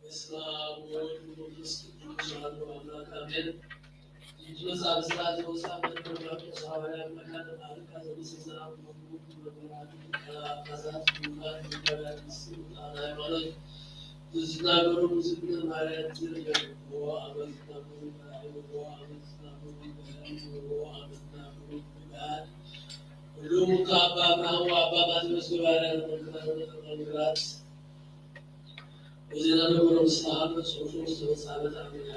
በስመ አብ ወወልድ ወመንፈስ ቅዱስ አሐዱ አምላክ አሜን። ይድረስ አብስራት ወጻፈት ወማርቆስ ሐዋርያ መካነ ማርካ ዘመሰዛ ወመንጉ መምህራን ሊቃነ ጳጳሳት ምሁራን መጋቢያን ምስጢር ውጣነ ሃይማኖት ዝትናገሩ ምስክር ማርያም ዝርገ ወአመዝናገሩ ይበላሉ ወአመዝናገሩ ይበላሉ ወአመዝናገሩ ይበላል። ሁሉም ከአባ አብርሃም ወአባ ማቴዎስ ገባርያን መምህራን መምህራት ወዜና ነገሮም ስለ ሀመ ጽሑፉ ውስጥ መጻበት አብያ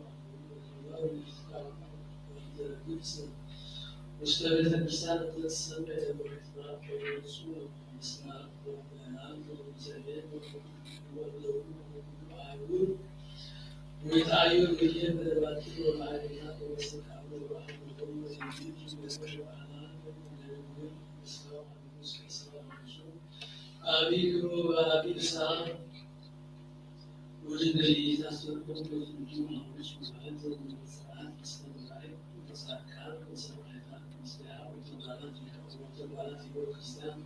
ኣምልኾ፣ ግብጽ ውስተ ቤተ ክርስቲያን እተሰምዐ በረከትና፣ በገጹ ምስና፣ ወበናን ወእግዚአብሔር ወኩሉ ወለሁ ወኩሉ አህጉር ወይትአየር ብዬ በደባቲ ወማዕሌታ ተወሰን አብረ ወአህዱ ወይትእቲ ወሰን ወአና ወእግዚአብሔር እስራው አብዱስ እስራው አብዱሱ አቢ ግሮ አቢ እሳ ወድንግል ኢየሱስ ወልድ ወልድ ወመንፈስ ወሰዓት ወሰዓት እስከ መላእክት ወጻድቃን ወሰማዕታት ምስለ ወተባላት ወተባላት ወክርስቲያን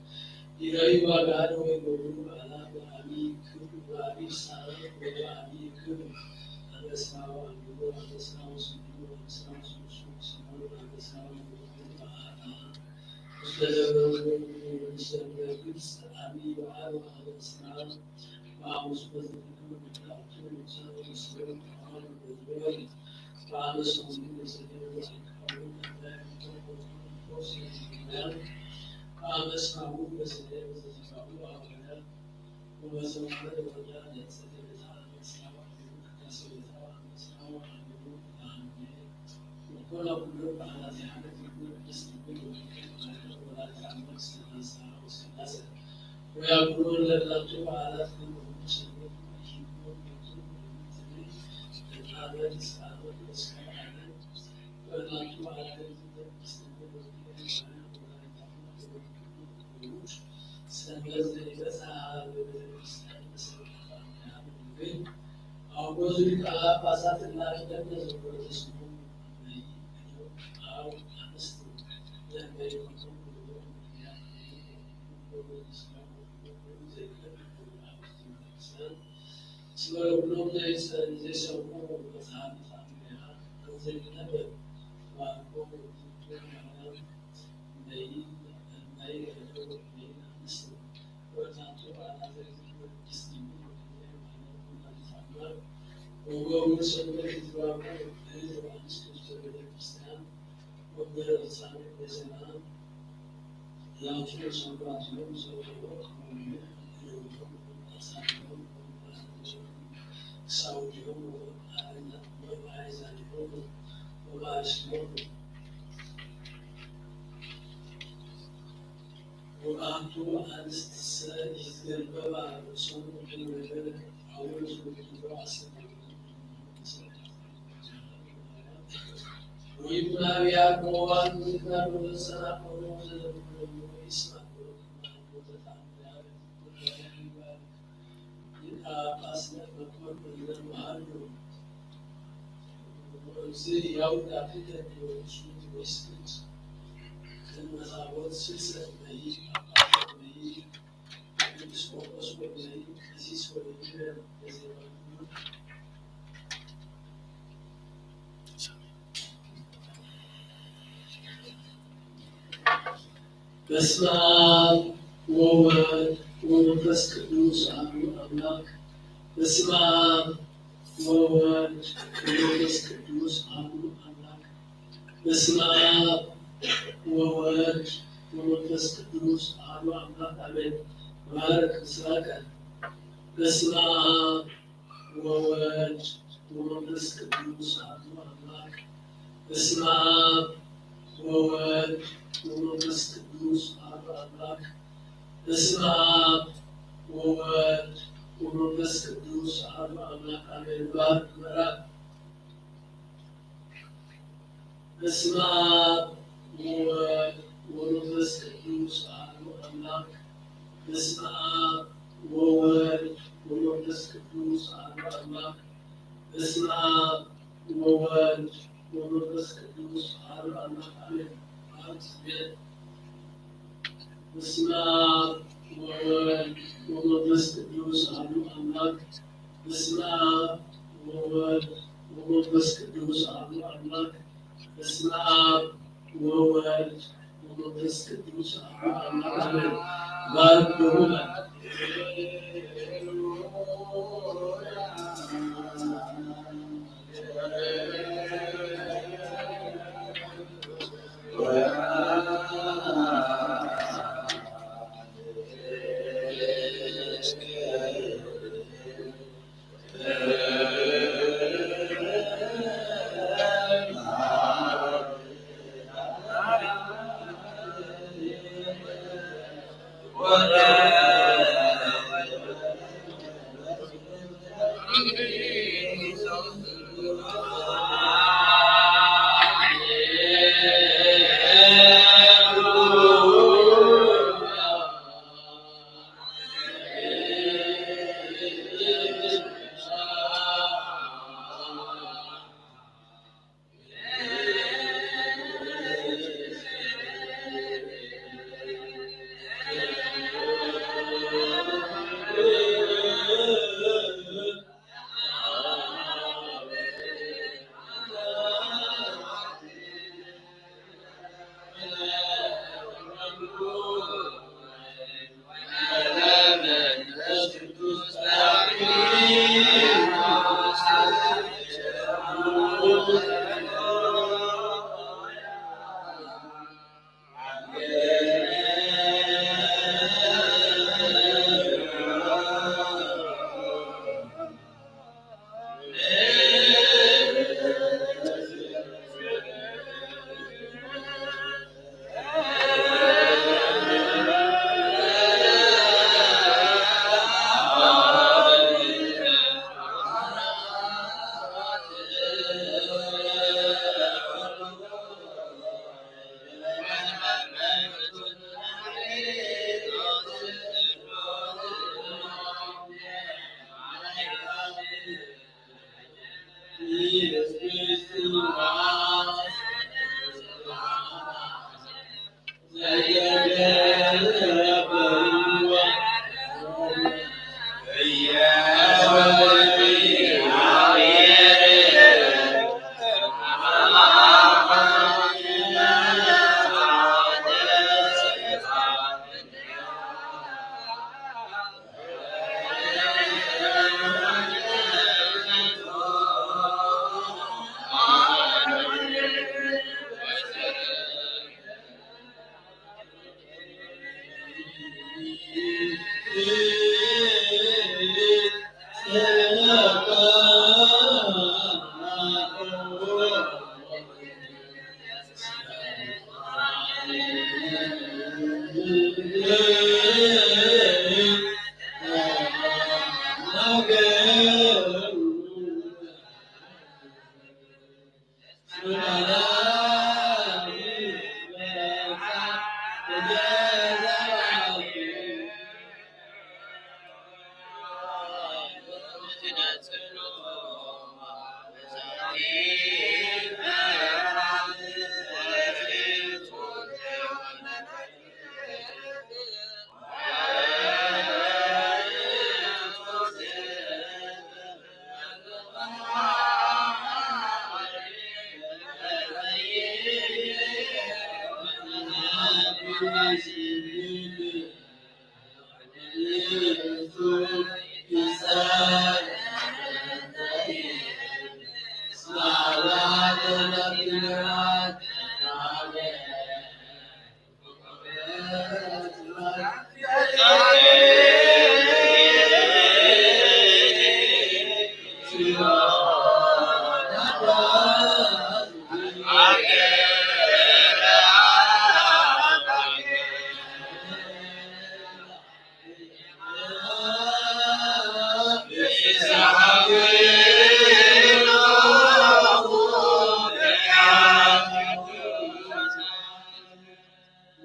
ይረዩ ዋጋ ወይገብሩ በዓላት በዓቢ ክብር በዓቢ ሰዓት ወበዓቢ ክብር። አንበሳ ወአንበሮ አንበሳ ወስንዱ አንበሳ ወስንሱ ስሙር አንበሳ ወንበሩ በዓላ ውስተ ደብረ ወንበሩ ውስተ ግብፅ አቢ በዓል ወአንበሳ ወአንበሱ በዘመኑ መላእክቱ ንጉሳን ወንስኡ ተማም በዝወል ወአንበሱ ወንስኡ በዘመኑ መላእክቱ ስለኩሎም ዘይሰምዑ መጽሓፍ ዘይነበብ ወባእቱ ኣንስትሰ ይትገበባ ርእሶም ከይበለ ኣወል ዝወድሮ ኣሰብ ወይም ናብያ ከዋን ምድና ብዘሰናቆ ዘነበረ ይስማ በስመ አብ ወወልድ ወመንፈስ ቅዱስ አሐዱ አምላክ። በስመ አብ ወወልድ ወመንፈስ ቅዱስ አሐዱ አምላክ። በስመ አብ ወወልድ ወመንፈስ ቅዱስ አሐዱ አምላክ አሜን። ባርክ ምስራቀ። በስመ አብ ወወልድ ወመንፈስ ቅዱስ አሐዱ አምላክ። በስመ አብ ወወልድ ወመንፈስ ቅዱስ አሐዱ አምላክ። በስመ አብ ወወልድ ወመንፈስ ቅዱስ አሐዱ አምላክ አሜን። ባርክ ምዕራፍ። በስመ አብ ወወልድ ወመንፈስ ቅዱስ አሐዱ አምላክ። በስመ አብ ወወልድ ወመንፈስ ቅዱስ አሐዱ አምላክ። በስመ አብ ወወልድ ወመንፈስ ቅዱስ አሐዱ አምላክ አሜን። በስመ አብ ወወልድ ወመንፈስ ቅዱስ አሐዱ አምላክ። በስመ አብ ወወልድ ወመንፈስ ቅዱስ አሐዱ አምላክ። በስመ አብ ወወልድ ወመንፈስ ቅዱስ አሐዱ አምላክ አሜን። ባርክ በሙላ።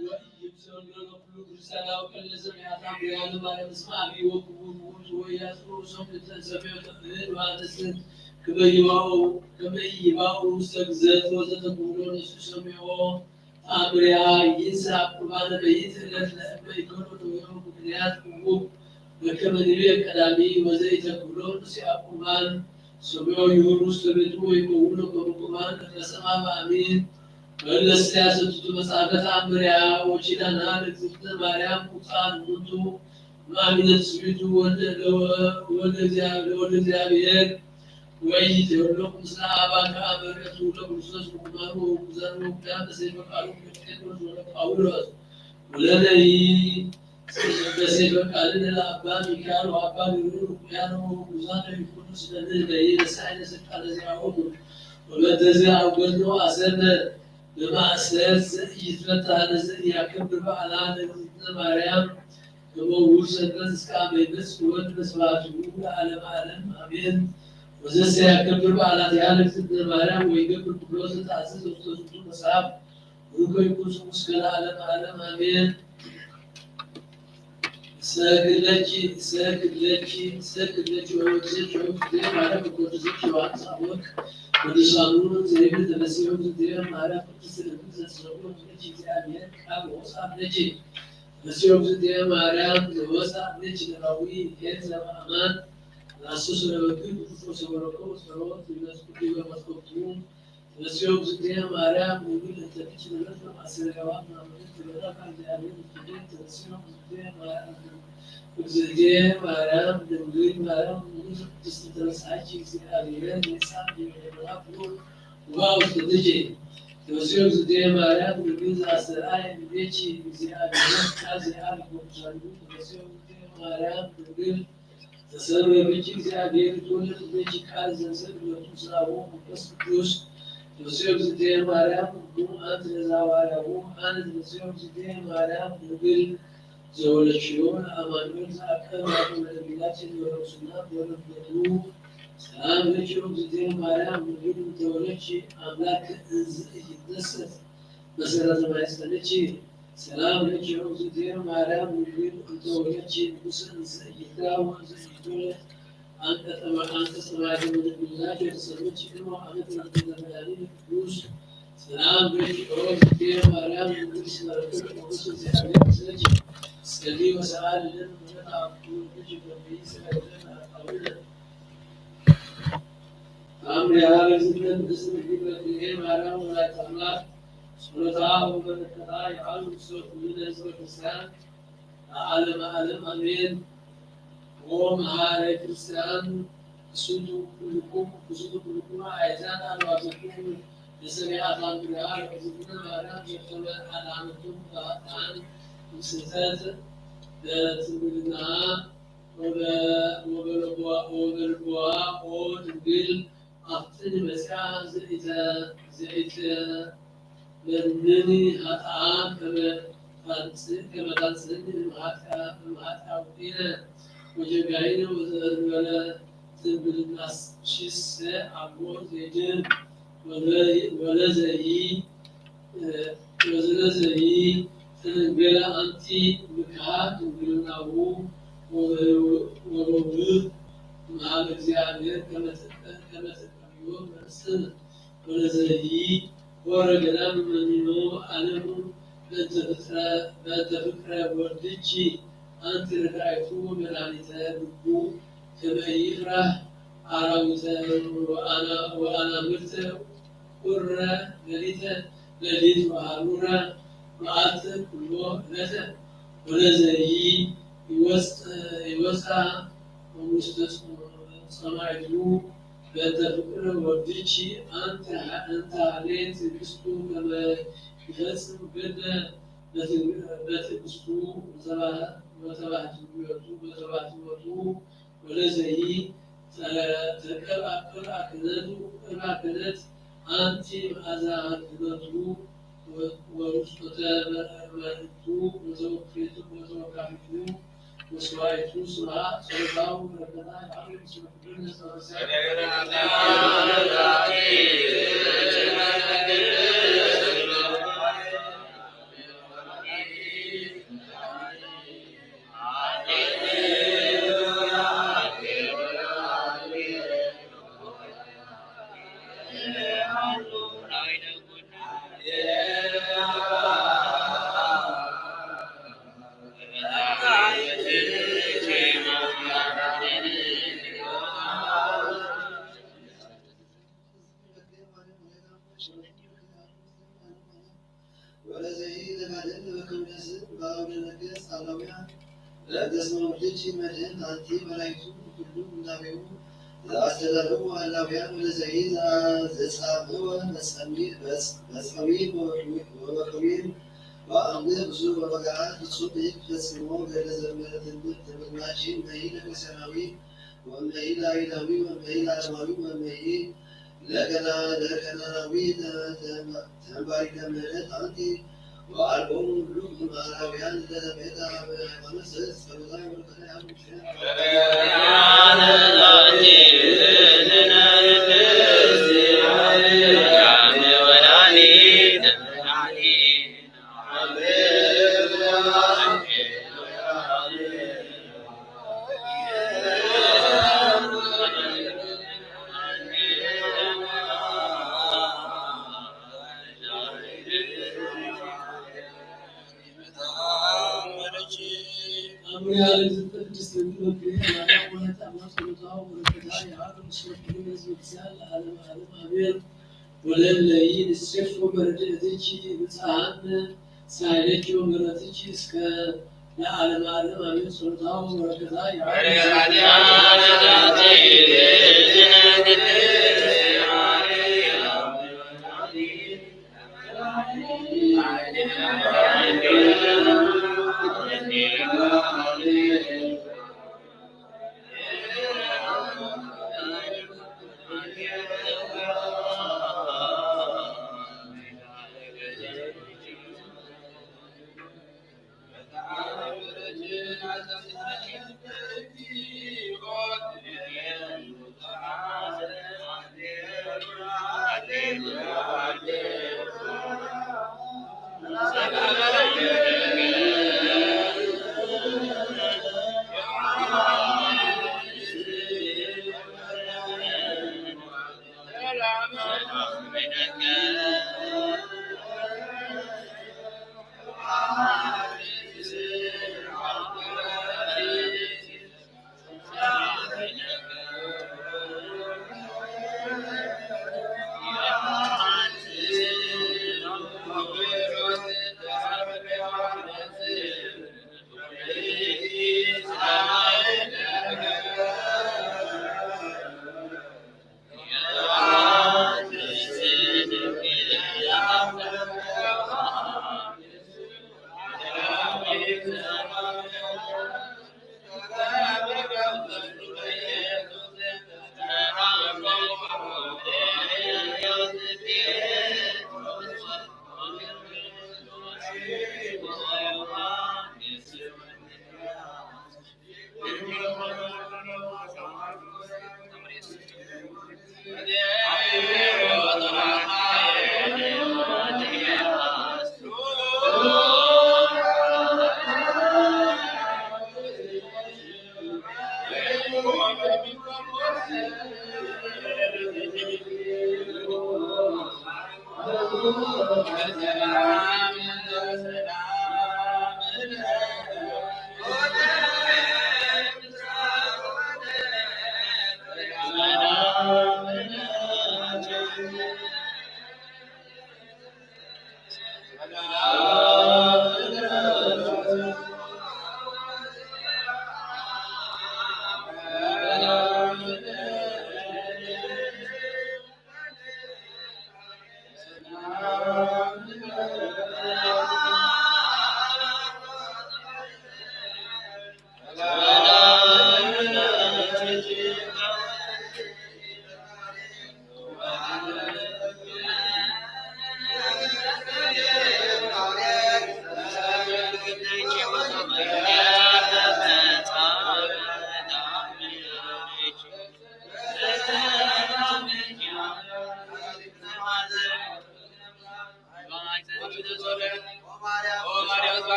ወኢይብሰሉ ለኩሉ ክርስቲያናዊ ቀልደ ሰማያት ኣምርያ ለማርያም እስመ አብይ ወክቡር ውእቱ ወኢያጽሩ ርእሶም ልተንሰምዮ ተምህድ ወአንስት ከመ ይባኡ ከመ ይባኡ ውስተ ግዘት ወዘተብህሎ ነሱ ሰሚዖ ተአምርያ ይንሳ ቁርባነ በይት ዕለት ለእመ ይከሎ ደዌሁ ምክንያት እቡብ በከመ ንቤ ቀዳሚ ወዘኢተክብሎ ንሲአ ቁርባን ሰሚዖ ይሁር ውስተ ቤቱ ወይከውሎ ከመ ቁርባን ለሰማ በአሚን በለስቲያ ሰቱቱ መጽሐፈ ተአምርያ ወኪዳና ለእግዝእትነ ማርያም ቁጣን ሙንቱ ማሚነ ትስቢቱ ወልደ እግዚአብሔር ወይት የብሎ ምስለ አባከ አመ ርእየቱ ለክርስቶስ ወቁማሩ ወኩዛን ወኩዳን በሰይፈ ቃሉ ጴጥሮስ ወለ ጳውሎስ ወለነይ በሰይፈ ቃልን ለአባ ሚካኤል ወአባ ገብርኤል ወኩያነ ወኩዛን ይኩኑ ስለነ በይ ለሳይነ ስልጣነ ዚአሆሙ ወበተዚ አውገዝኖ አሰነ በማእሰር ዘኢይትፈታ ለዘኢያከብር በዓላ ለእግዝእትነ ማርያም ከመ ውር ሰንበት እስከ አመ ይመጽእ ወልድ በስብሐቲሁ ለዓለመ ዓለም አሜን። ወዘሰ ያከብር በዓላቲሃ ለእግዝእትነ ማርያም ወይገብር ኩሎ ዘተአዘዘ ውስተ ዝንቱ መጽሐፍ ቡሩክ ይኩን ስሙ እስከ ለዓለመ ዓለም አሜን። ሰግድ ለኪ ሰግድ ለኪ ሰግድ ለኪ ወወድሰኪ ወወልድኪ ማርያም ወቅዱስ ዮሐንስ አፈወርቅ ቅዱሳኑ ዘይብል ተመሲሎም ዝድየ ማርያም ቅድስት ለኪ ዘስረጉ ለኪ እግዚአብሔር ቃል ወወፅአ ለኪ መሲሎም ዝድየ ማርያም ዘወፅአ ለኪ ለራዊ ሄር ዘበአማን ራሱ ስለበኪ ቅዱስ ወሰበረኮ ጸሎት ይመስኩ ይበመስኮቱ ተመሲሎም ዝድየ ማርያም ንግል እንተ ልኪ ለበትነ ማእሰሪያዋን ማመልክ ትበላ ቃል እግዚአብሔር ምትገኝ ተመሲሎም ዝድየ ማርያም እግዝእትየ ማርያም ድንግል ማርያም ንግል ቅድስት ተነሳች እግዚአብሔር ዘይሳት የመለኩ ውሃ ውስጥ ልጅ ተመሲሎም ዝድየ ማርያም ድንግል ዘአስተርአየ እምኔኪ እግዚአብሔር ቃል ዘያል ቅዱሳኑ ተመሲሎም ዝድየ ማርያም ድንግል ተሰረበች እግዚአብሔር ትወለድ በኪ ቃል ዘንሰብ ለቱ ስራቦ መንፈስ ቅዱስ ተመሲሎም ዝድየ ማርያም እሙ አንቲ ለዘሐዋርያሁ አነ ተመሲሎም ዝድየ ማርያም ድንግል ዘወለድሽዮ ለአማኑኤል ዘአቀብ አቡ ለሚላችን ወረሱና ወረድበቱ ሰላም ለኪ እግዝእትየ ማርያም ድንግል እንተ ወለድኪ አምላክ እንዘ ኢይትነሰት መሰረተ ማሕፀንኪ ሰላም ለኪ እግዝእትየ ማርያም ድንግል እንተ ወለድኪ ንጉሰ እንዘ ኢይትራብ ወእንዘ ኢይትወለድ አንቀጸ ማርያም ድንግልናኪ የተሰሎች እሞ አመት ለተዘመዳኒ ቅዱስ ሰላም ለኪ ኦ እግዝእትየ ማርያም ድንግል ስመረክብ ሞገስ እግዚአብሔር ምስለኪ ጸሊ ወሰአሊ ለነ ምሕረት አብቱ ልጅ በብይ ስለ ለነ አጣውነ አምሪሃ ለእግዝእትነ ቅድስት ድንግል በትልሔም ማርያም ወላዲተ አምላክ ጸሎታ ወበረከታ ይዓሉ ምስለ ኩልነ ህዝበ ክርስቲያን ለዓለመ ዓለም አሜን። ኦ መሐረ ክርስቲያን ክሱቱ ኩልኩም ክሱቱ ኩልኩም አዕዛን አልባሰኩም ለሰማያት አምሪሃ ለእግዝእትነ ማርያም ዘከመ አድኃነትነ እምኃጥኣን እምስሕተት ለትንግልና ወበልቦዋ ኦ ድንግል ኣብቲ ንመጺኣ ዘኢተ-፣ ዘኢተመንን ኃጥኣን ከመ ታንጽ-፣ ከመ ታንጽህኒ እምኃጢኣ-፣ እምኃጢኣት ውሒነ ወጀጋይነ ወዘእንበለ ዝንብልናሽሰ ኣልቦ ዘይድን ወለ-፣ ወለዘይ-፣ ወዘለዘይ ተነገረ ኣንቲ ምክሃ ድንግልናሁ ወበውህ እምሃበ እግዚአብሔር ከመ ትቀ-፣ ከመ ትቀብዮ መርእስነ ወለዘይ ሆረ ገዳም መኒኖ ዓለሙ በእንተ ፍጥረ-፣ በእንተ ፍቅረ ወልድኪ ኣንቲ ረዳኢቱ ወመድኃኒተ ልቡ ከመ ኢይፍራህ አራዊተ ወአና-፣ ወአናብርተ ቁረ ሌሊተ ሌሊት ወሃሩረ መዓልተ ኩሎ ዕለተ ወለዘይ ይወጽ-፣ ይወጽኣ ውስተ ጸማይቱ በእንተ ፍቅር ወልድኪ ኣንተ፣ ኣንተ ሀሌ ትዕግስቱ ከመ ይፈጽም ገድለ በትዕግስቱ ወተባህ-፣ ወተባህትወቱ፣ ወተባህትወቱ ወለዘይ ተቀብአ ክህነቱ ቅድመ ክህነት ኣንቲ መዓዛ ክህነቱ ወ-፣ ወውስጦተ መ-፣ መርቱ ወዘወክፌቱ ወዘወካፊቱ ወስዋይቱ ስብሐት ጸሎታው በረከታ ይዓብር ምስለ ኩሉ ነፍሳት። ወለዘይ ለባደን በከምደስ በአውደ ነገስ አላውያን ለደስመ ወልድኪ መድህን አንቲ መላይቱ ኩሉ ምናቤሁ ዘአስተዳለዉ አላውያን ወለዘይ ዘጻምወ በጸሚ-፣ በጽ-፣ በጸሚ ወበከዊን ወአምልክ ብዙ ወበጋአት ፍጹም ይክ ፈጽሞ ገለ ዘመረ ትንቢት ትምህርናችን መይ ለክርስቲያናዊ ወመይ ለአይሁዳዊ ወመይ ለአረማዊ ወመይ ለከና-፣ ለከናናዊ ተ-፣ ተ-፣ ተንባሪተ ምህረት አንቲ ወአልቦሙ ሁሉ እምአላውያን ለተቤተ ሀበ ሃይማኖት ዘዝ ጸሎታ ወበረከታ ያሉ ወለለይን ሴፎ በረድኤትኪ ብፅዓን ሳይለኪ ወምሕረትኪ እስከ ለዓለመ ዓለም አሜን። ጸሎታ ወበረከታ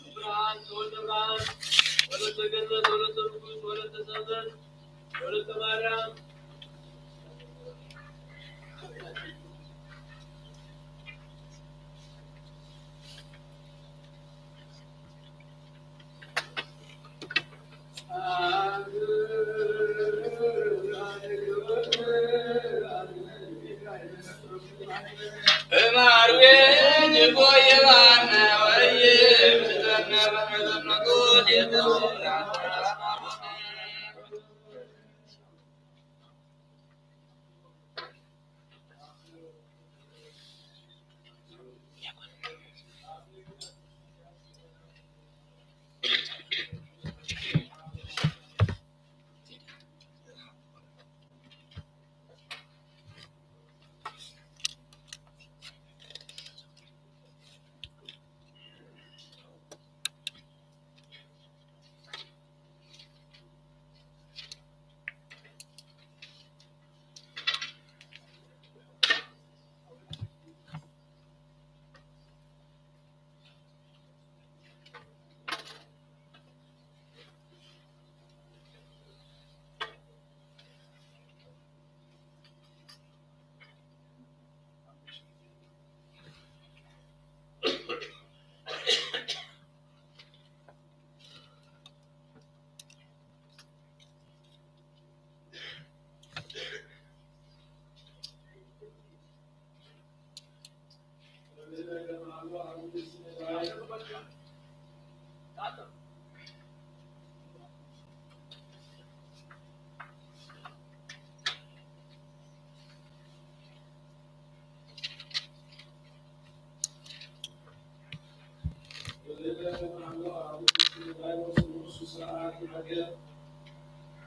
ብርሃን ተወልደ ብርሃን ወለተ ገነት ወለተ ንጉስ ወለተ ሰንበት ወለተ ማርያም።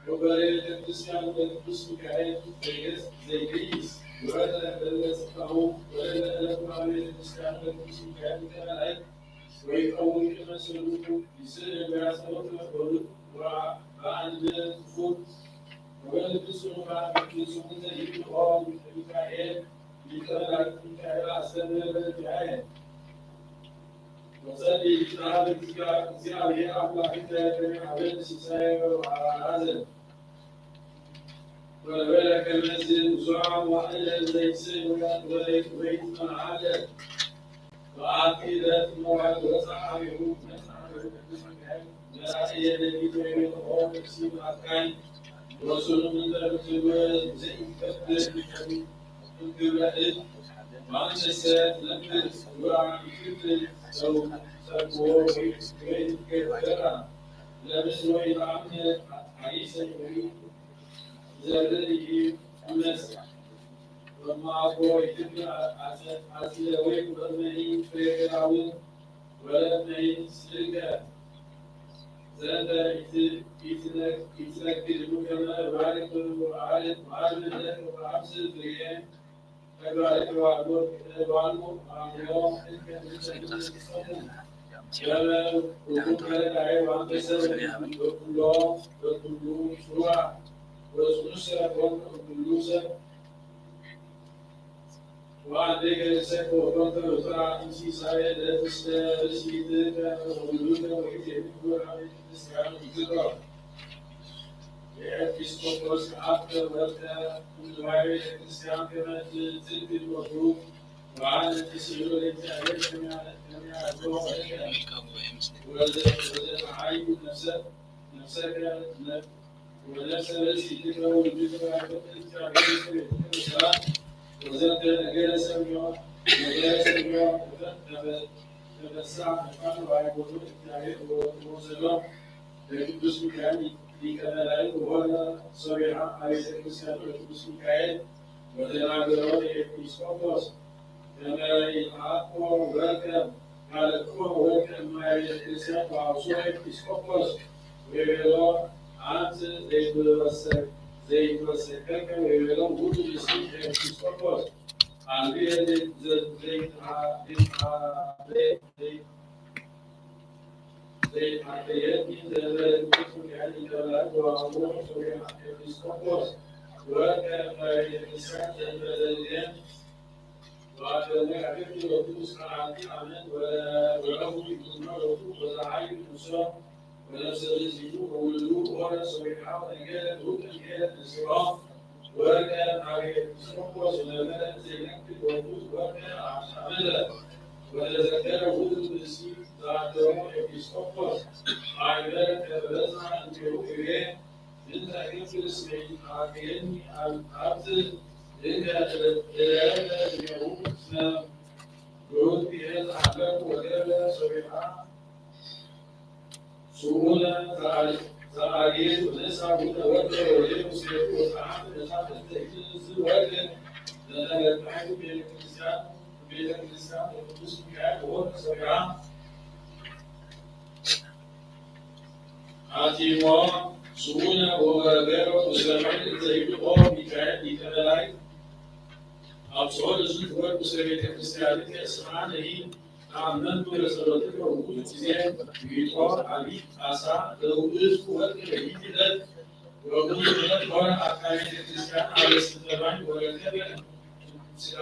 ወበሬ ቤተክርስቲያን በቅዱስ ሚካኤል ዘይገስ ዘይገይስ ወረደ በለ ስጋሁ ወረደ ዕለቱ ቤተክርስቲያን በቅዱስ ሚካኤል ተራእይ ወይቀውም ቅድመ ስሉቱ ይስእል ወያስተውት መቅበሉ ወበአንድ ክፉት ወበልብ ጽኑፋን ቅዱስ ዘይብልኦ ሚካኤል ሊቀ መላእክት ሚካኤል አስተምህር በእንቲአየ። ወጸሊ ይትናል እግዚአ-፣ እግዚአብሔር አምላክከ ከመ ሀበነ ሲሳየ ወአራዘ። ወነበረ ከመዝ ብዙኃ መዋዕለ ዘይስእ ወይትመሃለ። ወአቲ ዕለት መዋዕል ወፃ ሀቤሁ መጽአ ቅዱስ ሚካኤል መራእየ ሌሊት ወይቤልኦ ነፍሲ በአካይ ወስኑ እንተ ብትግበ ዘይፈቅድ እንግብረ እድ ወአንሰሰ ትነብር ግብራ ይፍቅድ ሰው ሰብዎ ወይትገበራ ለምስ ወይተአምር ሐዲሰ ዘርኢ ይመጽእ። እማቦ ኢትዮጵያ ኣጽ-፣ ኣጽለ ወይ ወእመኒ ፌደራልን ወለመኒ ስልከ ዘንተ ኢት-፣ ኢትነ-፣ ኢትነግድ ሙከመ ባሪክ ወዓለት ወዓለት ወዓምስ ፍሬ ተግባር ተዋዶ ተባሉ አምሮ የኤጲስቆጶስ አፈ ወርቀ ንዋየ ቤተክርስቲያን ከመ ትንግድ ወትሩፍ ወአነ ትስእሎ ለእግዚአብሔር ከመ ያድሎ ወዘተዓዩ ነፍሰ ነፍሰከ ወነፍሰ ብእሲትከ ወልድከ ወእግዚአብሔር ቤትከ በሰላም ወዘተ ነገረ ሰሚዖ ነገረ ሰሚዖ ተፈ-፣ ተፈ-፣ ተፈሳ መካን ወአይቦቱ እግዚአብሔር ወሰዶ ለቅዱስ ሚካኤል ሊቀ መላእክት ወሆነ ሶቢሃ አብያተ ክርስቲያን ቅዱስ ሚካኤል ወተናገሮ ኤጲስቆጶስ ከመ ይልአኮ ወርቀ ካልእኮ ወርቀ እማየ ቤተ ክርስቲያን ወአብሶ ኤጲስቆጶስ ወይቤሎ አንት ዘይትወሰከከ ወይቤሎ ውእቱ ብእሲ ኤጲስቆጶስ አልብየ ዘይትሃ ዘይትሃ ዘይትሃ ዘይትሃ አቲሞ ስሙነ ወበረገሮ ውስተ ምድር ዘይብቆ ሚካኤል ሊቀ መላእክት አብጽሖ ለዝንቱ ወርቅ ውስተ ቤተ ክርስቲያንከ እስመ አነሂ ተአመንቱ ለጸሎትከ ውእቱ ጊዜ ዊጦ አቢይ ጣሳ ለውእቱ ወርቅ ለይትለት ወውእቱ ወርቅ ሆረ አካለ ቤተ ክርስቲያን አበ ስንተባይ ወረከበ ስጋ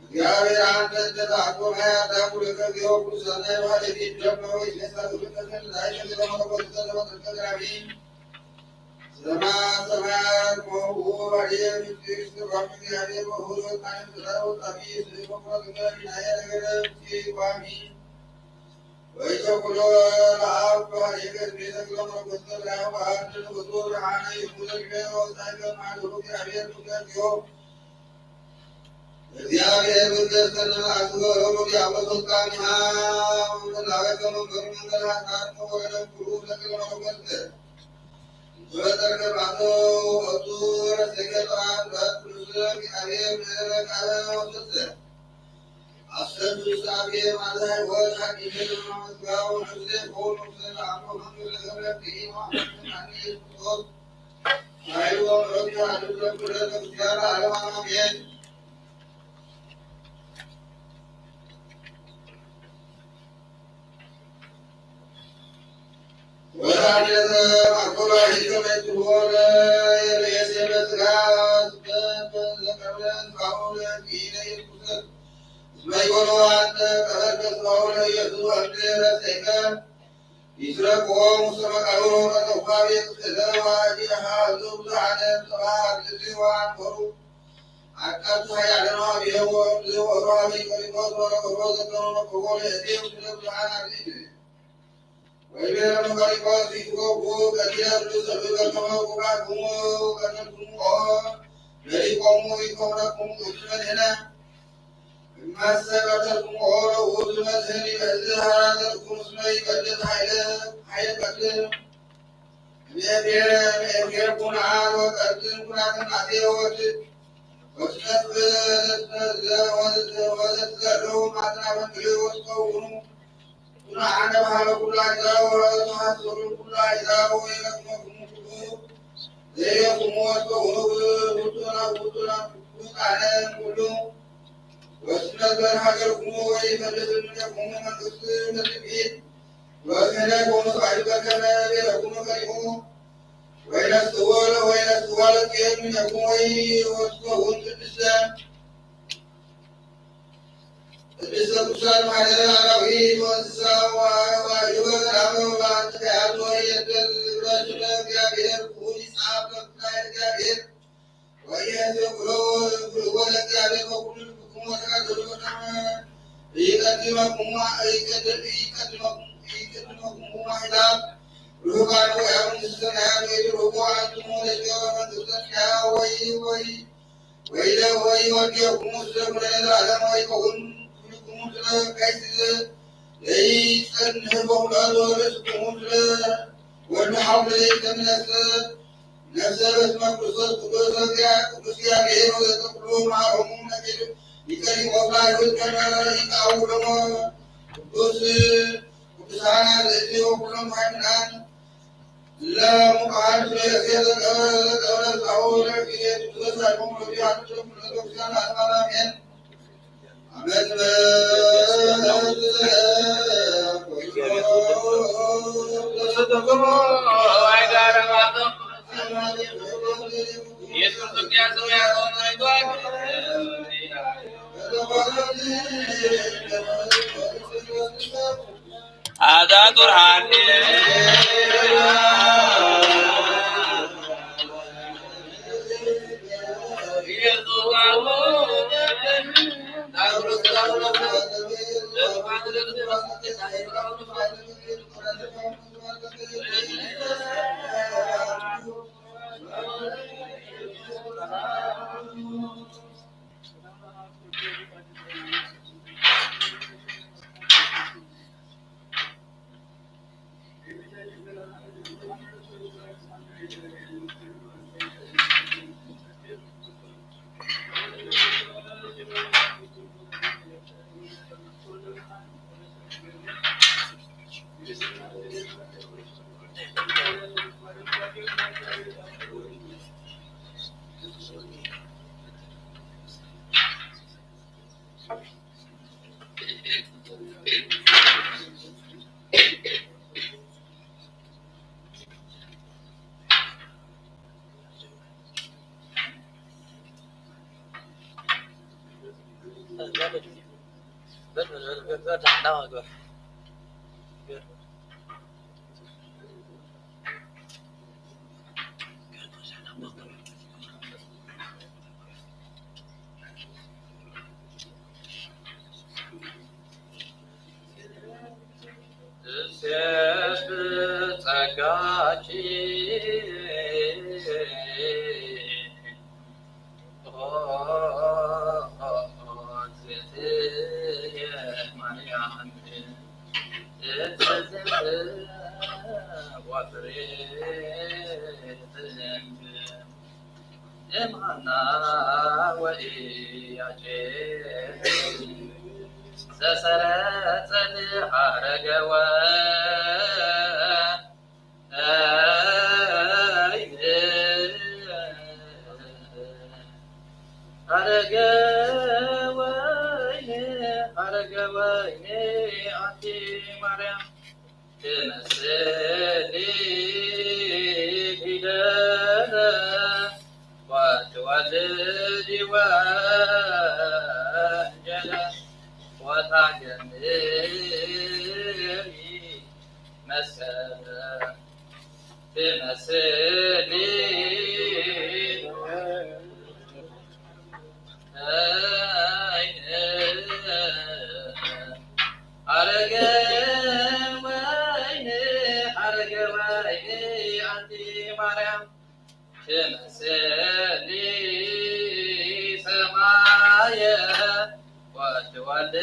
እግዚአብሔር አንተ እንተ ተአኮ ማይ አዳም ኩለከ ጊዜ ወኩሉ ሰናይ ባህል ፊት ጀምሮ ይነሳ ክብር ተሰናይ ተገለመ ወተሰለመ ተሰናይ ሰማያ ሰማያት ወሁ አየ ምስጢር ስራም እግዚአብሔር ወሁ ወጣን ስራው ጣቢ ስለ ወቅረ ግበር ናየ ነገረ ምስጢር ቋሚ ወይተኩሎ ለአብ ባህል የገድ ቤተ ግለመ ወተሰናይ ባህል ንጉሱ ብርሃነ ይሁን እግዚአብሔር ወጣን ማድሩ እግዚአብሔር ሙገት ዮ እግዚአብሔር በዘሰነ አስበሩ ዲያብሎስ ወጣኒሃ ወመላእክተ መንበሩ መንገድ ኃጢአት ወረደ ኩሉ ለቅለ መለኮት ወተርከባቶ ወጡ ረሰገ ጠራት ራት ቅዱስ እግዚአብሔር ምህረ ቃለ ወፍስህ አሰብ እግዚአብሔር ማለት ወልድ ሐዲስ ለማመስጋው ነፍሴ ሆኖ ስለ አምሮ መንገድ ለገብረ ቅይማ አኒ ኢየሱስ ይስረቅዎ ውስተ መቃብር ወቀዘፋ ቤት ክእለ ዋዲ አሃዙ ብዙኃነ ሰብአ አርድእቲ ወአንበሩ አቃቱ ኃያለነ አብሔዎ እምዝ ወሮ አበይ ቀሪቆስ ወረቆሮ ዘተኖ መቆቦ ለእዜ ውስተ ብዙኃን አርድእት ወይቤ ለመቃሪቆስ ይትወቁ ቀዲለ ብሉ ሰብእ በከመ ውቃትኩሙ ቀተልኩምኦ ለሊቆሙ ይከውነኩም ውእቱ መድህነ እመሰ ቀተልኩምኦ ለውእቱ መድህን ይበዝህ ሀራዘርኩም እስመ ይቀድስ ኃይለ ኃይለ ቀትል እምኤፍሬም እምኤፍሬም ኩንዓት ወቀትል ኩናትን አሴ ወትት ወትነፍስ ወዘትዘርኡ ማትና በንግል ወትከውኑ ኩንዓነ ባህለ ኩሉ አሕዛብ ወተሐስሩ ኩሉ አሕዛብ ወይረክመክሙ ኩሉ ዘይረክሙ ወትከውኑ ውጡና ውጡና ውጣነ ኩሉ ወስመት በርሃ ጀርኩሙ ወይፈልጥ እምኔኩሙ መንግስት ለትውፊት ወክህነት ወመስዋዕት በከመ ቤለኩሙ ከሪሙ ወይነስዎ ወይነስዋ ለትየምኔኩሙ ወይወስኮሁን ቅድስተ ቅድስተ ቅዱሳን ማህደረ አራዊት ወእንስሳ ወአዕዋፍ ወገራመ ወበአንተ ያሉ ወየደል ግብራችሁ ለእግዚአብሔር ክቡር ይጻፍ ለእግዚአብሔር ወይለ ወይ ወዲየኩም ስለ ኩነነ ለዓለም ወይ ከውን ኩልኩም ስለ ቀይስ ዘይጸንህ በኩሉ ርእስኩም ስለ ወልዱ ሓውለ ዘይተምነሰ ነፍሰ በስመ ክርስቶስ ቅዱስ እግዚአ-፣ ቅዱስ እግዚአብሔር ወዘተክሉ መሃሮሙ ነቢር ይቀሪቆ ባይሁድ ከመ ይቃውሙ ቅዱስ ቅዱሳን አርድእቲ ወኩሎም ምእመናን ለሙቃን ፍሬ ዘገብረ ዘገብረ ጻኡ ለእግዚእነ ኢየሱስ ክርስቶስ አልቦሙ ለዚአቱ ለኩሉ ቅዱሳን ለዓለመ ዓለም አሜን። አመስግን አዛቱር ሃኒ እሴት ጸጋኪ ኦዝትየ ማርያም እትዝንት ወፍሬ ትንት እምሃና ወኢያቄም ዘሰረጸ ለአረገወ አረገ ወይኔ አረገ ወይኔ አንቲ ማርያም ትመስሊ ፊደለ ወትወልዲ ወንጌለ ወታገምሪ መስቀለ ትመስሊ አረገ ወይኔ አረገ ወይኔ አንቲ ማርያም ትመስሊ ሰማየ ወትወልዲ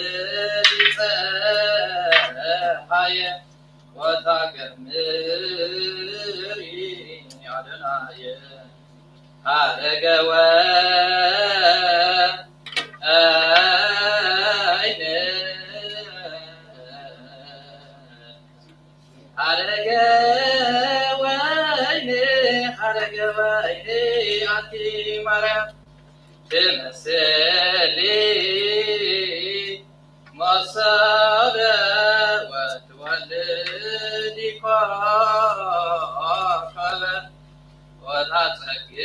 ፀሃየ ወታገምሪ አዶናየ አረገ ወይኔ አረገ ወይኔ አረገ ወይኔ አንቲ ማርያም ትመስሊ መሰለ ወትወልዲ ኮከበ ወታጸግቢ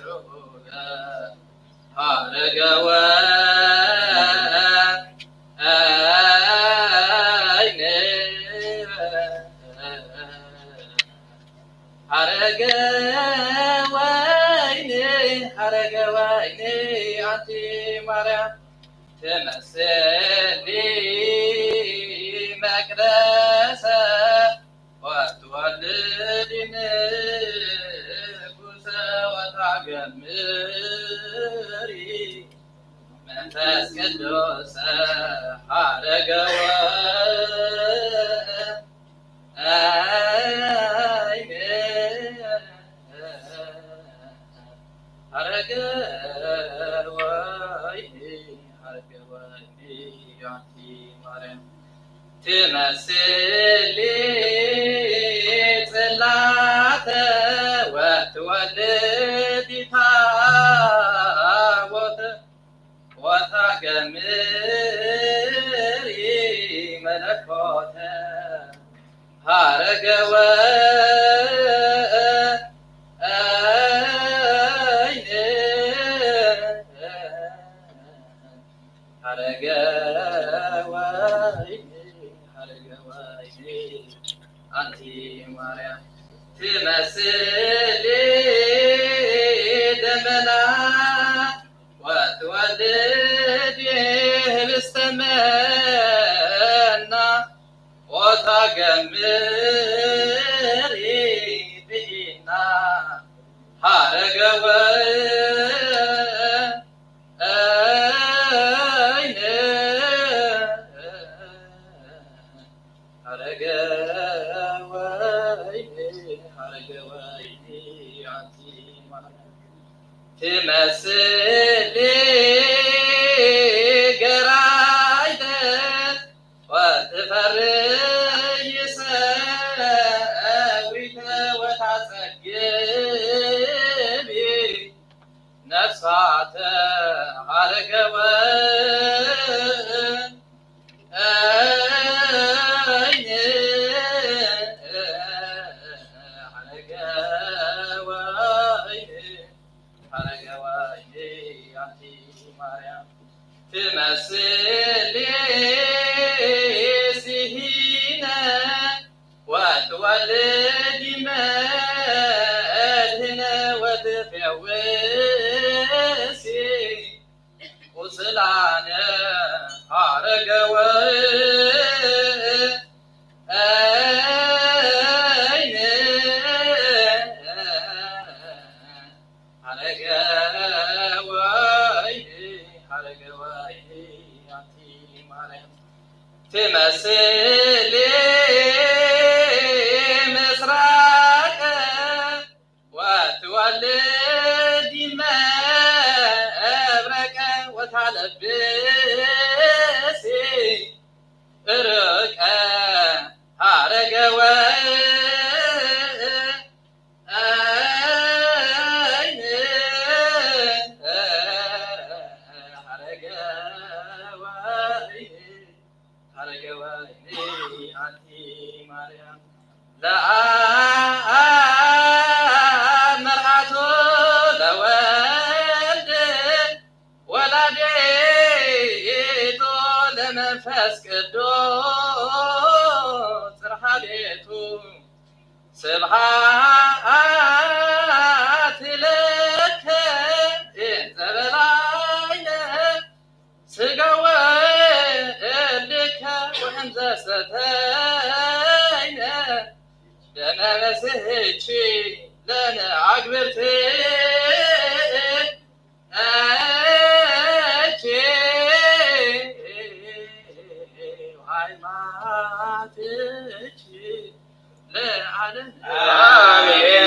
ርሁበ አረገ ወይኔ አረገ ወይኔ አረገ ወይኔ አንቲ ማርያም ትመስሊ መቅደሰ ወትወልዲ ንጉሰ ወታገምሪ መንፈስ ቅዱስ አረገ ወይኔ አረገ ወይኔ አረገ ወይኔ ትመስሊ ጽላተ ወትወልድ ታቦት ወታገምሪ መለኮተ ሃረገ ወይን ሃረገ ወይን ሃረገ ወይን ኣንቲ ማርያም ትመስሊ ደመና ወትወልድ ህብስተ መና ወታገምሪ ብሂና ሃረገ ወይን ሃረገ ወይን ሃረገ ወይን ኣንቲ ማርያም ትመስሊ ገራይተ ወትፈርይ ሰዊተ ወታጸግቢ ነፍሳተ ሃረገ ወይን ሃረገ ወይን ሃረገ ወይን ኣንቲ ማርያም ትመስሊ ሲሂነ ወትወልድ መድህነ ወትፌውሲ ቁስላነ ሃረገ ወይን ሃረገ ወይን ሃረገ ወይን ኣንቲ ማርያም ትመስሊ ምስራቀ ወትወልድ መብረቀ ወታለብሲ እርቀ ሃረገ ወይን ሃረገ ወይን ሃረገ ወይን ኣንቲ ማርያም ለአብ መርዓቱ ለወልድ ወላዲቱ ለመንፈስ ቅዱስ ጽርሓ ቤቱ ስብሐት ለከ እንተ በላይነ ስጋ ወልድከ ወእንዘ ሰተይነ ደመ መስሕኪ ለነ አግብርት እቺ ሃይማኖትኪ ለዓለም አሜን።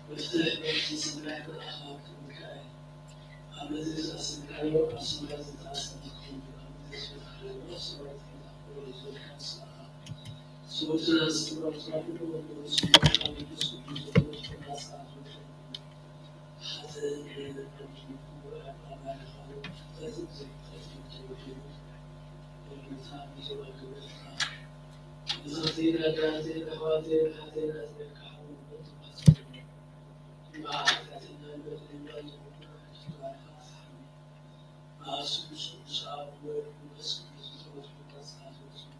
መፍትሕ ናይቲ ጽባሕ መልኣኻ ክብልካ እየ። ኣብ ምድሪ ዝቐሰምካዮ ኣብ ሰማይ ዝተቐሰመ ክኸውን እዩ። ኣብ ምድሪ ዝፈታሕካዮ ኣብ ሰማይ ተፈታሒ ክኸውን እዩ ዝብልካ ንስኻ። ሰውትና ዝትረፉ ኩሉ ወገኖች ኣብ መንፈስ ቅዱስ ዘሎት ፍላጻ ዝወሰዱ ሓጥእን በደለኛን ዝኾኑ ኣብ ኣባልኻዊ ፍልጠትን ዘይፍልጠትን ተወዲቡ። ይቕሬታ ብዘይዋግበትካ ንዝኽቲ ኣዳተይን ኣሕዋተይን ሓተይን ኣዝበካ ሓወቦ ተማሕጸኖ። እምበኣር ሓጢኣተኛን በደለኛን ዝኾንኩ ንዓኻ ኣስሓኒ። ኣብ ስሉስ ቅዱስ ኣብ ወልድ መንፈስ ቅዱስ ዝተወልዱ መጻእቲ ወስኑ።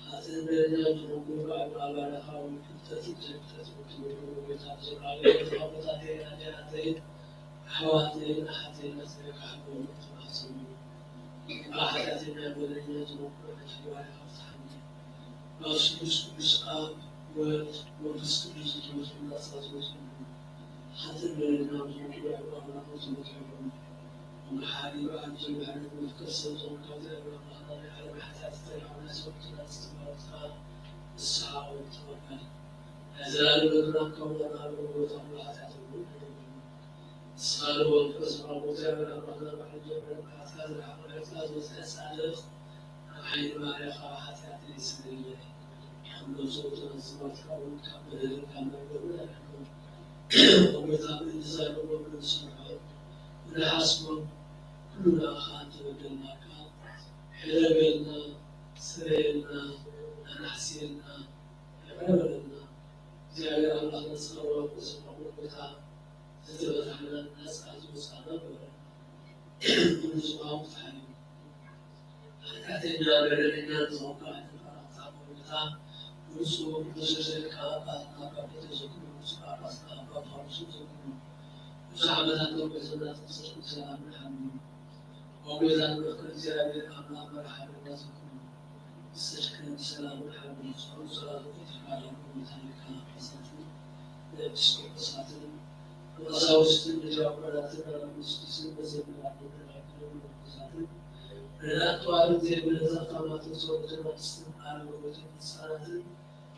ሓጥእን በደለኛን ዝኾንኩ ኣብ ኣባልኻዊ ፍልጠትን ዘይፍልጠትን እትወድቡ ጎይታ ብዘለኣለማዊ ተቐብሎታተይን ኣዴታተይን ኣሕዋተይን ኣሓተይን ኣዝበካ ሓወቦ ተማሕጸኖ። እምበኣር ሓጢኣተኛን በደለኛን ዝኾንኩ ንዓኻ ኣስሓኒ። ኣብ ስሉስ ቅዱስ ኣብ ወልድ መንፈስ ቅዱስ ዝተወልዱ መጻእቲ ወስኑ። ሓጥእን በደለኛን ዝኾንኩ ኣብ ኣምላኽ ዝተወድኹ መሓሪ ብዓቢኡ ምሕረት መፍቀሪ ሰብ ዝኾንካ እግዚኣብሔር ኣምላኽና ናይ ዓለም ሓጢኣት ይቕረ ኢልካ ናይ ሰብኡት ናጽ ዝተማረጽካ ንስሓ ውን ተቐበል። ናይ ዘላለም መግብና ካብ መቐርብ ጎይታ ኩሉ ሓጢኣት እውን ይቕረ ይበለና። ንስኻ ንወልድ ፍረ ስጋ ጎይታ እግዚኣብሔር ኣምላኽና ባዕሉ ጀመረ፣ ብሓጢኣት ዝረሓቐ፣ ብሕጽያ ዝበዝሐ ጻድቕ፣ ካብ ሓይሊ ማርያኻ ሓጢኣተይ ስረየለይ። ካብ ነፍሲ ወከፍ ኣስማትካ እውን ካብ በደልን ካብ መርገምን ኣድሕኖ። ኦ ጎይታ፣ ብእንዲ ዛረቦ፣ ብእንዲ ሰርሖ፣ ብእንዲ ሓስቦ፣ ኩሉ ንኣኻ እንተበደልናካ፣ ሕደገልና፣ ስረየልና፣ ኣናሕስየልና፣ ይቕረ በለልና። እግዚኣብሔር ኣምላኽ፣ ንስኻ ንወልድ ፍረ ስጋ ጎይታ፣ ዝተበታሕና ናጻ ዝወጻና ግበረና። ኩሉ ዝሃቡ ተሓልዩ። ሓጢኣተኛ በደለኛ ንዝኾንካ ኣሕድርካ ናብታ ጎይታ፣ ብብፁዕ ቅዱስ ዮሴፍ ሊቀ ጳጳስና ኣባ ጴጥሮስ ዘክሮ፣ ብፁዕ ጳጳስና ኣባ ጳውሎስ ዘክሮ፣ ብዙሕ ዓመታት ነዊሕ ዘናጽፍ ጽድቅን ሰላምን ሓልዩ። ኦ ጎይታ ንመፍቅር እግዚኣብሔር ኣምላኽ መርሓ ሓበና ዘክሮ። ብጽድቅን ብሰላምን ሓልዩ። ጸሎት ጸሎት ይትፋለሙ መታኒካ ጳጳሳትን ኤጲስቆጶሳትን ብቐሳውስትን ብዲያቆናትን ኣናብስትን መዘምራንን ደናግልን መነኮሳትን ርዳእ ተዋህዶ ዘይብለዛ ካብ ናቶም ሰብኡትን ኣንስትን ኣረጋውትን ህጻናትን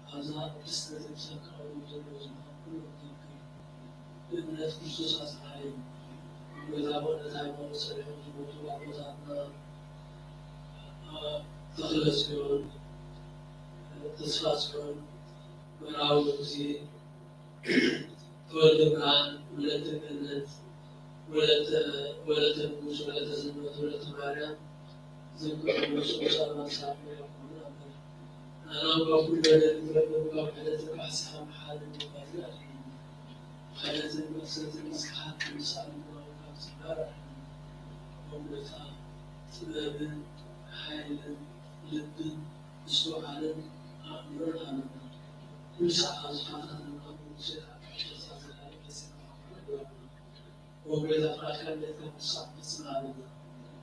ኣብዛ ቅድስቲ ቤተክርስትያን ክቐርቡ ዘለዉ ዝመሃር ኩሎም ዘክር። ብእምነት ክርስቶስ ኣጽንሓ እዩ። ብገዛ ብእምነት ሃይማኖት ጸኒሖም ዝሞቱ ኣቦታትና ተኽለ ጽዮን፣ ተስፋ ጽዮን፣ መርሃዊ መጉዚ፣ ተወልደ ብርሃን፣ ወለተ ገነት፣ ወለተ፣ ወለተ ንጉስ፣ ወለተ ሰንበት፣ ወለተ ማርያም፣ ዘክሮም ነፍሶም ሰላም ሳሚ ያቆምን ኣምላክ። ናናም ካብ ኩሉ በደል ይፍረደም፣ ካብ ሕደትን ካሕሳን መሓረን ይባርክ ኣድሕነና። ሕደትን መቅሰፍትን ምስክሓት ቅዱሳን ልቦናን ካብ ስጋር ኣድሕነና። ኦ ጎይታ፣ ጥበብን ሓይልን ልብን ምስትውዓልን ኣእምሮን ሃበና። ኩሉ ሰዓት ዝሓታተና ብሙሴ ኣብ ቅዱሳን ዘላለም ደሴት ንኽንኮን ግበረና። ኦ ጎይታ፣ ፍቓድካ እንዴት ከም ትሳዕ ፈጽም ሃበና።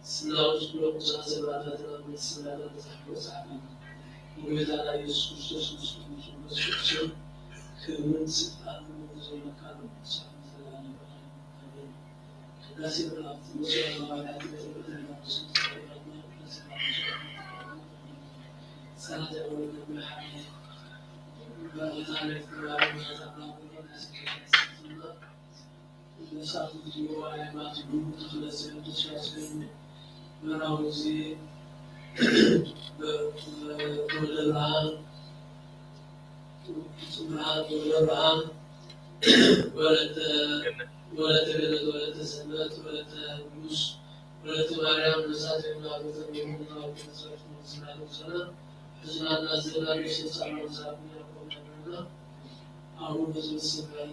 ስናውስ ኩሎም ቅዱሳን ሰማዕታትና ኣብ መንግስቲ ሰማያት ኣብጽሓ ሓጎስ ሃበና። ኦ ጎይታና ኢየሱስ ክርስቶስ፣ ምስ ቅዱስ መንፈስ ቅዱስን ክብርን ስልጣንን ዘለካ ንቅዱሳን ንዘለኣለመ ዓለም። ኣሜን። ቅዳሴ መላእክት፣ ምስጋና መላእክት፣ መራዊ ተወልደ ብርሃን፣ ፍጹም ብርሃን፣ ተወልደ ብርሃን፣ ወለተ፣ ወለተ ገነት፣ ወለተ ሰንበት፣ ወለተ ንጉስ፣ ወለተ ማርያም፣ ነፍሳት ይማሩ፣ ተሚሙ፣ ተዋሕዶ፣ ተስፋ፣ ተስፋ፣ ተስፋ፣ ሕዙናትና ዘለና ንስንጻ መዛብና ቆመና፣ ኣቡነ ዘበሰማያት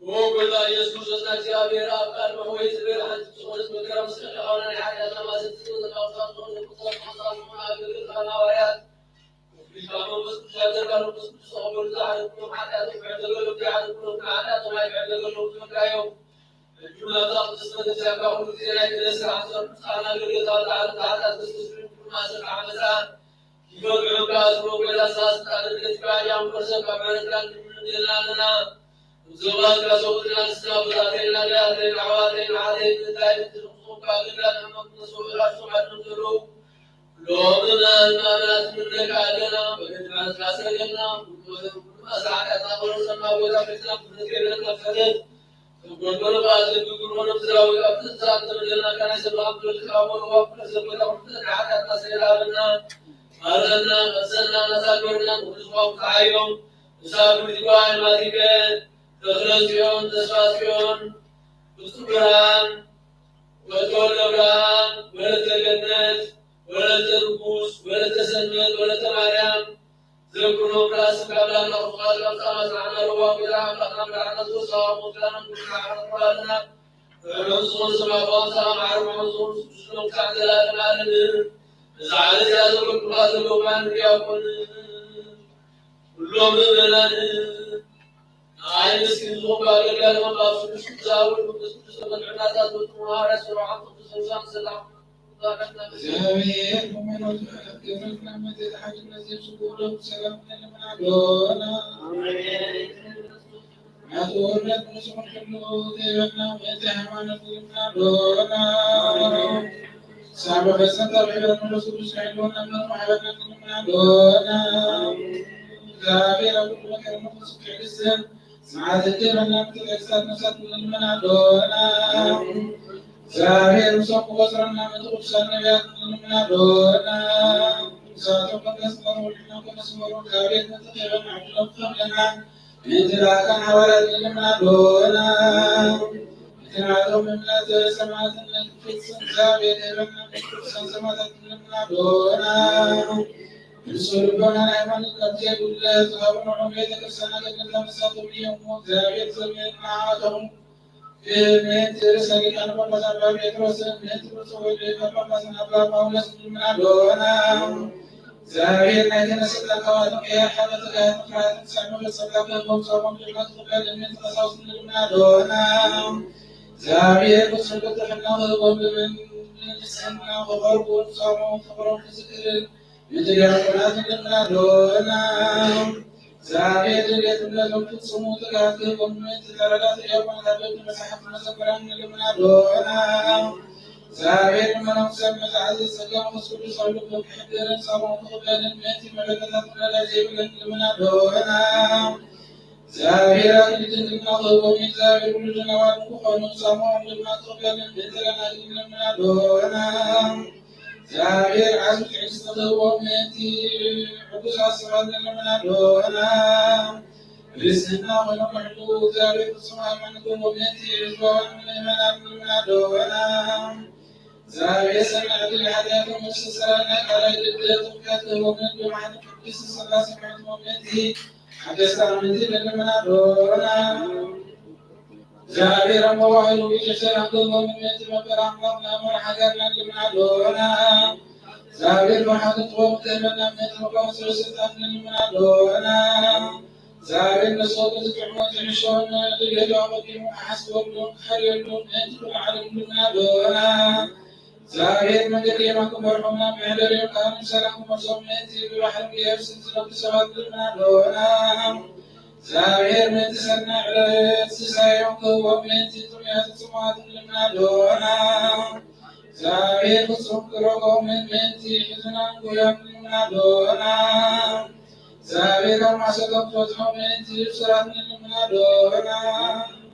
ኦ ጎይታ ኢየሱስ ክርስቶስ፣ ናይ እግዚኣብሔር ኣብ ቃል መሕወይ ዝበል ሓንቲ ዝኾነት መከራ ምስ ተቃወና ናይ ሓጢኣትና ማሰት ዝኾነ ተቃውሳ ዝኾነ ቅዱሳት ቅዱሳት ዝኾነ ኣገልግልካ ሃዋርያት፣ ወፍሪካ መንፈስ ቅዱስ ያዘርካ መንፈስ ቅዱስ ተቐበሉ። ዝዓለምኩም ሓጢኣቶም ክሕደገሎም፣ ዘይዓለምኩም ሓጢኣቶም ኣይክሕደገሎም ዝበልካዮም። ሕጂ ናብዛ ቅድስቲ ቤተክርስትያንካ ኩሉ ግዜ ናይ ክህነት ስራሕ ዝሰርሑ ጻና ኣገልገልታ፣ ዝዓለምካ ሓጢኣት መስተስርዩ፣ ኩሉ ማእሰርቲ ዓመጻ ይፈትሑ። እምበኣር ስለ ጎይታ ስልጣን ክህነትካ እያም ከርሰካ ምሕረትካን ክንምንደልና ኣለና። እዞባት ካሰቡትና ንስና ብዛተይና ደያተይና ኣሕዋተይና ሓተይና እንታይ ምትንኹም ኣገልጋል ሕመም ተሰዊራ ሸማድም ዘለዉ ሎሚ ምእመናት ምንደካ ኣለና። በገድማት ካሰገና ኩሉ መሳሓቃትና በሮሰና ጎይታ ቤትና ክፍለት ገይረና ፈተት ተጎልበሉ ባዝን ብግርሆኖም ዝራዊ ኣብ ትእዛዝ ተመደና ካናይ ሰብኣም ዶልካ ወርዋ ኩለ ሰብ ጎይታ ኩፍለት ሓጢኣትና ሰይራልና። ማረና፣ ቀሰና፣ ናሳገሩና ንኩሉ ዝቋም ተዓዮም። እሳብ ምድጓይ ማሪከ፣ ተክለ ጽዮን፣ ተስፋ ጽዮን፣ ፍጹም ብርሃን፣ ወልደ ወልደ ብርሃን፣ ወለተ ገነት፣ ወለተ ንጉስ፣ ወለተ ሰንበት፣ ወለተ ማርያም፣ ዘክሮ ክላስ ካብ ላና ቁፋል ካብ ጻማ ዝዓና ረዋ ጎይታ ኣምላኽና መድሓና ዝወሰዋ ሞትካና ንጉስና ዓረፍ ቁራልና። ርሑስ ዝኾን ስማ ቋንቋ ማዕረ ርሑስ ዝኾን ስዱስ ሎም ክሳዕ ዘላለም ዓለም። እዛ ዓለም እዚኣ ዘሎ ኩሉ ዘለዋ ማን ዲያቆን ኩሎም ምእመናን ንዓይ ምስኪን ዝኾንኩ ኣገልጋሊ መንፈስ ቅዱስ፣ ብዛ ወልድ መንፈስ ቅዱስ ተመልዑ ናታ ትወጽኡ ሃዋርያት ስሩዓት ቅዱስ ሰብሳን ሰላም። እግዚኣብሔር ብመንፈስ ቅዱስ ክብርን ክናመት የተሓድነት ዘይስጉ ወደሙ ሰላም ንልምና ዶና። ናቱ ውርደት ንስሙን ሕሉ ዘይበልና ምእንቲ ሃይማኖት ንልምና ዶና። ሳብ ፈሰንታ ብሕብረት መንፈስ ቅዱስ ክሕልወና መርማሕበርና ንልምና ዶና። እግዚኣብሔር ኣብ ኩሉ መከራ መንፈስ ቅዱስን ስርዓተ ጀበና ምትእስሳር ነፍሳት ንልምና ዶና። እግዚኣብሔር ምሳኹም ክቆጽረና ምእንቲ ቅዱሳን ነቢያት ንልምና ዶና። ምሳቶም ከነስመሩ፣ ንሕና ከነስመሩ፣ እግዚኣብሔር ምእንቲ ክህበና ዕድሎም ክኸፍለና፣ ምእንቲ ልኣካን ሃዋርያት ንልምና ዶና። ምእንቲ ናቶም እምነት ሰማዕትነት ፍጽም እግዚኣብሔር ይህበና፣ ምእንቲ ቅዱሳን ሰማዕታት ንልምና ዶና። ንጹህ ልቦና ናይ ሃይማኖት ካብ ዘይጉድለት ሃቡ። ንዑ ቤተ ክርስቲያን ኣገልግሎት መሳቶም እዮም። እግዚኣብሔር ዘመን ንዓቶም ምእንቲ ርእሰ ሊቃነ ጳጳሳት ኣባ ጴጥሮስን ምእንቲ ብፁዕ ወልደ ሊቀ ጳጳስን ኣባ ጳውሎስ ንልምና ዶና። እግዚኣብሔር ናይ ክህነት ስልጣን ካብኣቶም ከይረሓቐ ትግሃትን ፍርሃትን ክሳዕ መፈጸምታ ክህቦም ጾሞም ድማ ክቕበልን ምእንቲ ቀሳውስት ንልምና ዶና። እግዚኣብሔር ፍጹም ቅልጥፍና ክህቦም ብምንጽህና ክቐርቡ ጾሞም ፍቕሮም ክዝክርን ምእንቲ ዲያቆናት ንልምና ዶና። እግዚኣብሔር ድሌት እምነቶም ፍጽሙ ትግሃት ክህቦም ምእንቲ ተረዳእቲ ዲያቆናት ኣበብቲ መጻሕፍቲ መዘምራን ንልምና ዶና። እግዚኣብሔር ንመነኩሰ መጽሓዚ ጸጋ መንፈስ ቅዱስ ኣብ ልቦም ክሕድርን ጻሞም ክቕበልን ምእንቲ መለከታት ምረዳይ ዘይብለን ንልምና ዶና። እግዚኣብሔር ኣክሊል ድንግልና ክህቦም እግዚኣብሔር ውሉድን ኣዋልድን ክኾኑ ጻሞም ድማ ክቕበልን ምእንቲ ደናግል ንልምና ዶና። እግዚኣብሔር ዓስቢ ትዕግስቲ ክህቦም ምእንቲ ሕጉሳት ሰባት ንልምና ዶና። ርእስና ኮይኖም ክሕልዉ እግዚኣብሔር ፍጹም ሃይማኖት ክህቦም ምእንቲ ህዝባውያን ምእመናን ንልምና ዶና። እግዚኣብሔር ሰናይ ዕድል ሓጢኣቶም ምስትስራይ ናይ ካልኣይ ልደት ምክንያት ክህቦም ምእንቲ ብማሕተም ቅድስት ሥላሴ ክሕትሞም ምእንቲ ሓደስቲ ኣመንቲ ንልምና ዶና። እግዚኣብሔር ኣብ መዋዕሉ ብዙሕ ሰላም ክህቦም ምእንቲ መምህር ኣምላኽ ናይ ኣምሃራ ሃገርና ንልምና ዶና። እግዚኣብሔር ብሓቂ ጥበብ ክህበና ምእንቲ መቃወምቲ ስልጣን ንልምና ዶና። እግዚኣብሔር ነፍሲ ወከፍ ዝጥዕሞን ዝሕሾን ድሌቱ ኣቐዲሙ ክሓስበሉን ክሓልየሉን ምእንቲ ኩሉ ዓለም ንልምና ዶና። እግዚኣብሔር መንገዲ የማን ክመርሖም ናብ መሕደሪኦም ካህኑ ሰላም ክመልሶም ምእንቲ ብባሕርን ብየብስን ዝነብሩ ሰባት ንልምና ዶና። እግዚኣብሔር ምእንቲ ሰናይ ዕለት ሲሳዮም ክህቦም ምእንቲ ጥሙያትን ጽሙኣትን ንልምና ዶና። እግዚኣብሔር ፍጹም ቅረቦም ምእንቲ ሕዝናን ጉያን ንልምና ኣዶና። እግዚኣብሔር ካብ ማሰቶም ፈትሖም ምእንቲ ብስራት ንልምና ኣዶና።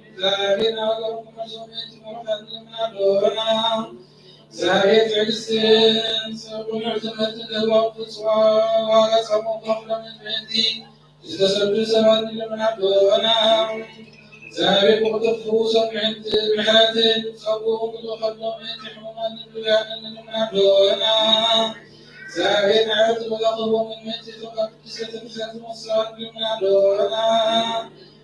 እግዚኣብሔር ናባቶም ክመልሶም ምእንቲ ምሕረት ንልምና ኣዶና። እግዚኣብሔር ትዕግስትን ጽኑዕ ትምህርትን ክህቦም ፍጹም ዋጋ ጸምኦም ከፍሎም ምእንቲ ዝተሰዱ ሰባት ንልምና ኣዶና። እግዚኣብሔር ብቕልጡፍ ፍውሶም ምእንቲ ምሕረትን ጸጉኡ ክልእኸሎም ምእንቲ ሕሙማት ንድውያንን ንልምና ኣዶና። እግዚኣብሔር ንዕረፍቲ ቦታ ክህቦም ምእንቲ እቶም ካብ ቅድስተ ቤተክርስትያን ዝመጹ ሰባት ንልምና ኣዶና።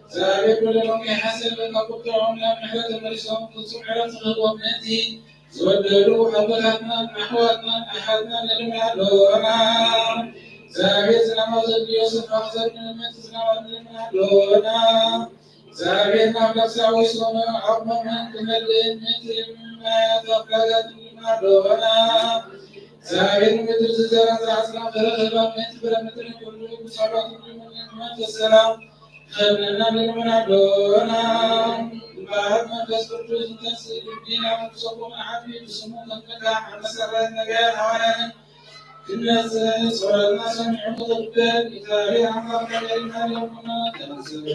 እግዚኣብሔር በደሎም ከይሓሰበ ካብ ቁጥዖም ናብ ምሕረት ተመሊሶም ፍጹም ዕረፍቲ ክህቦም ምእንቲ ዝበደሉ ኣቦታትናን ኣሕዋትናን ኣሓትናን ንልምና ኣዶና። እግዚኣብሔር ዝናማት ዘድልዮ ስፍራ ክዘርእ ምእንቲ ዝናማት ንልምና ኣዶና። እግዚኣብሔር ናብ ነፍሳ ወይሶነ ዓቕሞምን ክመልእን ምእንቲ ምምናያት ኣፍቃሪታት ንልምና ኣዶና። እግዚኣብሔር ንምድሪ ዝዘራ ዝዓጽና ክረኽባ ምእንቲ ፍረ ምድሪ ኩሉ ብጸሎት ንልምና መንፈስ ሰላም ኸብለና ንልምና ኣዶና። ብኣብ መንፈስ ቅዱስ ንተንስእ ልቢና ብሰቡ ንዓቢ ብስሙ ከንቀካ ኣብ መሰረት ነቢያት ሃዋርያትን ክንነጽህ ጸሎትና ሰሚዑ ክቕበል እግዚኣብሔር ኣምላኽና የሪና ለምና ተንስእ።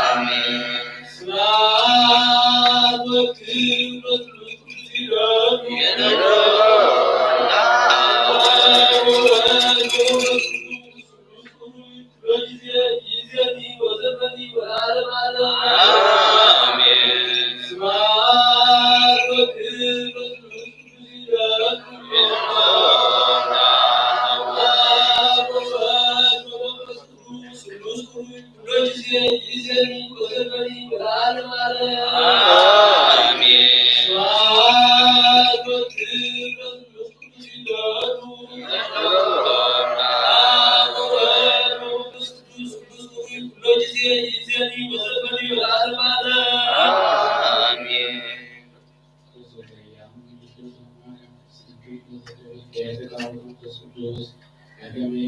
አሜን። ስብሐት ወክብር ለስሉስ ቅዱስ ይላሉ። አሜን። ስብሐት ወክብር ለስሉስ ቅዱስ ይላሉ። ቀዳማይ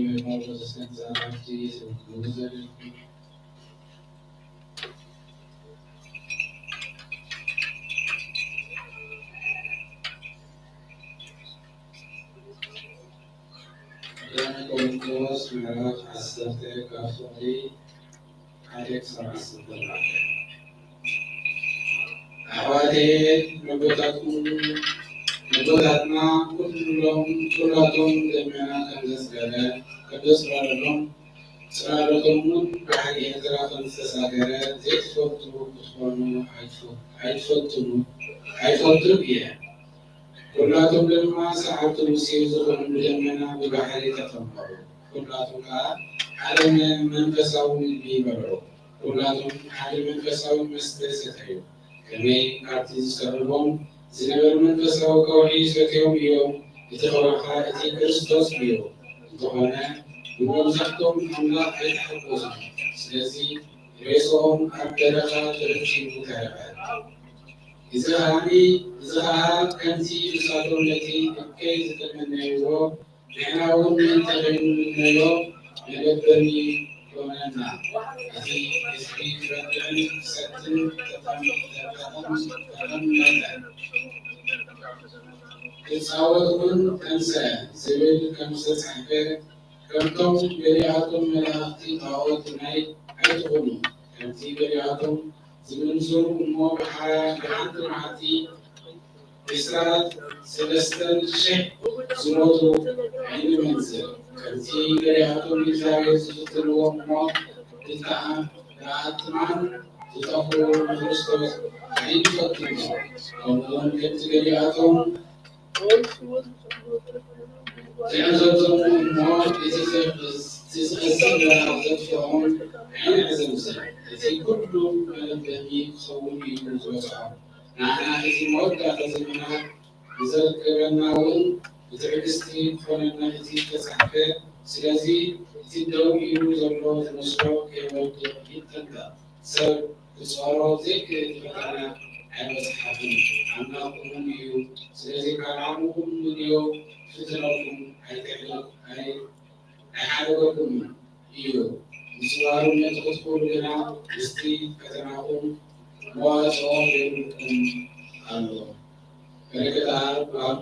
ቆሮንቶስ ምዕራፍ ዓሰርተ ካብ ፍቕሪ ሓደ ክሳብ ዓሰርተ ኣርባዕተ። ኣሕዋተየ፣ ነቦታትኩም፣ ነቦታትና ኩሎም፣ ኩላቶም ደመና ከም ዘጽለለ፣ ከም ዘጽለለሎም፣ ጽላሎቶም እውን ባሕሪ ኤርትራ ከም ዝተሳገረ ዘይትፈልጡ ክትኾኑ ኣይትፈ-፣ ኣይትፈትኑ፣ ኣይፈልጡን እየ። ኩላቶም ድማ ሰዓብቲ ሙሴ ዝኾኑ ብደመና ብባሕሪ ተጠመቑ። ኩላቶም ከኣ ሓደ መ-፣ መንፈሳዊ ምግቢ በልዑ። ኩላቶም ሓደ መንፈሳዊ መስተ ሰተዩ። ከመይ ካብቲ ዝስዕቦም ዝነበረ መንፈሳዊ ከውሒ ሰትዮም እዮም። እቲ ከውሒ ከኣ እቲ ክርስቶስ እዩ። እንተኾነ ብመብዛሕትኦም ኣምላኽ ኣይተሓጎሱን። ስለዚ ሬስኦም ኣብ በረኻ ተበቲኑ ተረፈ። እዚ ኸኣ፣ እዚ ኸኣ ከምቲ ንሳቶም ነቲ እከይ ዝተመነይዎ፣ ንሕና እውን ምእንቲ ከይንምነዮ መደበኒ ኮነና። እቲ ህዝቢ ክበልዕን ክሰትን ተቐም-፣ ተቐም-፣ ተቐመጠ። ክጻወት እውን ተንስአ ዝብል ከም ዝተጻሕፈ፣ ከምቶም ገሊኣቶም መላእኽቲ ጣዖት ናይ ኣይትኹኑ፣ ከምቲ ገሊኣቶም ዝምንዝሩ እሞ ብሓ-፣ ብሓንቲ መዓልቲ ዕስራ ሰለስተን ሽሕ ዝሞቱ ኣይንመንዝር። ከምቲ ገሊኣቶም እግዚኣብሔር ዝፍትንዎ እሞ ብጣዕ-፣ ብኣጥማን ዝጠፍኡ ንክርስቶስ ኣይንፈትኖ። ከምኡውን ከምቲ ገሊኣቶም ትዕዘብቶም እሞ እቲ ዘ-፣ እቲ ዝቐስር መልኣኽ ዘጥፍኦም ኣይንዕዘምዝር። እዚ ኩሉ መለበሚ ክኸውን እዩ ዝበጽሖ። ንዓና እቲ መወዳእታ ዘመናት ንዘርክበና እውን ብትዕግስቲ ክኾነና እቲ ዝተጻሕፈ። ስለዚ እቲ ደው ኢሉ ዘሎ ዝመስሎ ከይወድቕ ይጠንቀቕ። ሰብ ክጾሮ ዘይክእል ፈተና ኣይበጽሓኹን። ኣምላኽኩም እውን እዩ። ስለዚ ካብ ዓቕምኹም ንልዮ ክፍትነኩም ኣይትዕለል-፣ ኣይ-፣ ኣይሓደገኩምን እዩ። ንጽዋሩ ነቲ ክትክእሉ ግና ምስቲ ፈተናኹም መዋጽኦ የብልኩም ኣሎ። በረከት ኣብ ኣብ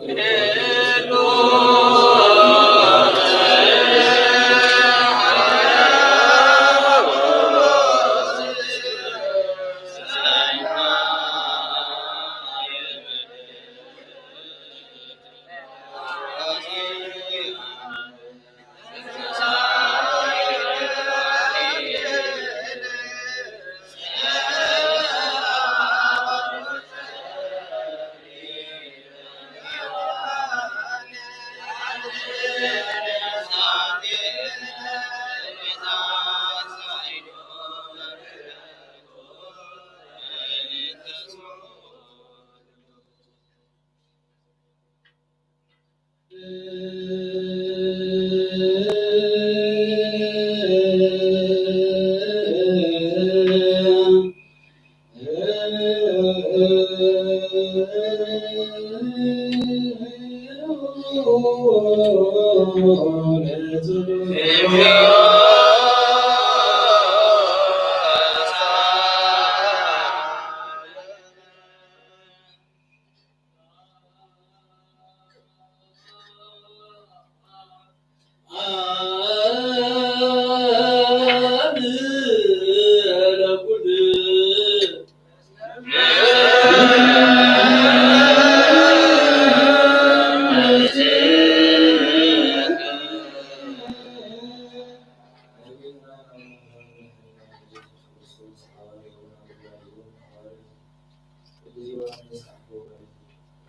ቅዱስ ዮሐንስ ኣፈወርቂ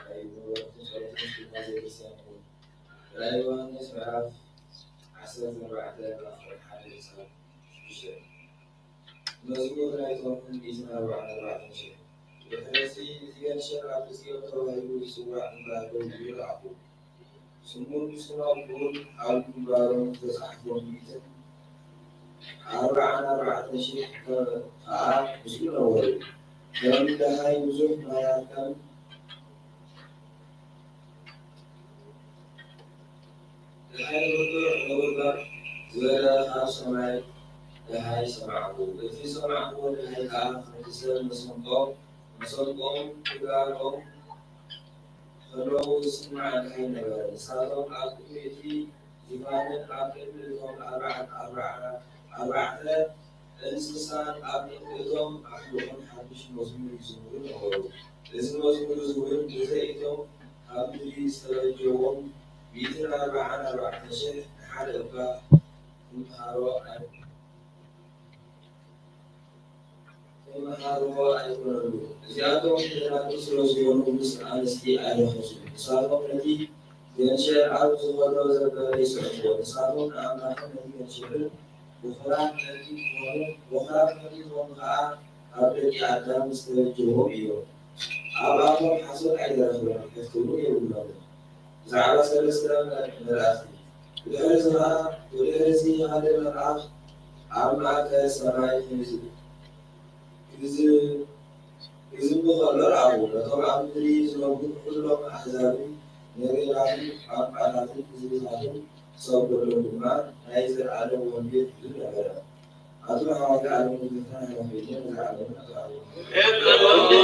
ራእዩ ነበርትን ጸሎትን ምስጢር ቤተክርስትያን ይኹን። ራእይ ዮሃንስ ምዕራፍ ዓሰርተ ኣርባዕተ ካብ ቁጽሪ ሓደ ክሳብ ሽዱሽተ። መዝሙር ናይቶም ሚእትን ኣርባዓን ኣርባዕተን ሽሕ። ድሕሪ እዚ እቲ ገንሸል ኣብ ሕዝቅኤል ተባሂሉ ዝጽዋዕ እምባ ደው ኢሉ ረኣኹ። ስሙን ስም ኣቦኡን ኣብ ግንባሮም ዝተጻሕፎ ሚእትን ኣርባዓን ኣርባዕተን ሽሕ ከኣ ምስኡ ነበሩ። ከም ደሃይ ብዙሕ ማያት፣ ከም ደሃይ ብርቱዕ ነጎድጓድ ዝበለ ካብ ሰማይ ደሃይ ሰማዕኩ። እቲ ዝሰማዕኩዎ ደሃይ ከኣ ከምቲ ሰብ መሰንቆ፣ መሰንቆም ክጋሮም ከለዉ ዝስማዕ ደሃይ ነበረ። ንሳቶም ኣብ ቅድሚ እቲ ዙፋንን ኣብ ቅድሚ እቶም ኣርባዕተ፣ ኣርባዕተ፣ ኣርባዕተ እንስሳን ኣብ ቅድሚ እቶም ኣሕሉቕን ሓድሽ መዝሙር ይዝምሩ ነበሩ። እዚ መዝሙር እዚ እውን ብዘይ እቶም ካብ ምድሪ ዝተበጀዎም ሚእትን ኣርባዓን ኣርባዕተን ሽሕ ንሓደ እኳ ክምሃሮ ኣይ-፣ ክምሃርዎ ኣይኮነሉን። እዚኣቶም ደናግል ስለ ዝኾኑ ምስ ኣንስቲ ኣይረኸሱን። ንሳቶም ነቲ ገንሸል ኣብ ዝኸዶ ዘበለ ይስዕብዎ። ንሳቶም ንኣምላኽን ነቲ ገንሸልን ብኹራት ነቲ ዝኾኑ፣ ብኹራት ነቲ ዝኾኑ ከኣ ካብ ደቂ ኣዳም ዝተበጀዎም እዮም። ኣብኣቶም ሓሶት ኣይተረኽበን፣ ሕፍቲ እውን የብሎምን። ብዛዕባ ሰለስተ መላእኽቲ። ብድሕሪ እዚ ኸኣ፣ ብድሕሪ እዚ ሓደ መልኣኽ ኣብ ማእከል ሰማይ ክዝ-፣ ክዝ-፣ ክዝምቢ ኸሎ ረኣኹ። ነቶም ኣብ ምድሪ ዝነብሩ ኹሎም ኣህዛብን ነገዳትን ቋንቋታትን ህዝብታትን ክሰብከሎም ድማ ናይ ዘለኣለም ወንጌል ሒዙ ነበረ። ኣቱም ኣሕዋተይ፣ ዓለምን ህይወታን ሃላፊ የለን፣ ነዛ ዓለምን ነታ ዓለምን።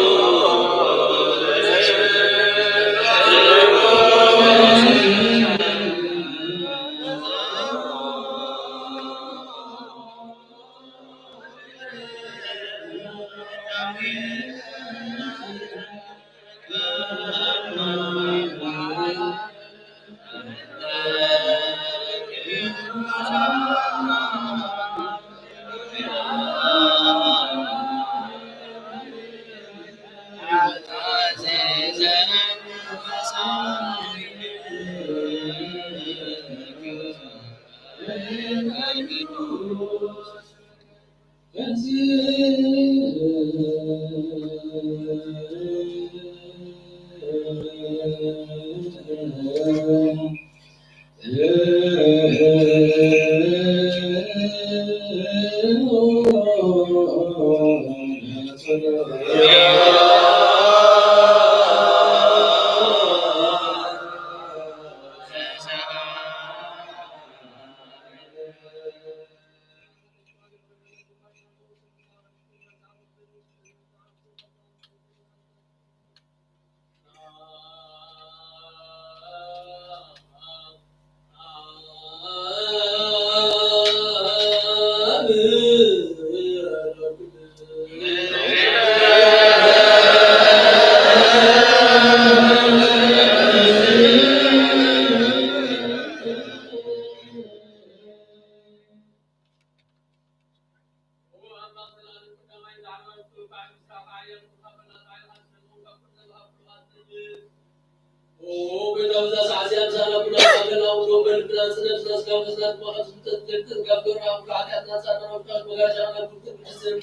ኦ ጎይታ፣ ብዛ ሰዓት እዚኣ ምሳና ኩና ኣከልና፣ ወዶ በልብና፣ ጽነት፣ ስጋስጋ፣ መስላት፣ ማኸት፣ ፍልጠት፣ ፍልጠት፣ ካብ ዶርና፣ ካብ ኃጢኣትና፣ ጻድና፣ ወፍታሽ፣ መጋሻ፣ ናብ ብርቱ ብሕስን፣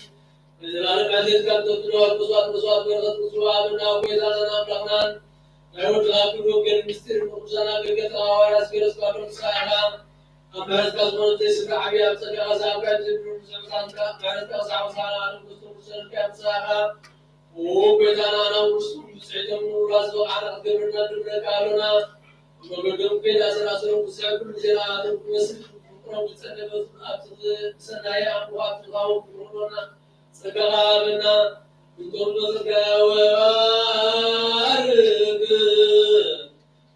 ንዘላለም ዕዜት ካብ ተብሎ፣ መስዋዕት፣ መስዋዕት፣ በረኸት፣ ምስሉ፣ ኣብና፣ ጎይታናን ኣምላኽናን፣ ናይ ወድኻ ክብሪ ወንጌል፣ ምስጢር፣ ቅዱሳን ኣገልገልቲ፣ ሃዋርያት፣ ገለጽ፣ ካብ ንስኻ ኢኻ፣ ኣብ ምሕረትካ ዝኾነ ዘይስፍራ ዓብዪ፣ ኣብ ጸጋኻ ዝኣባይ፣ ዘይብሉ፣ ንዘመሳንካ፣ ምሕረትካ፣ ክሳዕ ምሳና፣ ዓለም፣ ክርስቶስ፣ ሰለስቲያ፣ ንስኻ ኢኻ፣ ኦ ጎይታና፣ ናብ ውርስቱ ብጽሒቶም ምውራስ ዝበቕዓና ክትገብረና ንልምነካ ኣሎና። ብመገዶም ከይድ ኣሰራስሮም ክስዕብ፣ ኩሉ ዜና ኣቶም ክመስል፣ ፍቕሮም ዝጸለመ፣ ኣብቲ ሰናይ ኣምልኾ፣ ኣብቲ ዝሃቦም ክብርሎና ጸጋኻ ሃበና። እንቶም መዘጋወ ኣርግ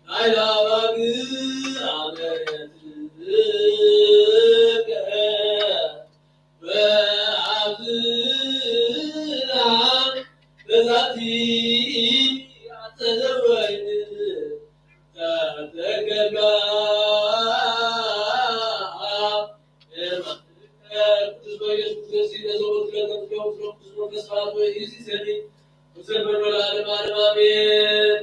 ናይ ላባግ ኣመት በአብዝና በዛቲ አተዘወይን ተተገጋ ቅዱስ በኢየሱስ ክርስቶስ ይነዘወት ለተምስለው ስለ ቅዱስ መንፈስ ፋት ወይ ኢየሱስ ዘኒ ወዘልፈን ወለዓለመ ዓለም አሜን።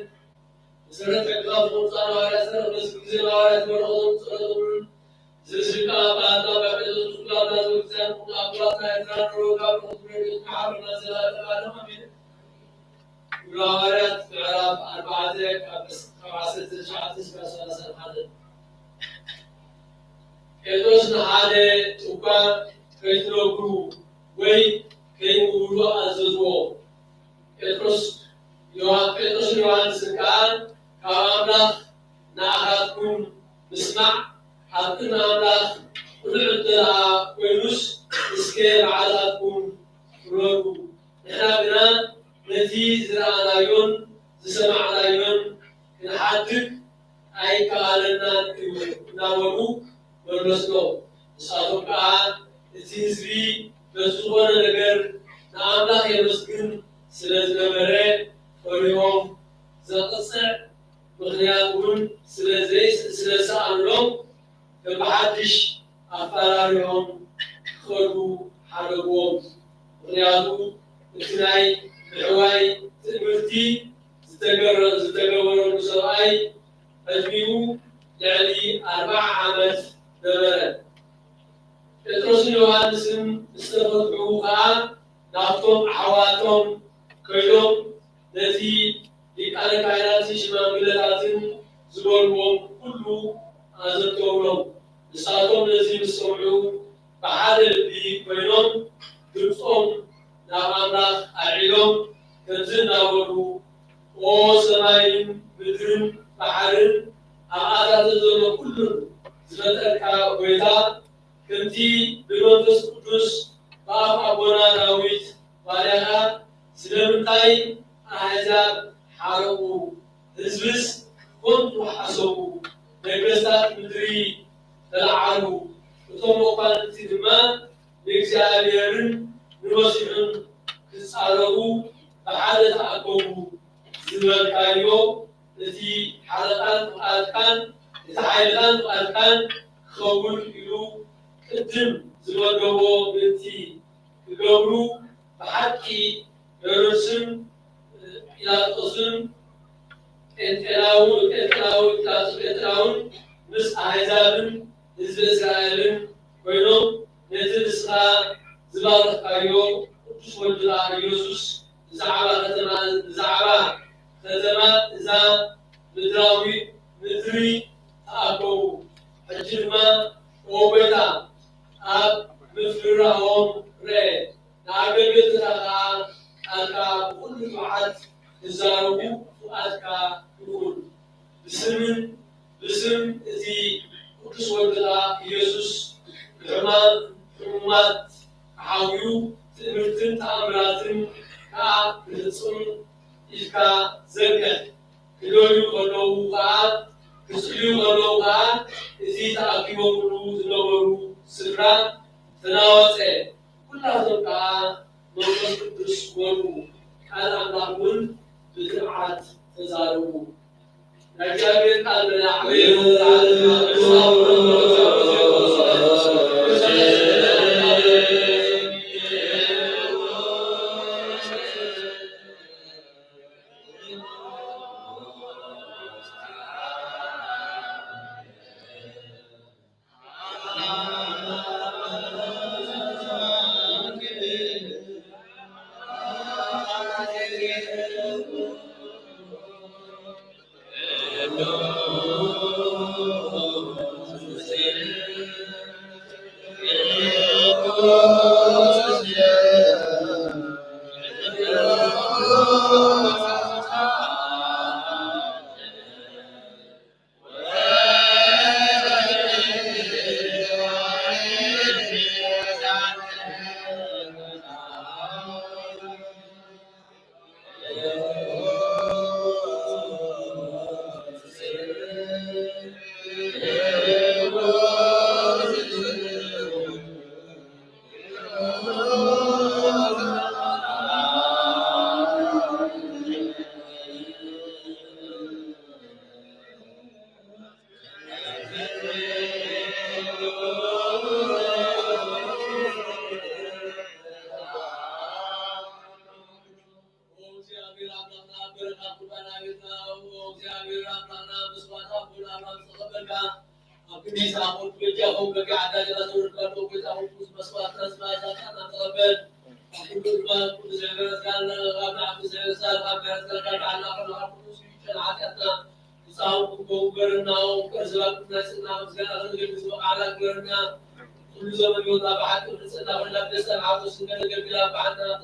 መሰረት ሕግኻ ዝኾኑ ጻድቃን ሐዋርያት ሰረቕ በዚ ግዜ ሐዋርያት በረኸቶም ጸሎቶምን ዝስልካ ኣባላትና በዕደቱ ስላምና ዘውግዛን ቁና ኣባላትና ኤርትራ ንሮጋ ብኽትብረድ ሓርና ዘላለም ዓለም ኣሜን። ግብረ ሐዋርያት ምዕራፍ ኣርባዕተ ካብ ዕስ-፣ ካብ ዓሰርተ ትሽዓተ እስከ ሰላሳ ሓደ። ጴጥሮስ ንሓደ እኳ ከይትነግሩ ወይ ከይምውሉ ኣዘዝዎ። ጴጥሮስ ዮሃ-፣ ጴጥሮስን ዮሃንስን ከኣ ካብ ኣምላኽ ንኣኻትኩም ምስማዕ ኣብ ቅድሚ ኣምላኽ ቅኑዕ እንተ ደኣ ኮይኑስ እስከ ባዕልኻትኩም ፍረዱ። ንሕና ግና ነቲ ዝረኣናዮን ዝሰማዕናዮን ክንሓድግ ኣይከኣለናን እዩ እናበሉ መለስሎም። ንሳቶም ከኣ እቲ ህዝቢ በቲ ዝኾነ ነገር ንኣምላኽ የመስግን ስለ ዝነበረ ፈሪሆም ዘቕጽዕ ምኽንያት እውን ስለ ዘይ-፣ ስለ ዝሰኣኑሎም ከም ብሓድሽ ኣፈራሪሆም ክኸዱ ሓደግዎም። ምኽንያቱ እቲ ናይ ምሕዋይ ትእምርቲ ዝተገረ-፣ ዝተገበረሉ ሰብኣይ ዕድሚኡ ልዕሊ ኣርብዓ ዓመት ነበረ። ጴጥሮስን ዮሃንስን ምስ ተፈትሑ ኸኣ ናብቶም ኣሕዋቶም ከይዶም ነቲ ሊቃነ ካህናትን ሽማግለታትን ዝበልዎም ኩሉ ኣዘንተውሎም። ንሳቶም ነዚ ምስ ሰምዑ ብሓደ ልቢ ኮይኖም ድምጾም ናብ ኣምላኽ ኣልዒሎም ከምዚ እናበሉ፣ ኦ ሰማይን ምድርን ባሕርን ኣብኣታተን ዘሎ ኩሉን ዝፈጠርካ ጐይታ፣ ከምቲ ብመንፈስ ቅዱስ ብኣፍ ኣቦና ዳዊት ባርያኻ፣ ስለምንታይ ኣህዛብ ሓረቑ፣ ህዝብስ ኮንቱ ሓሰቡ፣ ነገስታት ምድሪ ተለዓሉ፣ እቶም መኳንንቲ ድማ ንእግዚኣብሔርን ንመሲሑን ክጻረሩ ብሓደ ተኣከቡ ዝበልካዮ፣ እቲ ሓለቓን ፍቓድካን፣ እቲ ሓይልኻን ፍቓድካን ክኸውን ኢሉ ቅድም ዝመደቦ ምእንቲ ክገብሩ፣ ብሓቂ ሄሮድስን ጲላጦስን ጴንጤናዊ-፣ ጴንጤናዊ-፣ ጲላጦስ ጴንጤናውን ምስ ኣህዛብን ህዝቢ እስራኤልን ኮይኖም ነቲ ንስኻ ዝባረኽካዮ ቅዱስ ወድኻ ኢየሱስ ብዛዕባ ከተማ፣ ብዛዕባ ከተማ እዛ ምድራዊ ምድሪ ተኣከቡ። ሕጂ ድማ ኦ ጐይታ፣ ኣብ ምፍርራሆም ርኤ፣ ንኣገልገልትኻ ኸኣ ቃልካ ብኹሉ ንብዓት ክዛረቡ ፍቓድካ ይኹን። ብስምን ብስም እቲ ቅዱስ ወድኻ ኢየሱስ ንሕማም ሕሙማት ክሓውዩ ትእምርትን ተኣምራትን ከኣ ክፍጽም ኢድካ ዘርግሕ። ክደልዩ ከለዉ ከኣ፣ ክጽልዩ ከለዉ ከኣ፣ እቲ ተኣኪቦምሉ ዝነበሩ ስፍራ ተናወጸ። ኩላቶም ከኣ መንፈስ ቅዱስ ሞልኡ፣ ቃል ኣምላኽ እውን ብትብዓት ተዛረቡ። ናይ እግዚኣብሔር ቃል መላእኽቲ እግዚኣብሔር ኣምላኽና በረኻ ቁርባን ኣቤትና። እሞ እግዚኣብሔር ኣምላኽና መስዋዕት ኣቦና ኣምላኽ ዝተቐበልካ፣ ኣብ ክንደይ ሰዓት በጃኹም በጊዕ ኣዳሊኻ ዘውረድካሎም ጎይታ ሆይ፣ መስዋዕትና ዝመኣዛካ ተቐበል። ኣብ ኩሉ እዋን፣ ኩሉ ዘበን፣ ካብ ንዓኹም ዘበን፣ ካብ ምሕረት ጋር ተዓላ፣ ካብ ንዓኹም ንጹህ ይጨን ሓጢኣትና። ንስኻ እውን ክገብረና፣ ይቅር ዝበል ናይ ጽድቅና ምስጋና ክንገልጽ በቃ ግበረና። ኩሉ ዘመን ህይወትና ብሓቂ ክንጽና፣ ኩላ ብደስታን ሓጎስን ከነገልግላ ብሓንሳብ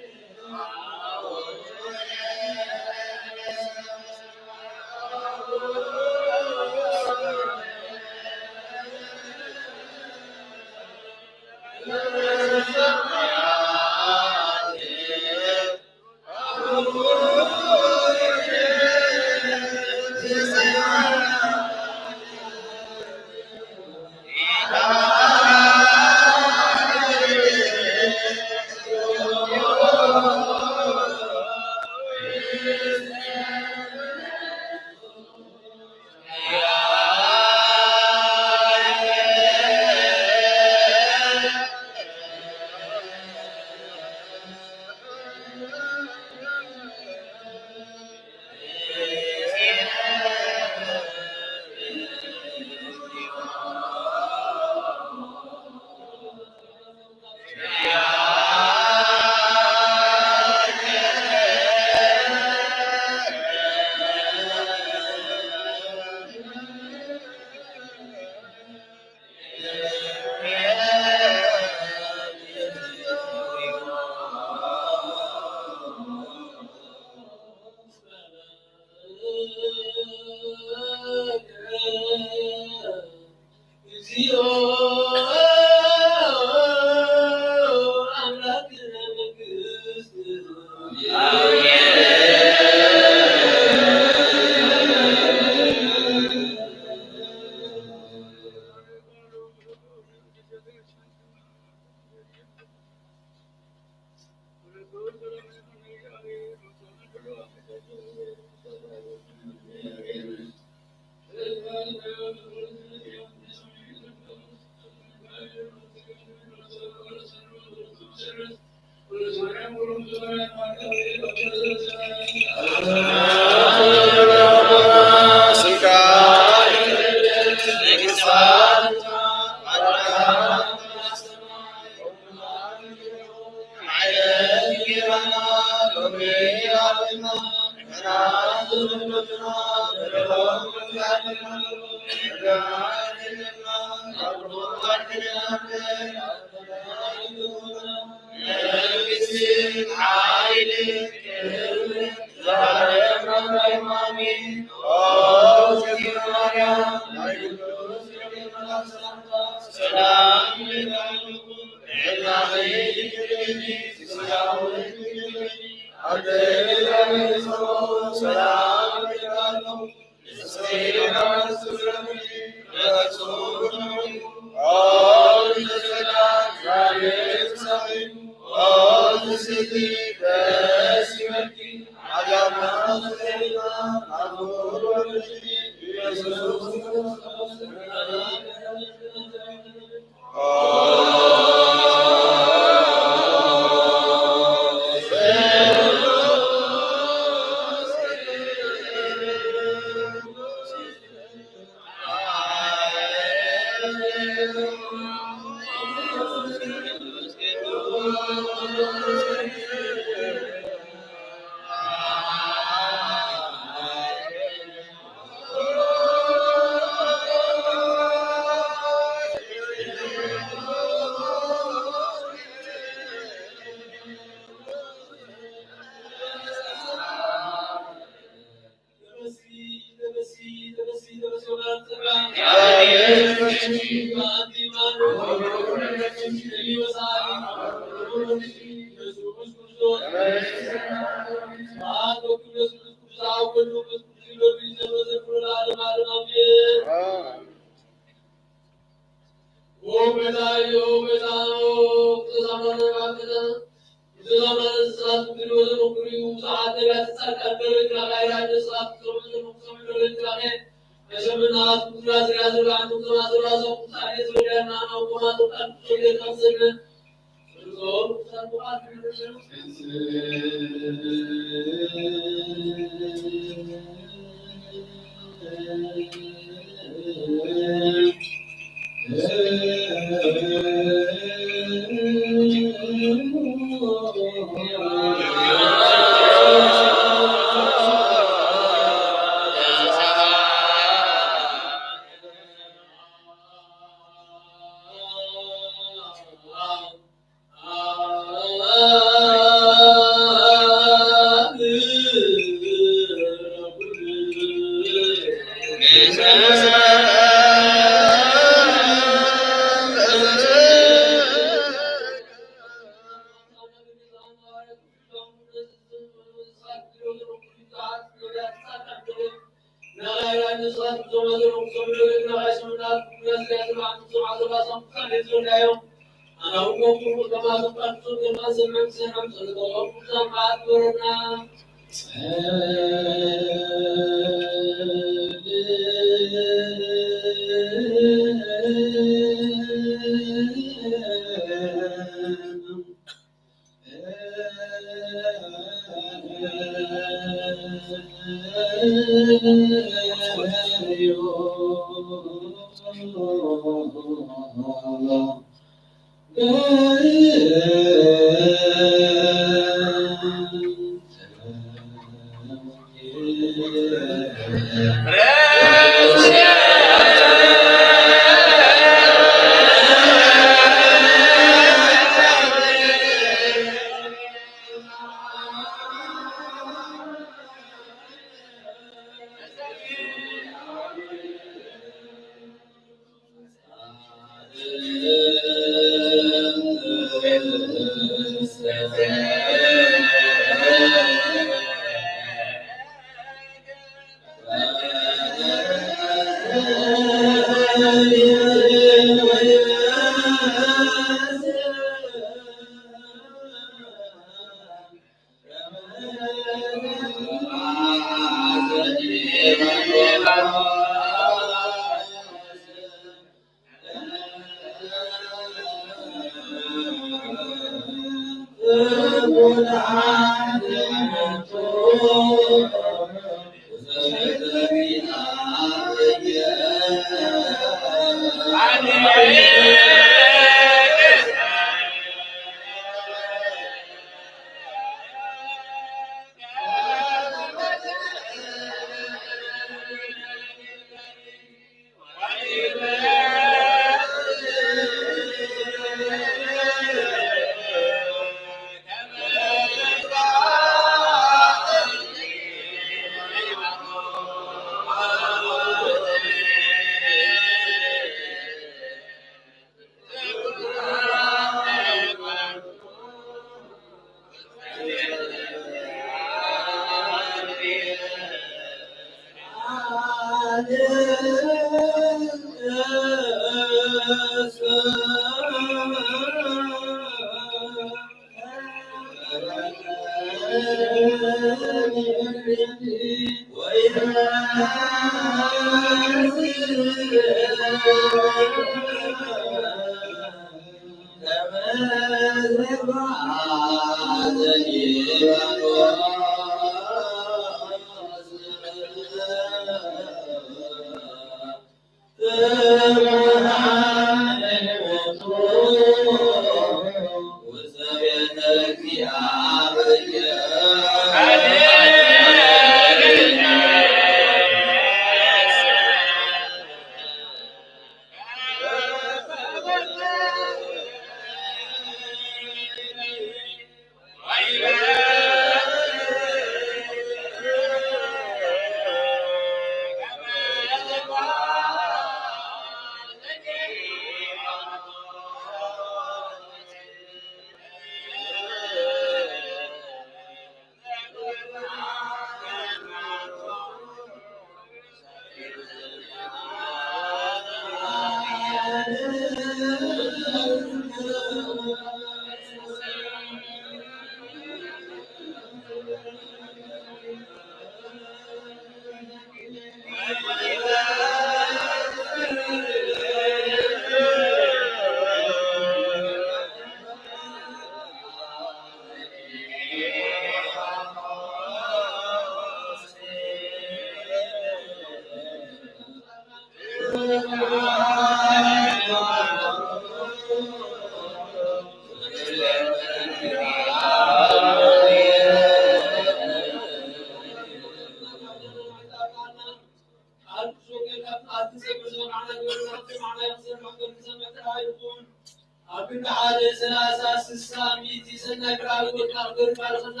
ኣብ ክንዲ ሓደ፣ ሰላሳ፣ ስሳ፣ ሚእቲ ሰናይ ፍቃዱ ወድካ ክገርም ባርኸና።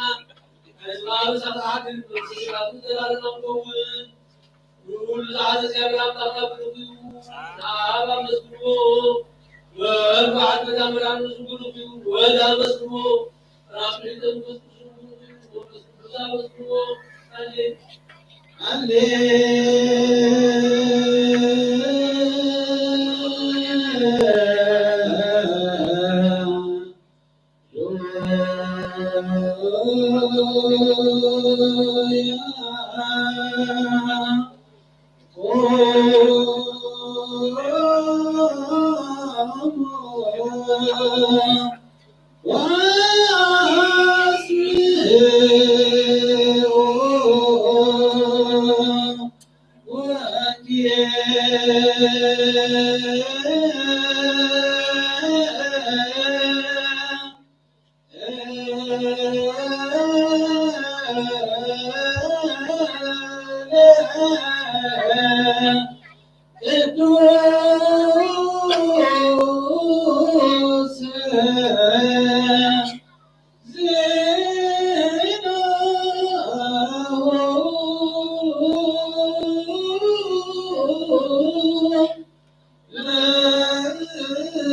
ናይ ዝባኑ ሰብዓ ክንዲ መንፈስ ቅዱስ ዘላለና ክኸውን። ንኹሉ ዝሓዘ እግዚኣብሔር ኣምላኽና ብሩኽ እዩ። ንኣብ ኣመስግንዎ። ወወልድ ወመንፈስ ቅዱስ ብሩኽ እዩ። ወወልድ ኣመስግንዎ። ራስ ሚእቲ መንፈስ ቅዱስ ብሩኽ እዩ። መንፈስ ቅዱስ ኣመስግንዎ። ሃሌ ቅዱስ ዜና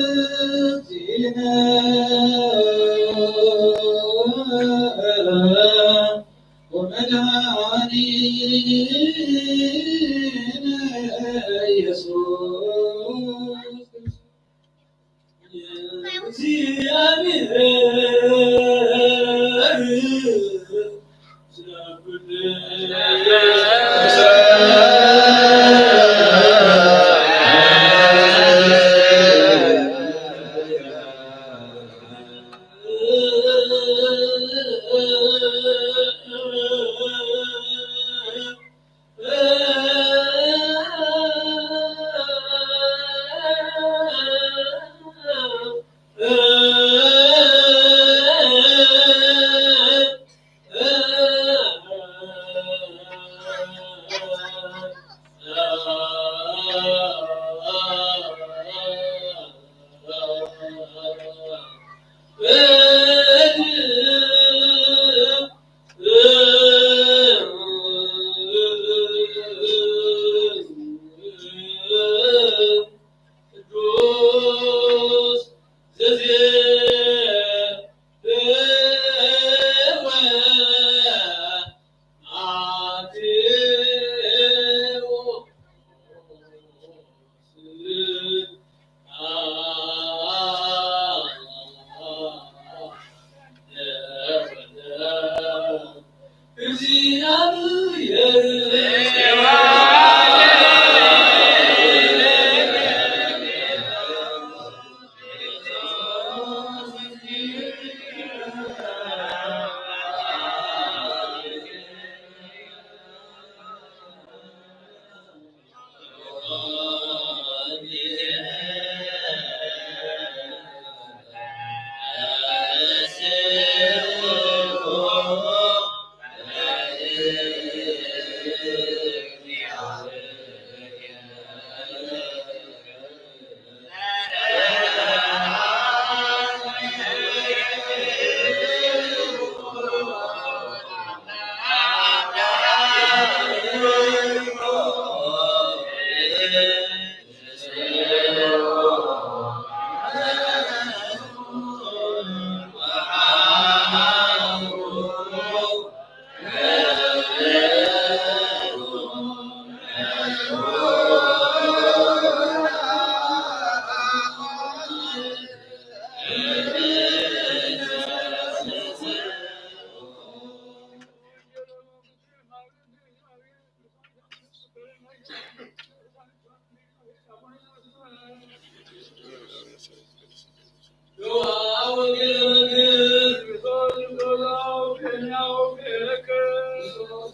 ለእግዚእነ ወመድኃኒነ ኢየሱስ ክርስቶስ። እግዚአብሔር ቅዱስ ዘዜወ ማቴዎስ።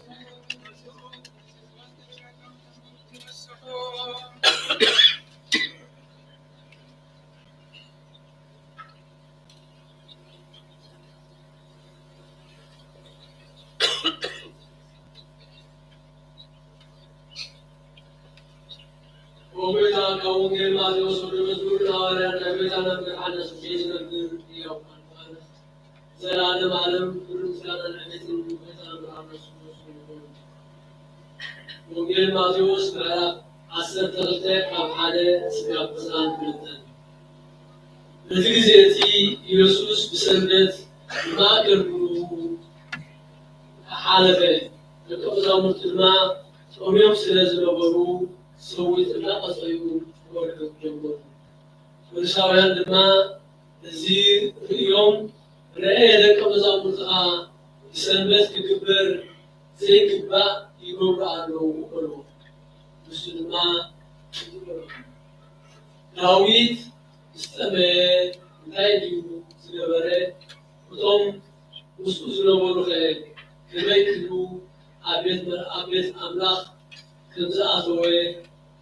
ኦ ጎይታ፣ ካብ ወንጌል ማቴዎስ ወዲ መዝሙር ንሃዋርያት ናይ ጎይታና መድሓና ስብከ ዝነግር ህያው ቃል ዘላለም ዓለም ክብሪ ምስጋና ንዕቤትን ጎይታና መድሓና ስሙ ይኹን። ወንጌል ማቴዎስ ምዕራፍ ዓሰርተ ክልተ ካብ ሓደ እስካብ ዕስራን ክልተን። በቲ ግዜ እቲ ኢየሱስ ብሰንበት ብማእከል ብእኡ ሓለፈ። ደቀ መዛሙርቱ ድማ ጾምዮም ስለ ዝነበሩ፣ ሰዊት እናቐጸዩ ክበልዑ ጀመሩ። ፈሪሳውያን ድማ እዚ ርእዮም፣ "ርአ፣ ደቀ መዛሙርትኻ ብሰንበት ክግበር ዘይግባእ ይገብሩ ኣለዉ" በልዎ። ንሱ ድማ ከምዚ በሎም፣ "ዳዊት ምስ ጠመየ እንታይ ድዩ ዝገበረ? እቶም ምስኡ ዝነበሩኸ ከመይ ኢሉ ኣብ ቤት መ-፣ ኣብ ቤት ኣምላኽ ከም ዝኣተወ፣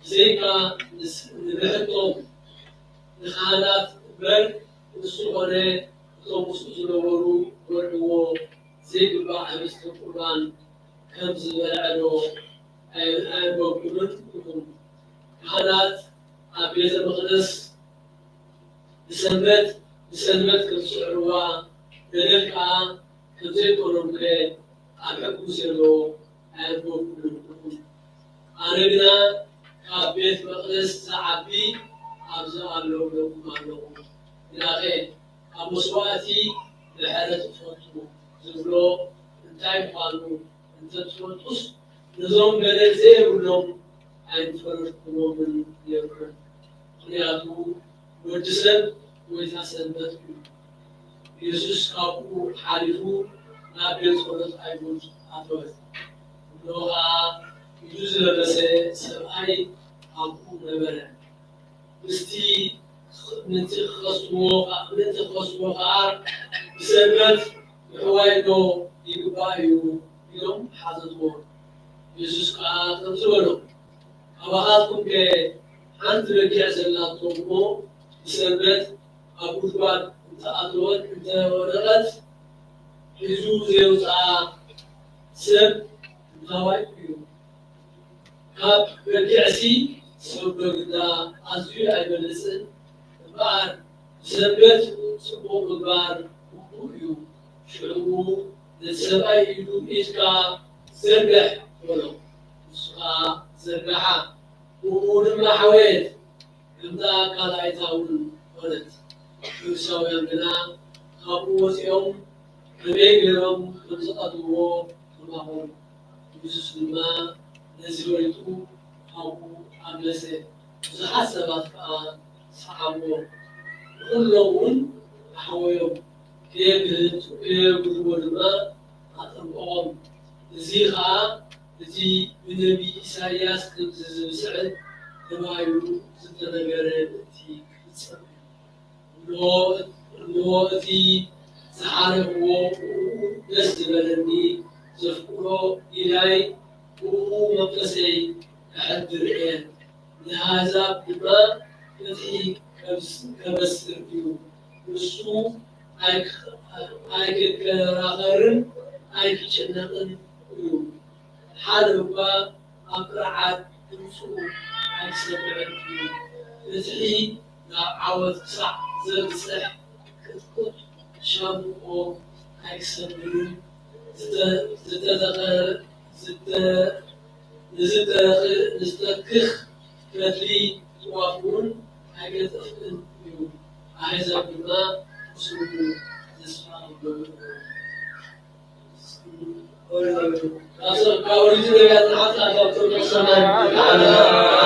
ብዘይካ ንስ-፣ ንብሕቶም ንኻህናት እምበር፣ ንሱ ኾነ እቶም ምስኡ ዝነበሩ ክበልዕዎ ዘይግባእ ህብስተ ቁርባን ከም ዝበልዐ ዶ ኣየ-፣ ኣየንበብኩምን ኢኹም? ካህናት ኣብ ቤተ መቕደስ ብሰንበት፣ ብሰንበት ከም ዝስዕርዋ፣ ገደል ከኣ ከም ዘይኮኖምከ ኣብ ሕጊ ሙሴ ዶ ኣየንበብኩምን ኢኹም? ኣነ ግና ካብ ቤት መቕደስ ዝዓቢ ኣብዚ ኣሎ እብለኩም ኣለኹ። ግናኸ ካብ መስዋእቲ ብሕረ ትፈልጡ ዝብሎ እንታይ ምዃኑ እንተ ትፈልጡስ፣ ነዞም በደል ዘየብሎም ኣይምፈረድኩሞምን ነርኩም። ምኽንያቱ ወዲ ሰብ ጎይታ ሰንበት እዩ። የሱስ ካብኡ ሓሊፉ ናብ ቤት ጸሎት ኣይሁድ ኣተወት። እንሆ ኸኣ ኢዱ ዝለበሰ ሰብኣይ ኣብኡ ነበረ። ምስቲ ምእንቲ ክኸስዎ፣ ምእንቲ ክኸስዎ ኸኣ ብሰንበት ምሕዋይ ዶ ይግባእ እዩ? ኢሎም ሓተትዎ። የሱስ ከኣ ከምዚ በሎም፣ ካባኻትኩምከ ሓንቲ በጊዕ ዘላቶ እሞ ብሰንበት ኣብ ጉድጓድ እንተኣተወት እንተወደቐት ሒዙ ዘይውጽኣ ሰብ እንታዋይ እዩ? ካብ በጊዕሲ ሰብ ዶ ግዳ ኣዝዩ ኣይበልጽን? እምበኣር ብሰንበት ጽቡቕ ምግባር ግቡእ እዩ። ሽዑ ነቲ ሰብኣይ ኢዱ፣ ኢድካ ዘርግሕ በሎ። ንሱ ከኣ ዘርግሓ፣ ብእኡ ድማ ሓወየት። ከምታ ካልኣይታ እውን ኾነት። ፈሪሳውያን ግና ካብኡ ወጺኦም ከመይ ገይሮም ከም ዝቐትልዎ ተማኸሩ። የሱስ ድማ ነዚ ፈሊጡ ካብኡ ኣምለሰ። ብዙሓት ሰባት ከኣ ሰዓምዎ። ንኹሎም እውን ኣሕወዮም። ከየግህድ-፣ ከየግህድዎ ድማ ኣጠንቀቖም። እዚ ኸኣ እቲ ብነቢይ ኢሳይያስ ከምዚ ዝብስዕል ተባሂሉ ዝተነገረ ምእንቲ ክፍጸም እዩ። እንሆ፣ እንሆ እቲ ዝሓረኽዎ ብእኡ ደስ ዝበለኒ ዘፍቅሮ ጊዳይ ብእኡ መንፈሰይ ከሕድር እየ። ንኣህዛብ ድማ ፍትሒ ከብስ-፣ ከበስር እዩ። ንሱ ኣይክ-፣ ኣይክከራኸርን ኣይክጭነቕን እዩ። ሓደ እኳ ኣብ ቅርዓት ድምፁ ኣይክሰምዕን እዩ። ፍትሒ ናብ ዓወት ክሳዕ ዘብፅሕ ቅጥቅጥ ሻምብቆ ኣይክሰብርን፣ ዝተ-፣ ዝተተኸ-፣ ዝተ-፣ ንዝተኽ-፣ ንዝተክኽ ፈትሊ ጥዋፍ እውን ኣይቀጥፍእን እዩ። ኣህዛብ ድማ ብስሙ ተስፋ ክገብሩ እዮም። ካብ ኦሪት ዘሌዋውያን ዝሓፍታ ካብ ቁጽሪ ሰማንያ።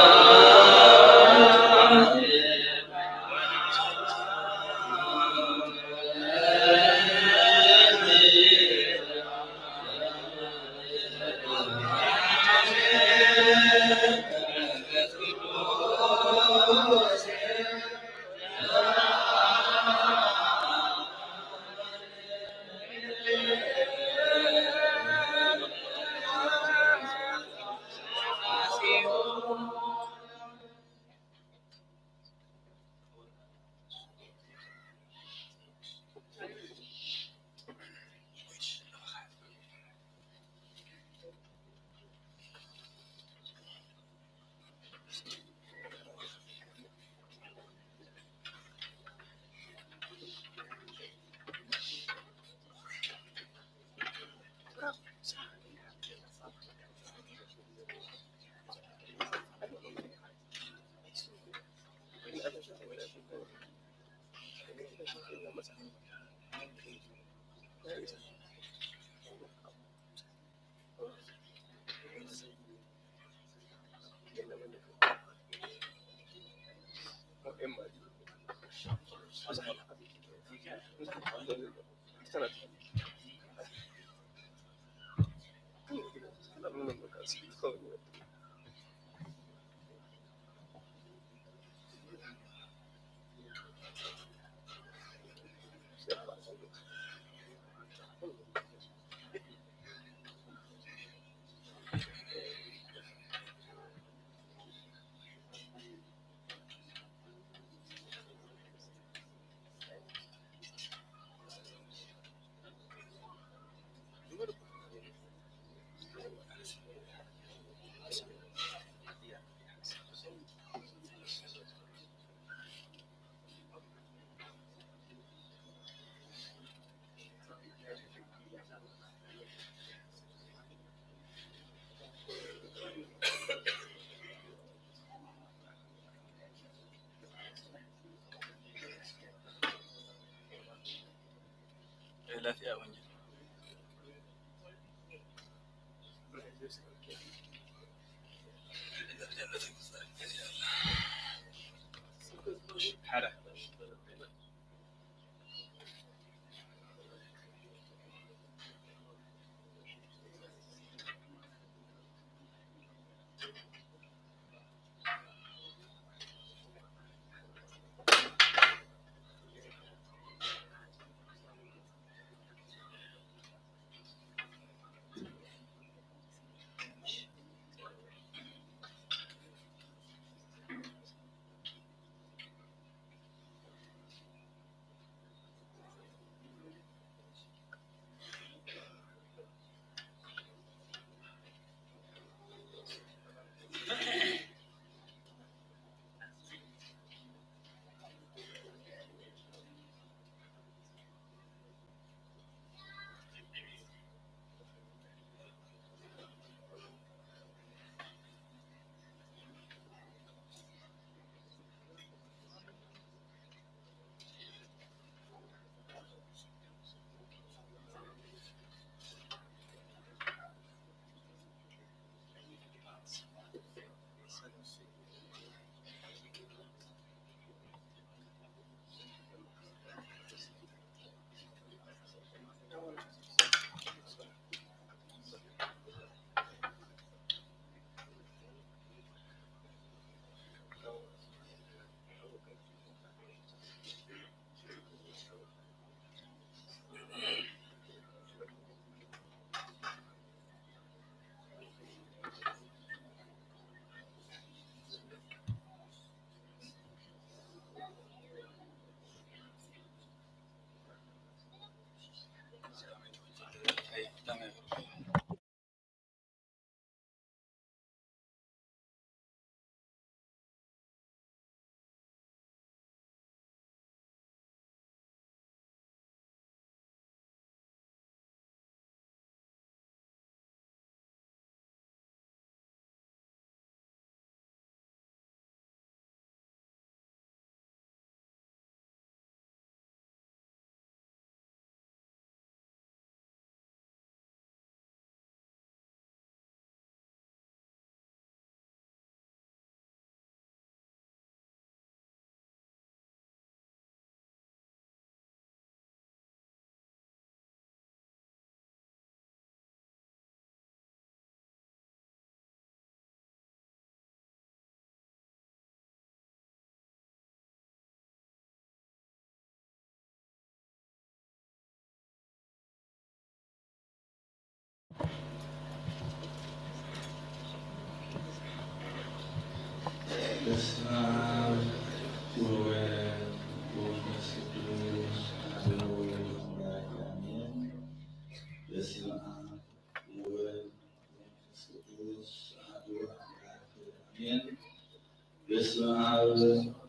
በስመ አብ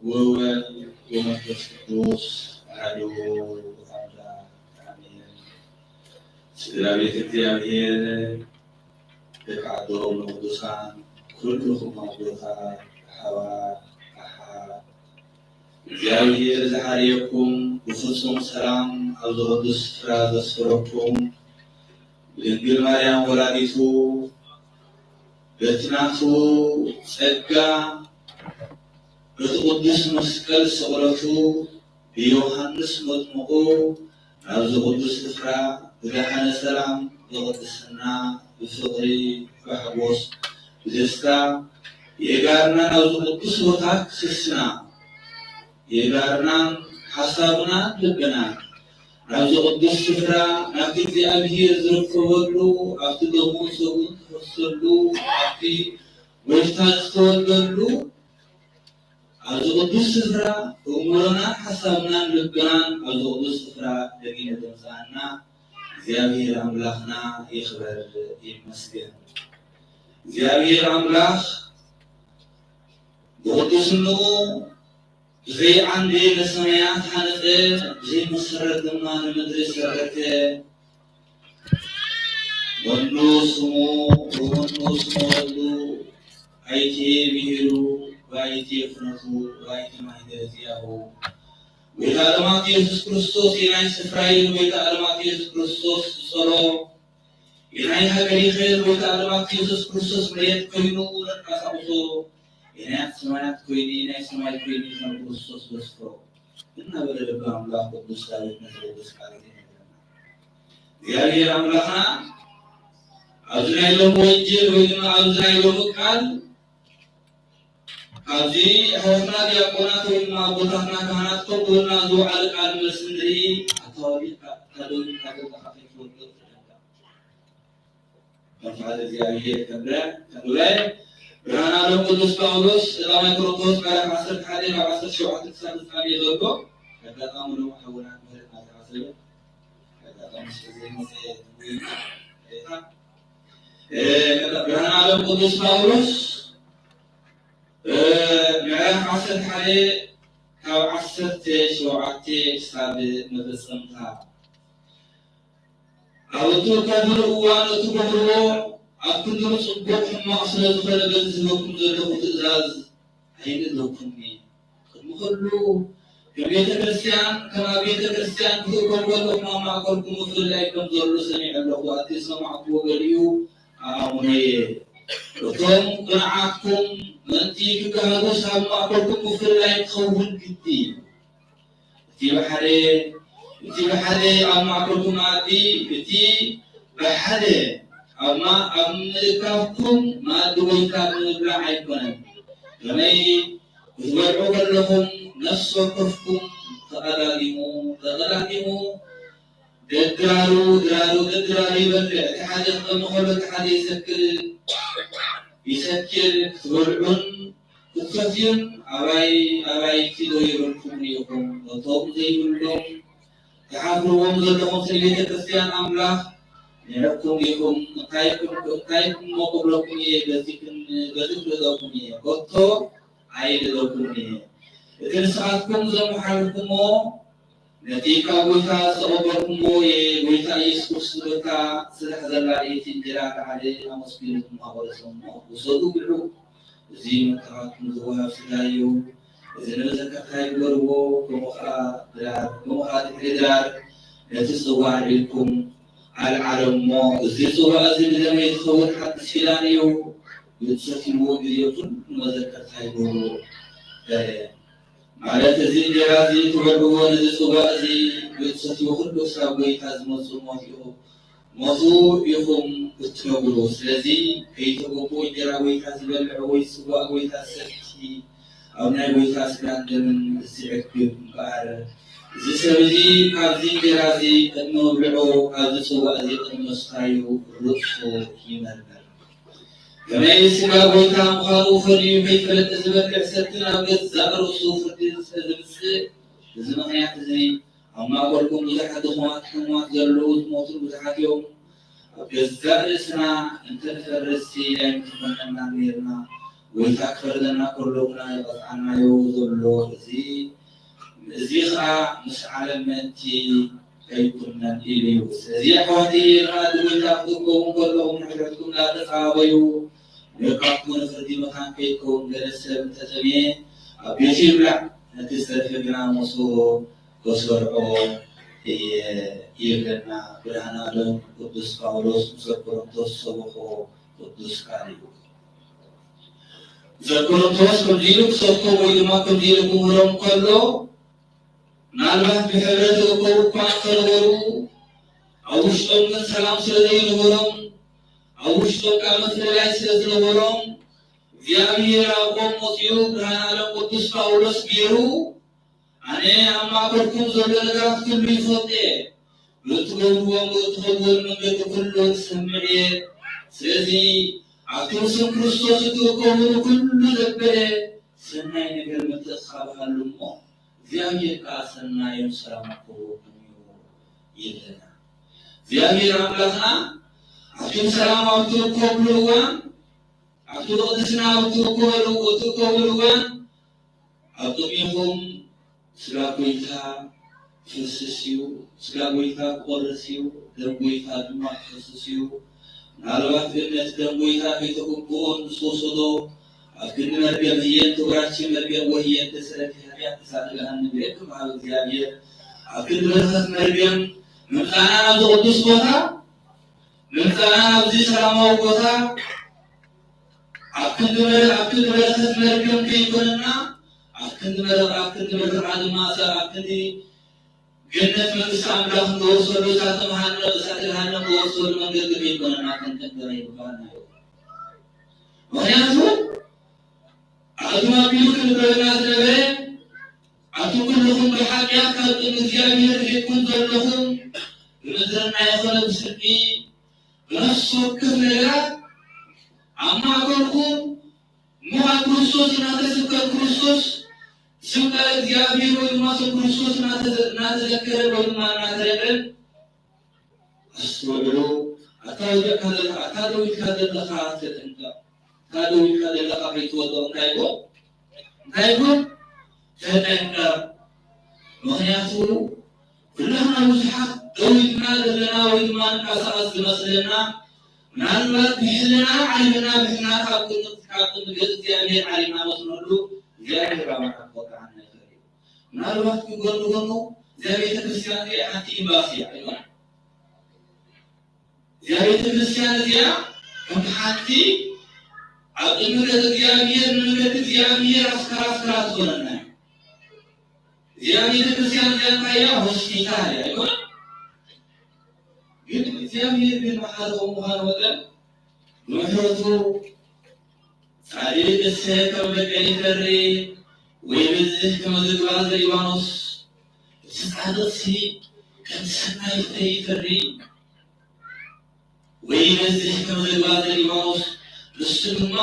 ወወልድ ወመንፈስ ቅዱስ አሐዱ አምላክ አሜን። ስድራ ቤት እግዚኣብሔር፣ ደቂ ዓዶም ቅዱሳን፣ ኩልኹም ኣቦታት፣ ኣሕዋት፣ ኣሓት፣ እግዚኣብሔር ዝሓርየኩም፣ ብፍጹም ሰላም ኣብዚ ቅዱስ ስፍራ ዘስፈረኩም፣ ብድንግል ማርያም ወላዲቱ በቲ ናቱ ጸጋ፣ በቲ ቅዱስ መስቀል ስቕለቱ፣ ብዮሃንስ መጥምቁ ናብዚ ቅዱስ ስፍራ ብደሓነ ሰላም፣ ብቅድስና፣ ብፍቕሪ፣ ብሓጎስ፣ ብደስታ የጋርና ናብዚ ቅዱስ ቦታ ክሰስና፣ የጋርናን ሓሳብናን ልብናን ናብዚ ቅዱስ ስፍራ፣ ናብቲ እግዚኣብሔር ዝርከበሉ፣ ኣብቲ ደሙን ሰብኡን ዝፈሰሉ፣ ኣብቲ ጎይታ ዝተወልደሉ፣ ኣብዚ ቅዱስ ስፍራ እምሮናን ሓሳብናን ልብናን ኣብዚ ቅዱስ ስፍራ ደጊመ ዘምጽኣና እግዚኣብሔር ኣምላኽና ይኽበር ይመስገን። እግዚኣብሔር ኣምላኽ ብቅዱስንኡ ብዘይ ዓንዲ ንሰማያት ሃነጸ፣ ብዘይ መሰረት ድማ ንምድሪ ሰረተ። መኑ ስሙ ወመኑ ስሙ ወልዱ ኣይቴ ብሂሉ ወኣይቴ ኩነቱ ወኣይቴ ማሕደረ ዚያሁ። ጎይታ ዓለማት ኢየሱስ ክርስቶስ የናይ ስፍራይ፣ ጎይታ ዓለማት ኢየሱስ ክርስቶስ ዝጸሎ የናይ ሃገር ይኸል፣ ጎይታ ዓለማት ኢየሱስ ክርስቶስ መሬት ኮይኑ ዘንቀሳቕሶ፣ የናያት ሰማያት ኮይኑ፣ ናይ ሰማይ ኮይኑ ከም ክርስቶስ ዘስፍሮ እናበለ ልበ ኣምላኽ ቅዱስ ዳዊት ነቲ ቅዱስ ቃል እዚ ይነግረና። እግዚኣብሔር ኣምላኽና ኣብዚ ናይ ሎሚ ወንጌል ወይ ድማ ኣብዚ ናይ ሎሚ ቃል ኣብዚ ኣሕዋትና ዲያቆናት ወይ ድማ ኣቦታትና ካህናት ከምኡና ዝወዓለ ቃል መልሲ ንርኢ። ኣታወሊድካ እታ ደዊልካ ዘለኻ ከይትወድቕ ተጠንቀቕ። ከም ፍቓድ እግዚኣብሔር ከብረ ከብረ ብርሃን ዓለም ቅዱስ ጳውሎስ ቀዳማይ ቆሮንቶስ ምዕራፍ ዓሰርተ ሓደ ካብ ዓሰርተ ሸውዓተ ክሳብ ፍጻሜ ዘሎ። ኣጋጣሚ ሎም ሓውና ምህረት ናተዓዘበ ኣጋጣሚ ስለ ዘይመጸ፣ ብርሃን ዓለም ቅዱስ ጳውሎስ ምዕራፍ ዓሰርተ ሓደ ካብ ዓሰርተ ሸውዓተ ክሳብ መፈጸምታ። ኣብ እትርከብሉ እዋን እትገብርዎ ኣብ ክንዲ ጽቡቕ ሕማቕ ስለ ዝኾነ፣ በዚ ዝህበኩም ዘለኹ ትእዛዝ ኣይንእለኩምኒ። ቅድሚ ኩሉ ከም ቤተ ክርስቲያን፣ ከም ኣብ ቤተ ክርስቲያን ክትእከቡ ከለኹም ኣብ ማእከልኩም ምፍልላይ ከም ዘሎ ሰሚዐ ኣለኹ። ኣቲ ዝሰማዕኩዎ ገሊኡ ኣእምሮየ። እቶም ቅንዓትኩም ምእንቲ ክጋህዱስ ኣብ ማእከልኩም ምፍልላይ ክኸውን ግዲ እዩ። እቲ ብሓደ፣ እቲ ብሓደ ኣብ ማእከልኩም መኣዲ፣ እቲ ብሓደ ኣብ ማ-፣ ኣብ ምእካብኩም መኣዲ ጎይታ ብምብላዕ ኣይኮነን። ከመይ ክትበልዑ ከለኹም ነፍሲ ወከፍኩም ተቐዳዲሙ፣ ተቐዳዲሙ ደድራሩ፣ ድራሩ፣ ደድራሩ ይበልዕ። እቲ ሓደ ክጠሚ ከሎ እቲ ሓደ ይሰክር፣ ይሰክር። ክትበልዑን ክትሰትዩን ኣባይ፣ ኣባይቲ ዶ ይብልኩም ኢኹም? ነቶም ዘይብሎም ትሓፍርዎም ዘለኹም ስለ ቤተ ክርስቲያን ኣምላኽ ንዕኩም ኢኹም። እንታይ ክም-፣ እንታይ ክሞ ክብለኩም እየ? በዚ ክን-፣ በዚ ክብለኩም እየ። ከቶ ኣይልለኩምን እየ። እቲ ንስኻትኩም ዘመሓልኩሞ ነቲ ካብ ጎይታ ዝተቐበልኩሞ እየ። ጎይታ ኢየሱስ ክርስቶስ በታ ስራሕ ዘላ ለይቲ እንጀራ ከዓደ ኣመስጊኑ ድማ ቆረሰ እሞ፣ ውሰዱ ብልዑ፣ እዚ መታኻትኩም ዝወሃብ ስጋይ እዩ። እዚ ንመዘከርታይ ግበርዎ። ከምኡ ኸዓ ድራር፣ ከምኡ ኸዓ ድሕሪ ድራር ነቲ ጽዋዕ ኢልኩም ኣልዓለ እሞ፣ እዚ ጽዋዕ እዚ ብደመይ ዝኸውን ሓድሽ ኪዳን እዩ፣ ክትሰትይዎ ግዜ ኩሉ መዘከርታ ይገብርዎ። ማለት እዚ እንጀራ እዚ ትበልዕዎ፣ ነዚ ጽዋዕ እዚ ክትሰትይዎ ኩሉ ክሳብ ጎይታ ዝመጽእ ሞት ኢኹ፣ ሞቱ ኢኹም እትነብሩ። ስለዚ ከይተገብኡ እንጀራ ጎይታ ዝበልዕ ወይ ጽዋዕ ጎይታ ዝሰቲ ኣብ ናይ ጎይታ ስጋን ደምን ዝዕግብ እምበኣር፣ እዚ ሰብ እዚ ካብዚ እንጀራ እዚ ቅድሚ ምብልዑ፣ ካብዚ ጽዋእ እዚ ቅድሚ ምስታዩ ርእሱ ይመርምር። ከመይ ስጋ ጎይታ ምዃኑ ፈልዩ ከይፈለጠ ዝበልዕ ሰቲ ናብ ገዛእ ርእሱ ፍርዲ ስለ ዘምጽእ፣ በዚ ምኽንያት እዚ ኣብ ማእከልኩም ብዙሓት ድኹማት ሕሙማት ዘለዉ ዝሞቱ ብዙሓት እዮም። ኣብ ገዛእ ርእስና እንተንፈርስሲ ኣይምተኾነናን ነይርና። ጎይታ ክፈርደና ከሎ ግና ይቐጽዓናዮ ዘሎ እዚ እዚ ኸኣ ምስ ዓለም ምእንቲ ኣይኩነን ኢሉ እዩ። ስለዚ ኣሕዋት ርኣቲ ጎይታ ክትእከቡ ከለኹም ንሕድሕድኩም እንዳተጻበዩ ንርካብኩም ንፍርዲ መኻን ከይከውን ገለ ሰብ እንተጠምየ ኣብ ቤቱ ይብላዕ ነቲ ዝተረፈ ግና መሶቦ ከሰርዖ እየ ይብለና። ብርሃነ ዓለም ቅዱስ ጳውሎስ ምስ ኣብ ቆሮንቶስ ዝሰበኾ ቅዱስ ቃል እዩ። ዘኮረንቶስ ከምዚ ኢሉ ክሰብኮም ወይ ድማ ከምዚ ኢሉ ክምህሮም ከሎ ምናልባት ብሕብረት ይእከቡ እኳ እንተነበሩ ኣብ ውሽጦም ግን ሰላም ስለ ዘይነበሮም ኣብ ውሽጦም ከዓ ምፍልላይ ስለ ዝነበሮም እግዚኣብሔር ኣብኦም መፂኡ ብርሃን ዓለም ቅዱስ ጳውሎስ ገይሩ ኣነ ኣብ ማእከልኩም ዘሎ ነገራት ኩሉ ይፈልጥ እየ። ብእትገብርዎም ብእትኸድዎም መንገዲ ኩሉ እሰምዕ እየ። ስለዚ ኣብቲ ብስም ክርስቶስ እትእከቡ ንኩሉ ዘበለ ሰናይ ነገር ምትእኽኻብ ሃሉ እሞ እግዚኣብሔር ከኣ ሰናዮም ሰላም ክህበኩም እዩ ይብለና። እግዚኣብሔር ኣምላኽና ኣብቲ ብሰላም ኣብ እትእከብሉ እዋን ኣብቲ ብቕድስና ኣብ እትእከበሉ እዋን ኣብ ቅድሜኹም ስጋ ጎይታ ክፈስስ እዩ፣ ስጋ ጎይታ ክቆርስ እዩ፣ ደም ጎይታ ድማ ክፈስስ እዩ። ምናልባት ግን ነቲ ደም ጎይታ ከይተግብኦ ንዝወሰዶ ኣብ ክንዲ መርገም ህየንተ ወራቺ መርገም ወህየንተ ሰለቲ ኃጢአት እሳተ ገሃነም ይእክብ ኣብ እግዚኣብሔር ኣብ ክንዲ በረኸት መርገም ምምፃና ናብዚ ቅዱስ ቦታ ምምፃና ናብዚ ሰላማዊ ቦታ ኣብ ክንዲ በረኸት መርገም ከይኮነና ኣብ ክንዲ በረኸት ኣብ ክንዲ በረኸት ድማ ሰብ ኣብ ክንዲ ገነት መንግስቲ ኣምላኽ ንወርሰሉ እሳተ ገሃነም እሳተ ገሃነም ንወርሰሉ መንገዲ ከይኮነና ክንጥንቀቕ ይግባና እዩ። ምክንያቱ ኣቱም ኣቢሉ ክንብረና ዝነበረ ኣቱም ኩልኹም ብሓጢኣት ካብ ቅድሚ እግዚኣብሔር ርሒቕኩም ዘለኹም ብመዘና ይኾነ ብስርቂ ብነፍሲ ወከፍ ነገራት ኣብ ማእከልኩም እሞ ኣብ ክርስቶስ እናተስብከ ክርስቶስ ስም ቃል እግዚኣብሔር ወይ ድማ ስም ክርስቶስ እናተዘከረ ወይ ድማ እናተረቀ ኣስተውዕሉ። ኣታ ወዲቕካ ዘለኻ ኣታ ደው ኢልካ ዘለኻ ተጠንቀቕ። እታ ደው ኢልካ ዘለኻ ከይትወድቕ እንታይ ይኹን እንታይ ይኹን ተጠንቀቕ። ምኽንያቱ ኩላህና ብዙሓት ደው ኢልና ዘለና ወይ ድማ ንንቀሳቐስ ዝመስለና ምናልባት ብሕልና ዓሊምና ብሕልና ካብ ቅድሚ ካብ ቅድሚ ገጽ እግዚኣብሔር ዓሊምና መስለሉ እግዚኣብሔር ኣምላኽ ክወቅዓና ይኽእል እዩ። ምናልባት ግን ጎኒ ጎኑ እዚኣ ቤተ ክርስቲያን እዚኣ ሓንቲ ኤምባሲ እያ። እዚኣ ቤተ ክርስቲያን እዚኣ ከም ሓንቲ ኣብ ቅድሚ ገጽ እግዚኣብሔር ንመንገዲ እግዚኣብሔር ኣስካራ ኣስካራ ትኾነና እያ። እዚኣ ቤተ ክርስቲያን እዚኣ እንታይ እያ? ሆስፒታል እያ። ኣይኮነን? ግን እግዚኣብሔር ግን መሓሪ ከም ምዃኑ መጠን ብምሕረቱ ጻድቅ እሰ ከም በቀል ይፈሪ ወይ በዝህ ከም ዝግባ ዘሊባኖስ እቲ ጻድቅሲ ከም ሰናይ ፍረ ይፈሪ ወይ በዝህ ከም ዝግባ ዘሊባኖስ ንሱ ድማ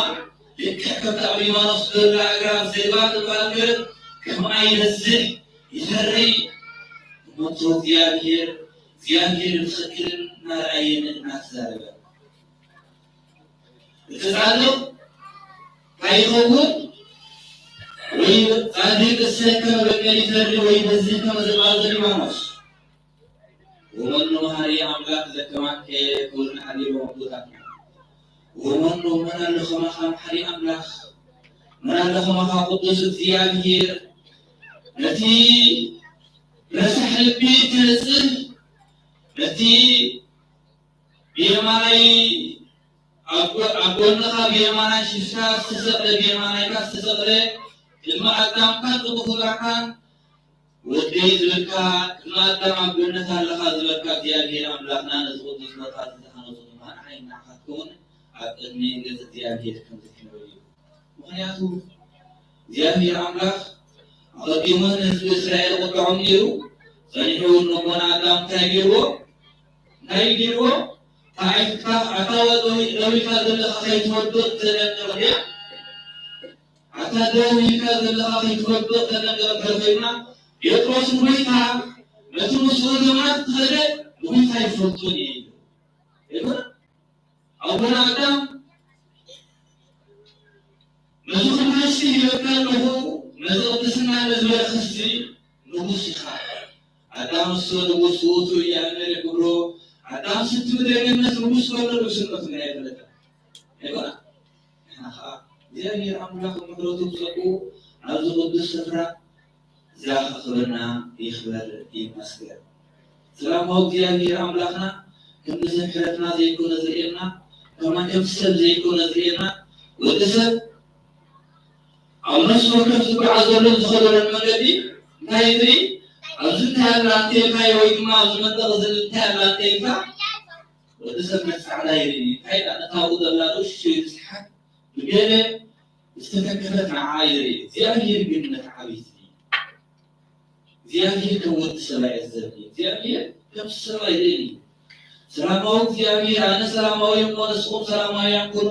ልክዕ ከምታ ኣብ ሊባኖስ ዘላ ኣግራብ ዘግባ ዝበሃል ገረብ ከምኣ ይበዝሕ ይፈሪ። እሞ እግዚኣብሔር እግዚኣብሔር ብትኽክልን እናረኣየን እናተዛረበ እቲ ጻድቕ እንታይ ይኸውን? ወይ ጻድቅ እሰ ከመ በቀል ይፈሪ ወይ በዝህ ከመ ዘግባ ዘሊባኖስ። ወመኑ መሓሪ ኣምላክ ዘከማከ ክብሉ ሓሊቦም ኣቦታትና። ወመኑ መን ኣሎ ከማኻ መሓሪ ኣምላክ መን ኣሎ ከማኻ ቅዱስ እግዚኣብሔር ነቲ ረሳሕ ልቢ ትነጽህ ነቲ ብየማናይ ኣብ ጎ- ኣብ ጎንኻ ብየማናይ ሽፍታ ዝተሰቕለ ብየማናይካ ዝተሰቕለ ቅድሚ ኣዳምካን ቅድሚ ክብራካን ወደይ ዝበልካ ቅድሚ ኣዳም ኣብ ገነት ኣለኻ ዝበልካ እግዚኣብሔር ኣምላኽና ነዚ ቅዱስ ቦታ እዚ ዝሃነጹ ድማ ንዓይ ንዓኻ ትኸውን ኣብ ቅድሚ ገጽ እግዚኣብሔር ከም ዝሕነወል እዩ። ምኽንያቱ እግዚኣብሔር ኣምላኽ ኣቐዲሙ ንህዝቢ እስራኤል ቁጥዖም ነይሩ ጸኒሑ እውን ነቦና ኣዳም እንታይ ገይርዎ እንታይ ገይርዎ ኣታ ደው ኢልካ ዘለኻ ከይትወድቕ ተጠንቀቕ ድያ ኣታ ደው ኢልካ ዘለኻ ከይትወድቕ ተጠንቀቕ እንድሕር ኮይና ጴጥሮስ ንጎይታ ነቲ ምስኡ ዘማት ዝኸደ ንጎይታ ይፈልጦ እየ ኢሉ ኣቡና ኣዳም እዚ ኩሉ እስቲ ይበካ ኣለኹ፣ ነዚ ቅድስና ነዚ በረኸት እዚ ንጉስ ኢኻ። ኣዳም እሱ ንጉስ ውእቱ እያለ ክብሮ፣ ኣዳም ስቲ ምድረ ገነት ንጉስ ከሎ ንጉስነቱ ግን ኣይፈለጠን። ኣይኮነ። ንሕና ኸዓ እግዚኣብሔር ኣምላኽ ምሕረቱ ብጸጉ ኣብዚ ቅዱስ ስፍራ እዚኣ ከኽብርና ይኽበር ይመስገን። ሰላማዊ እግዚኣብሔር ኣምላኽና ከምዚ ምሕረትና ዘይኮነ ዝርእየና፣ ከማን ከም ሰብ ዘይኮነ ዝርእየና፣ ወዲ ሰብ ኣብ ነፍሲ ወከፍ ዝጓዓዘሉን ዝኸደሉን መገዲ እንታይ ይርኢ? ኣብዚ እንታይ ኣላ እንተኢልካዮ ወይ ድማ ኣብዚ መንደቕ እዚ እንታይ ኣላ እንተኢልካ፣ ወዲ ሰብ ነቲ ጻዕዳ ይርኢ። እንታይ ደኣ ነታ ኣብኡ ዘላ ንእሽቶ ይትስሓት፣ ብገለ ዝተተከፈት ንዓ ይርኢ። እግዚኣብሔር ግን ነቲ ዓብይቲ እግዚኣብሔር ከም ወዲ ሰብ ኣየዘብን እዩ። እግዚኣብሔር ከም ሰብ ኣይርእን እዩ። ሰላማዊ እግዚኣብሔር፣ ኣነ ሰላማዊ እሞ ንስኹም ሰላማውያን ኩኑ፣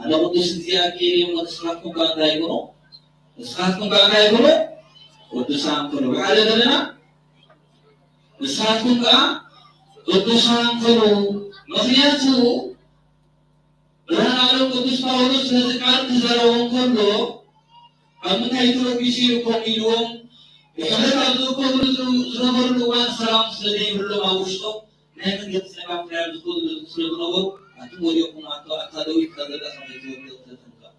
ኣነ ቅዱስ እግዚኣብሔር እየ እሞ ንስኻትኩም ከ እንታይ ኩኑ? ንስኻትኩም ከ እንታይ ኩኑ? ቅዱሳን ኩኑ። ብሓደ ዘለና ንስኻትኩም ከ ቅዱሳን ኩኑ። ምኽንያቱ ብርሃን ዓለም ቅዱስ ጳውሎስ ነዚ ቃል ክዛረቦም ከሎ ካብ ምንታይ ተበጊሱ ኢልኩም ኢልዎም ብሕብረት ኣብ ዝእከብሉ ዝነበርሉ እዋን ሰላም ስለ ዘይብሎም ኣብ ውሽጦም ናይ መንገዲ ጸጋም ክሪኣሉ ዝኽእሉ ስለ ዝነበሩ ኣቱም ወዲቕኩም ኣቶ ኣታ ደዊት ከዘላ ከመይ ትወድቕ ተጠንቀቕ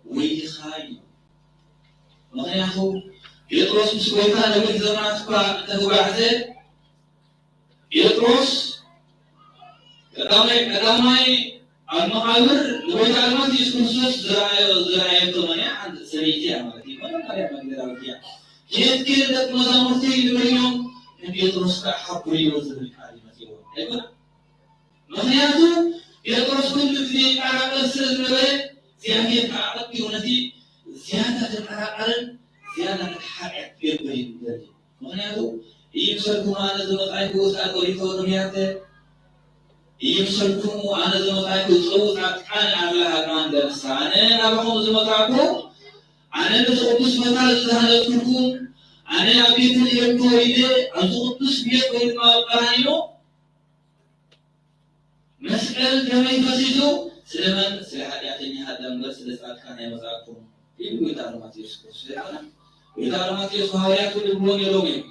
ወይልኻ እዩ። ምኽንያቱ ጴጥሮስ ምስ ጎይታ ነዊሕ ዘመናት እኳ እንተተጓዕዘ ጴጥሮስ ቀዳማይ ቀዳማይ ኣብ መቓብር ንጎይታ ኣልማት የሱስ ክርስቶስ ዝረኣዮ ዝረኣየቶ መን እያ? ሓንቲ ሰበይቲ እያ ማለት እዩ። መጀመርያ መግደላዊት እያ። ኬድ ኬድ ደቂ መዛሙርተይ ንበይኖም ንጴጥሮስ ከዓ ሓብርዮ ዝብል ቃል እዩ መፂእዎ። ኣይኮነ? ምኽንያቱ ጴጥሮስ ኩሉ ግዜ ይጠራጠር ስለ ዝነበረ እግዚኣብሔር ከዓ ኣቐዲሙ ነቲ ዝያዳ ተጠራጠርን ዝያዳ ነቲ ሓጢኣት ክገብር እዩ ዝደሊ። ምኽንያቱ ኢይምሰልኩም ኣነ ዝመጻእኩ ውስኣት ወሪቶ ነቢያተ ኢይምሰልኩም ኣነ ዝመጻእኩ ጸውጻት ቃል ኣላ ሃቃን ደርሳ ኣነ ናባኹም ዝመጻእኩ ኣነ ነቲ ቅዱስ ቦታ ዝተሃነጽኩልኩም ኣነ ኣብ ቤተ ልሔም ተወሊደ ኣብዚ ቅዱስ ቤት ወይ ድማ ኣብ ቀራንዮ መስቀል ከመይ ፈሲሱ? ስለ መን? ስለ ሓጢኣተኛታት ደኣ እምበር ስለ ጻድቃን ኣይመጻእኩን ኢሉ ጎይታ ኣርማቴዎስ ክርስቶስ። ኣይኮነን? ጎይታ ኣርማቴዎስ ንሃዋርያቱ ዝብልዎ ነይሮም እዮም።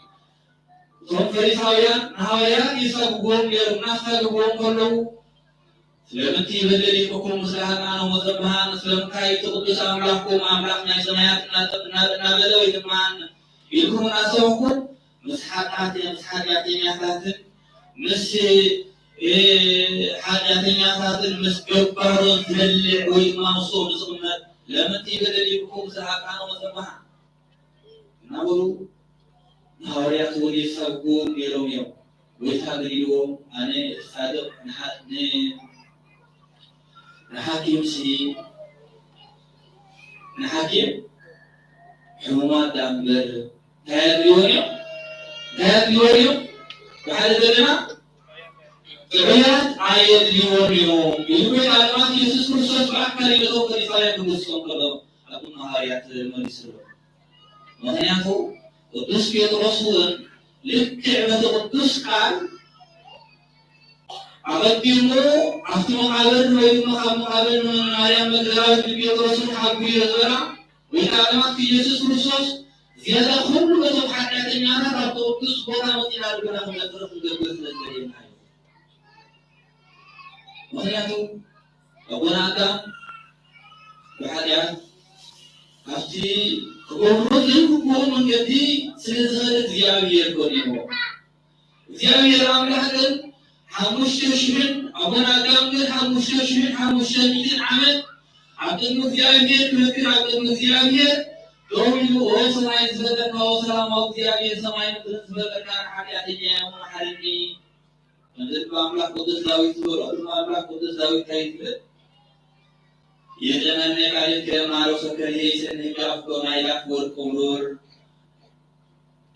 እቶም ፈሪሳውያን ንሃዋርያት የሳጉዎም ነይሮም፣ እናሳጉዎም ከለዉ ስለምንታይ በደሊኩኩም ምስለ ኃጥኣን ወመጸብሃን፣ ስለምንታይ እቲ ቅዱስ ኣምላኽኩም ኣምላኽ ናይ ሰማያት እናጠ-፣ እና-፣ እናበለ ወይ ድማ ኢልኩም እናሰበኹም ምስ ሓጢኣት-፣ ምስ ሓጢኣተኛታትን ምስ፣ እ፣ ሓጢኣተኛታትን ምስ ገባሮን ዝበልዕ ወይ ድማ ምስኦም ዝቕመጥ ለምንታይ በደሊኩኩም ምስለ ኃጥኣን ወመጸብሃን እናበሉ ንሃዋርያት እውን የሳጉዎም ነይሮም እዮም። ጎይታ ግን ኢልዎም፣ ኣነ እቲ ጻድቕ ንሓ-፣ ን-፣ ንሓኪምሲ፣ ንሓኪም ሕሙማት ደኣ እምበር እንታይ ኣድልይዎም እዮም? እንታይ ኣድልይዎም እዮም? ብሓደ ዘለና ጥዑያት ኣየድልይዎም እዮም ኢሉ ጎይታ ኣምላኽ የሱስ ክርስቶስ ብኣካል እዩ ነቶም ፈሪሳውያን ክገስጾም ከሎ ኣብ ቅድሚ ሃዋርያት መሊስሎም። ምኽንያቱ ቅዱስ ጴጥሮስ እውን ልክዕ በቲ ቅዱስ ቃል ኣቐዲሙ ኣብቲ መቓብር ወይ ድማ ካብ መቓብር ማርያም መግደላዊት ንጴጥሮስን ሓብሩ ዝበላ ጎይታ ዓለማት ኢየሱስ ክርስቶስ ዝያዳ ኩሉ ነቶም ሓጢኣተኛታት ኣብቲ ቅዱስ ቦታ መፂና ልብና ክነጥርፍ ንገብር ስለ ዝደለየና እዩ። ምኽንያቱ ኣቦና ኣዳም ብሓጢኣት ኣብቲ ክገብሮ ዘይግብኦ መንገዲ ስለ ዝኸደ እግዚኣብሔር ጎዲእዎ። እግዚኣብሔር ኣምላኽ ግን ሓሙሽተ ሽሕን ኣቦና ኣዳም ግን ሓሙሽተ ሽሕን ሓሙሽተ ሚእትን ዓመት ኣብ ቅድሚ እግዚኣብሔር ክነክር ኣብ ቅድሚ እግዚኣብሔር ደው ኢሉ ኦ ሰማይን ዝበለካ ኦ ሰላማዊ እግዚኣብሔር ሰማይን ምድርን ዝበለካ ንሓጢኣተኛ እየ እሞ መሓረኒ። ከምዚ ድማ ኣምላኽ ቅዱስ ዳዊት ዝበሎ ድማ ኣምላኽ ቅዱስ ዳዊት እንታይ እዩ ዝብል? የቀነኒ ቃልከ ማረሰከ ይሄይሰኒ ህግ ኣፍኮ ማይላፍ ወርቅ ብሩር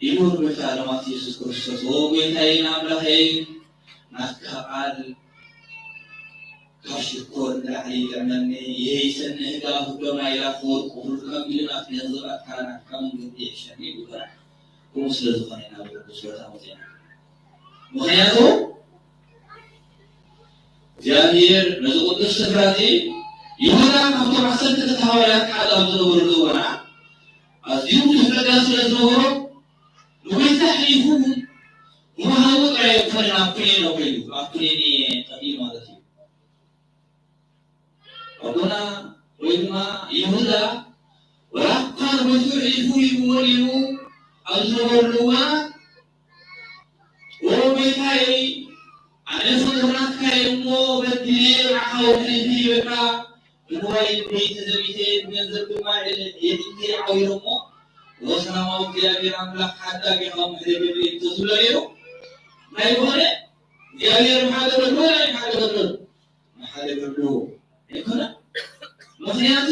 ኢሉ ንጎይታ ዓለማት ኢየሱስ ክርስቶስ ኦ ጎይታዬን ኣምላኸይን ናትካ ቃል ካብ ሽኮር ንላዕሊ ይጥዕመኒ ይሄይሰኒ ህግ ኣፍኮ ማይላፍ ወርቅ ብሩር ከም ኢሉ ናብቲ ገንዘብ ኣትካ ናትካ መንግስቲ ይሕሸኒ ይብሉና። ከምኡ ስለ ዝኾነ ኢና ናብ ቅዱስ ቦታ መፂና። ምኽንያቱ እግዚኣብሔር ነዚ ቅዱስ ስፍራ እዚ ይሁዳ ካብቶም ዓሰርተ ክልተ ሃዋርያት ሓደ ኣብ ዝነበረሉ እዋን ኣዝዩ ብዙሕ ጸጋ ስለ ዝነበሮ ንጎይታ ኣሕሊፉ ምሃቡ ጥራይ ኣይኮነን ኣብ ኩነኔ ከይዱ፣ ኣብ ኩነኔ ጠፊኡ ማለት እዩ። ኣቦና ወይ ድማ ይሁዳ ዋላ እኳ ንጎይትኡ ኣሕሊፉ ሂብዎ ነይሩ ኣብ ዝነበረሉ እዋን፣ ኦ ጎይታየ፣ ኣነ ፍጡር ናትካ እየ እሞ በዲለ ንዓኻ ወሕሊፈ ሂበካ፣ ብንዋይ ልበይ ተዘሚተ፣ ብገንዘብ ድማ የዕንተይ ዓዊረ እሞ፣ ኦ ሰላማዊ እግዚኣብሔር ኣምላኽ ሓዳጊኻ ምሕረት ገበረለይ እንተዝብሎ ነይሩ፣ እንታይ ምኾነ? እግዚኣብሔር ምሓደረሉ ወላ ኣይምሓደረሉን? ምሓደረሉ ኣይኮነን። ምኽንያቱ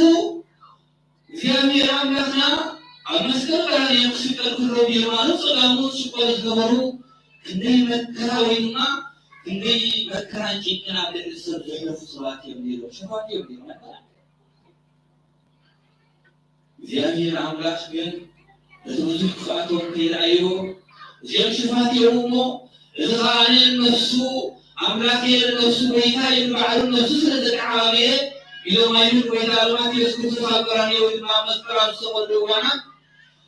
እግዚኣብሔር ኣምላኽና ኣብ መስቀል ቀራንዮ ክስቀል ከሎ ብየማኑ ጸጋሙ ዝሽቀሉ ዝነበሩ ክንደይ መከራ ወይ ድማ ክንደይ መከራን ጭንቅን ኣብ ልዕሊ ሰብ ዘሕለፉ ሰባት እዮም ነይሮም፣ ሸፋቱ እዮም ነይሮም ኣይኮነን። እግዚኣብሔር ኣምላኽ ግን ነቲ ብዙሕ ክፍኣቶም ከይረኣይዎ፣ እዚኦም ሽፋት እዮም እሞ፣ እዚ ኸኣ ነፍሱ ኣምላኽ እየ፣ ነፍሱ ጐይታ እዩ፣ ንባዕሉ ነፍሱ ስለ ዘተዓባብየ፣ ኢሎም ኣይሁድ ጐይታ ንማቴዎስ ክርስቶስ ኣብ ቀራንዮ ወይ ድማ ኣብ መስቀል ኣብ ዝሰቐሉ እዋናት፣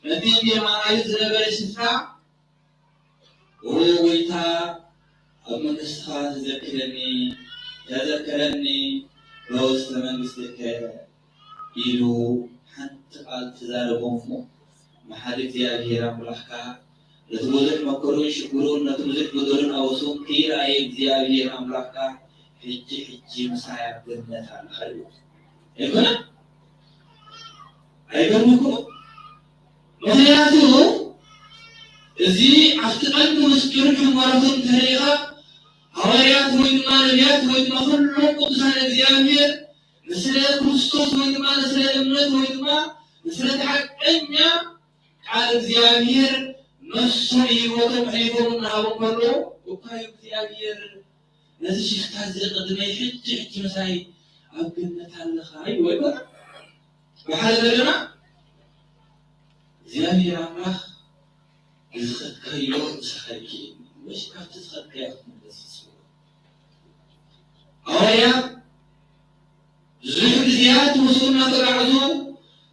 ነቲ ብየማናዩ ዝነበረ ሽፍታ፣ ኦ ጐይታ፣ ኣብ መንግሥትኻ ተዘክረኒ፣ ተዘክረኒ በውስተ መንግሥትከ ኢሉ ሓንቲ ቃል ተዛረቦም እሞ፣ መሓሪ እግዚኣብሔር ኣምላኽካ ነቲ ብዙሕ መከርኡን ሽግሩን፣ ነቲ ብዙሕ በደሉን ኣውስኡን ከይረኣየ እግዚኣብሔር ኣምላኽካ ሕጂ ሕጂ ምሳይ ኣብ ገነት ኣለኻ ኢሉ። ኣይኮነን? ኣይገርመኩምን? ምኽንያቱ እዚ ኣብቲ ቀንዲ ምስጢርን ሕሞረቱን እንተሪኢኻ፣ ሃዋርያት ወይ ድማ ነቢያት ወይ ድማ ኩሎም ቅዱሳን እግዚኣብሔር ንስለ ክርስቶስ ወይ ድማ ንስለ እምነት ወይ ድማ ንስለ እቲ ሓቀኛ ቃል እግዚኣብሔር ነፍሶም ህይወቶም ኣሕሊፎም እናሃቡ ከለዉ እኳ እዩ እግዚኣብሔር ነዚ ሽፍታ እዚ ቅድመይ ሕጂ ሕጂ ምሳይ ኣብ ገነት ኣለኻ ኢልዎ ኣይኮነን? ብሓደ ዘለና እግዚኣብሔር ኣምላኽ ዝኸድካዮ ምሳኻ ይኪድ ወይስ ካብቲ ዝኸድካዮ ክትምለስ ትስብሮ? ሃዋርያ ብዙሕ ግዜያት ምስኡ እናተጋዕዙ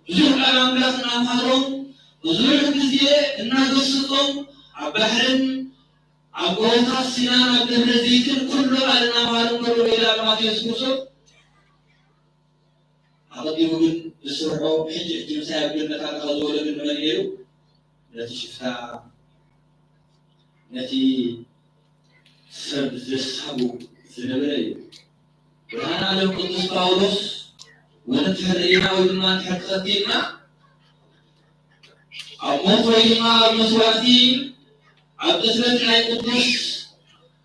ብዙሕ ቃል ኣምላኽ እናምሃሮም ብዙሕ ግዜ እናገስጾም ኣብ ባሕርን ኣብ ጎቦታት ሲናን ኣብ ደብረ ዘይትን ኩሉ ቃል እናምሃሮም ከሎ ሌላ ማቴዎስ ክርስቶስ ኣቐዲሙ ግን ዝስርሖ ሕጂ ሕጂ ምሳይ ኣብ ገነት ኣለኻ ዝበሎ ግን ንመን ነይሩ? ነቲ ሽፍታ ነቲ ሰብ ዘሳጉ ዝነበረ እዩ። ብርሃን ዓለም ቅዱስ ጳውሎስ እውን እንድሕር ርኢና ወይ ድማ እንድሕር ተኸቲልና ኣብ ሞት ወይ ድማ ኣብ መስዋእቲ ኣብ ቅትለት ናይ ቅዱስ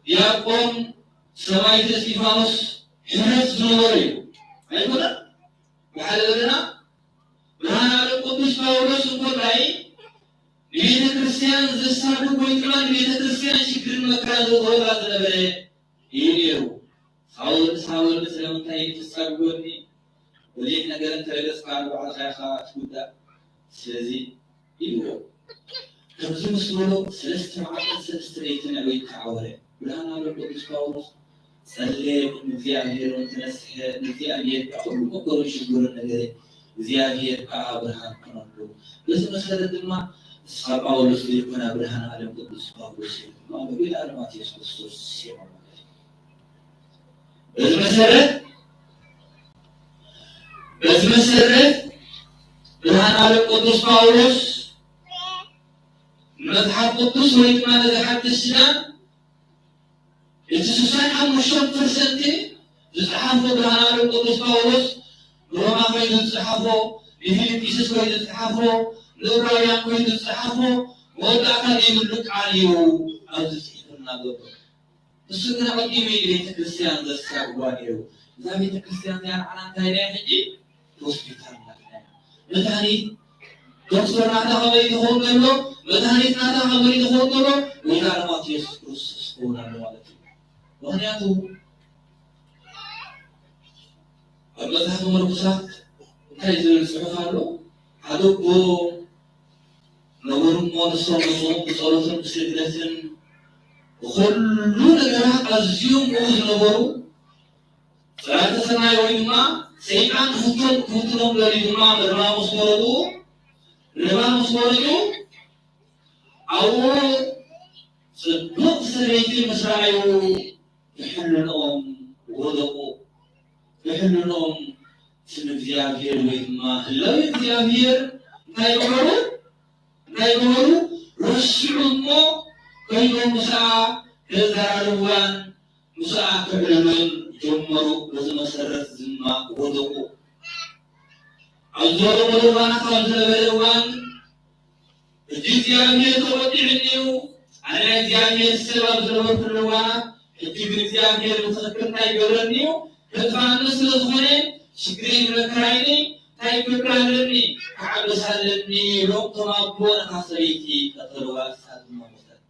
ዲያቆን ሰማዕት እስጢፋኖስ ሕብረት ዝነበረ እዩ። ኣይኮነን? ብሓደ ዘለና ብርሃን ዓለም ቅዱስ ጳውሎስ እንኮላይ ንቤተ ክርስቲያን ዘሳድድ ወይ ድማ ንቤተ ክርስቲያን ሽግርን መከራን ዘዝወራ ዝነበረ እዩ ነይሩ። ሳውል ሳውል ስለምንታይ ትሳድደኒ? ብዙሕ ነገር እንተረገጽካ ንባዕልኻ ኢኻ ትጉዳእ። ስለዚ ኢልዎ። ከምዚ ምስ በሎ ሰለስተ መዓልትን ሰለስተ ለይትን ኣዕብዩ ተዓወረ። ብርሃን ዓለም ቅዱስ ጳውሎስ ጸለየ፣ ንእግዚኣብሔር እውን ተነስሐ፣ ንእግዚኣብሔር ካብ ኩሉ መከሩን ሽግሩን ነገረ፣ እግዚኣብሔር ከዓ ብርሃን ኮነሉ። በዚ መሰረት ድማ ንስኻ ጳውሎስ ዘይኮና ብርሃን ዓለም ቅዱስ ጳውሎስ ኢሉ ድማ ብጎይታ ማቴዎስ ክርስቶስ ይስየሞ ማለት እዩ። በዚ መሰረት በዚ መሰረት ብርሃን ዓለም ቅዱስ ጳውሎስ ንመጽሓፍ ቅዱስ ወይ ድማ ነዚ ሓድሽ ኪዳን እቲ ስሳን ሓሙሽተን ፐርሰንት ዝጸሓፎ ብርሃን ዓለም ቅዱስ ጳውሎስ ንሮማ ኮይኑ ዝጸሓፎ፣ ንፊልጵስዩስ ኮይኑ ዝጸሓፎ፣ ንዕብራውያን ኮይኑ ዝጸሓፎ መወዳእታ ዘይብሉ ቃል እዩ ኣብዚ ጽሒፉልና ዘሎ። እሱ ግን ኣቐዲሙ እዩ ንቤተ ክርስቲያን ዘሳግዋ ነይሩ። እዛ ቤተ ክርስቲያን እዚኣ ንዓና እንታይ ኢላ ሕጂ? ሆስፒታል ናትና እያ። መድሃኒት ዶክተር ናታ ከመይ ዝኸውን ዘሎ፣ መድሃኒት ናታ ከመይ ዝኸውን ዘሎ፣ ወይዛ ማቴዎስ ክርስቶስ ክኸውን ኣሎ ማለት እዩ። ምኽንያቱ ኣብ መጽሓፍ መርኩሳት እንታይ ዝብል ጽሑፍ ኣሎ? ሓደ ኣቦ ነበሩ እሞ ንሶም ንስኹም ብጸሎትን ብስግደትን ብኹሉ ነገራት ኣዝዮም ምእዙዝ ነበሩ። ጸላእቲ ሰናይ ወይ ድማ ሰይጣን ክፍትን ክፍትኖም ደልዩ ድማ ርባ ምስ ወረዱ፣ ርባ ምስ ወረዱ ኣብኡ ጽቡቕ ሰበይቲ ምስ ረኣዩ ብሕልንኦም ወደቑ። ብሕልንኦም ስም እግዚኣብሔር ወይ ድማ ህላዊ እግዚኣብሔር እንታይ ገበሩ? እንታይ ገበሩ? ረስዑ እሞ ከይዶም ምስኣ ከዘራርብዋን ምስኣ ክዕልሉን ጀመሩ። በዚ መሰረት ድማ ወደቑ። ኣብ ዝወደቑሉ እዋን ካብ ዝነበረ እዋን ሕጂ እግዚኣብሔር ተቖጢዑኒ እዩ፣ ኣነ ናይ እግዚኣብሔር ሰብ ኣብ ዝነበርኩሉ እዋን፣ ሕጂ ግን እግዚኣብሔር ብትኽክል እንታይ ይገብረኒ እዩ? ከጥፍኣኒ ስለ ዝኾነ ሽግረይ ንመከራይኒ እንታይ ክገብር ኣለኒ? ክዓብስ ኣለኒ ኢሎም እቶም ኣቦ ነታ ሰበይቲ ቀተልዋ፣ ንሳ ድማ ሞተት።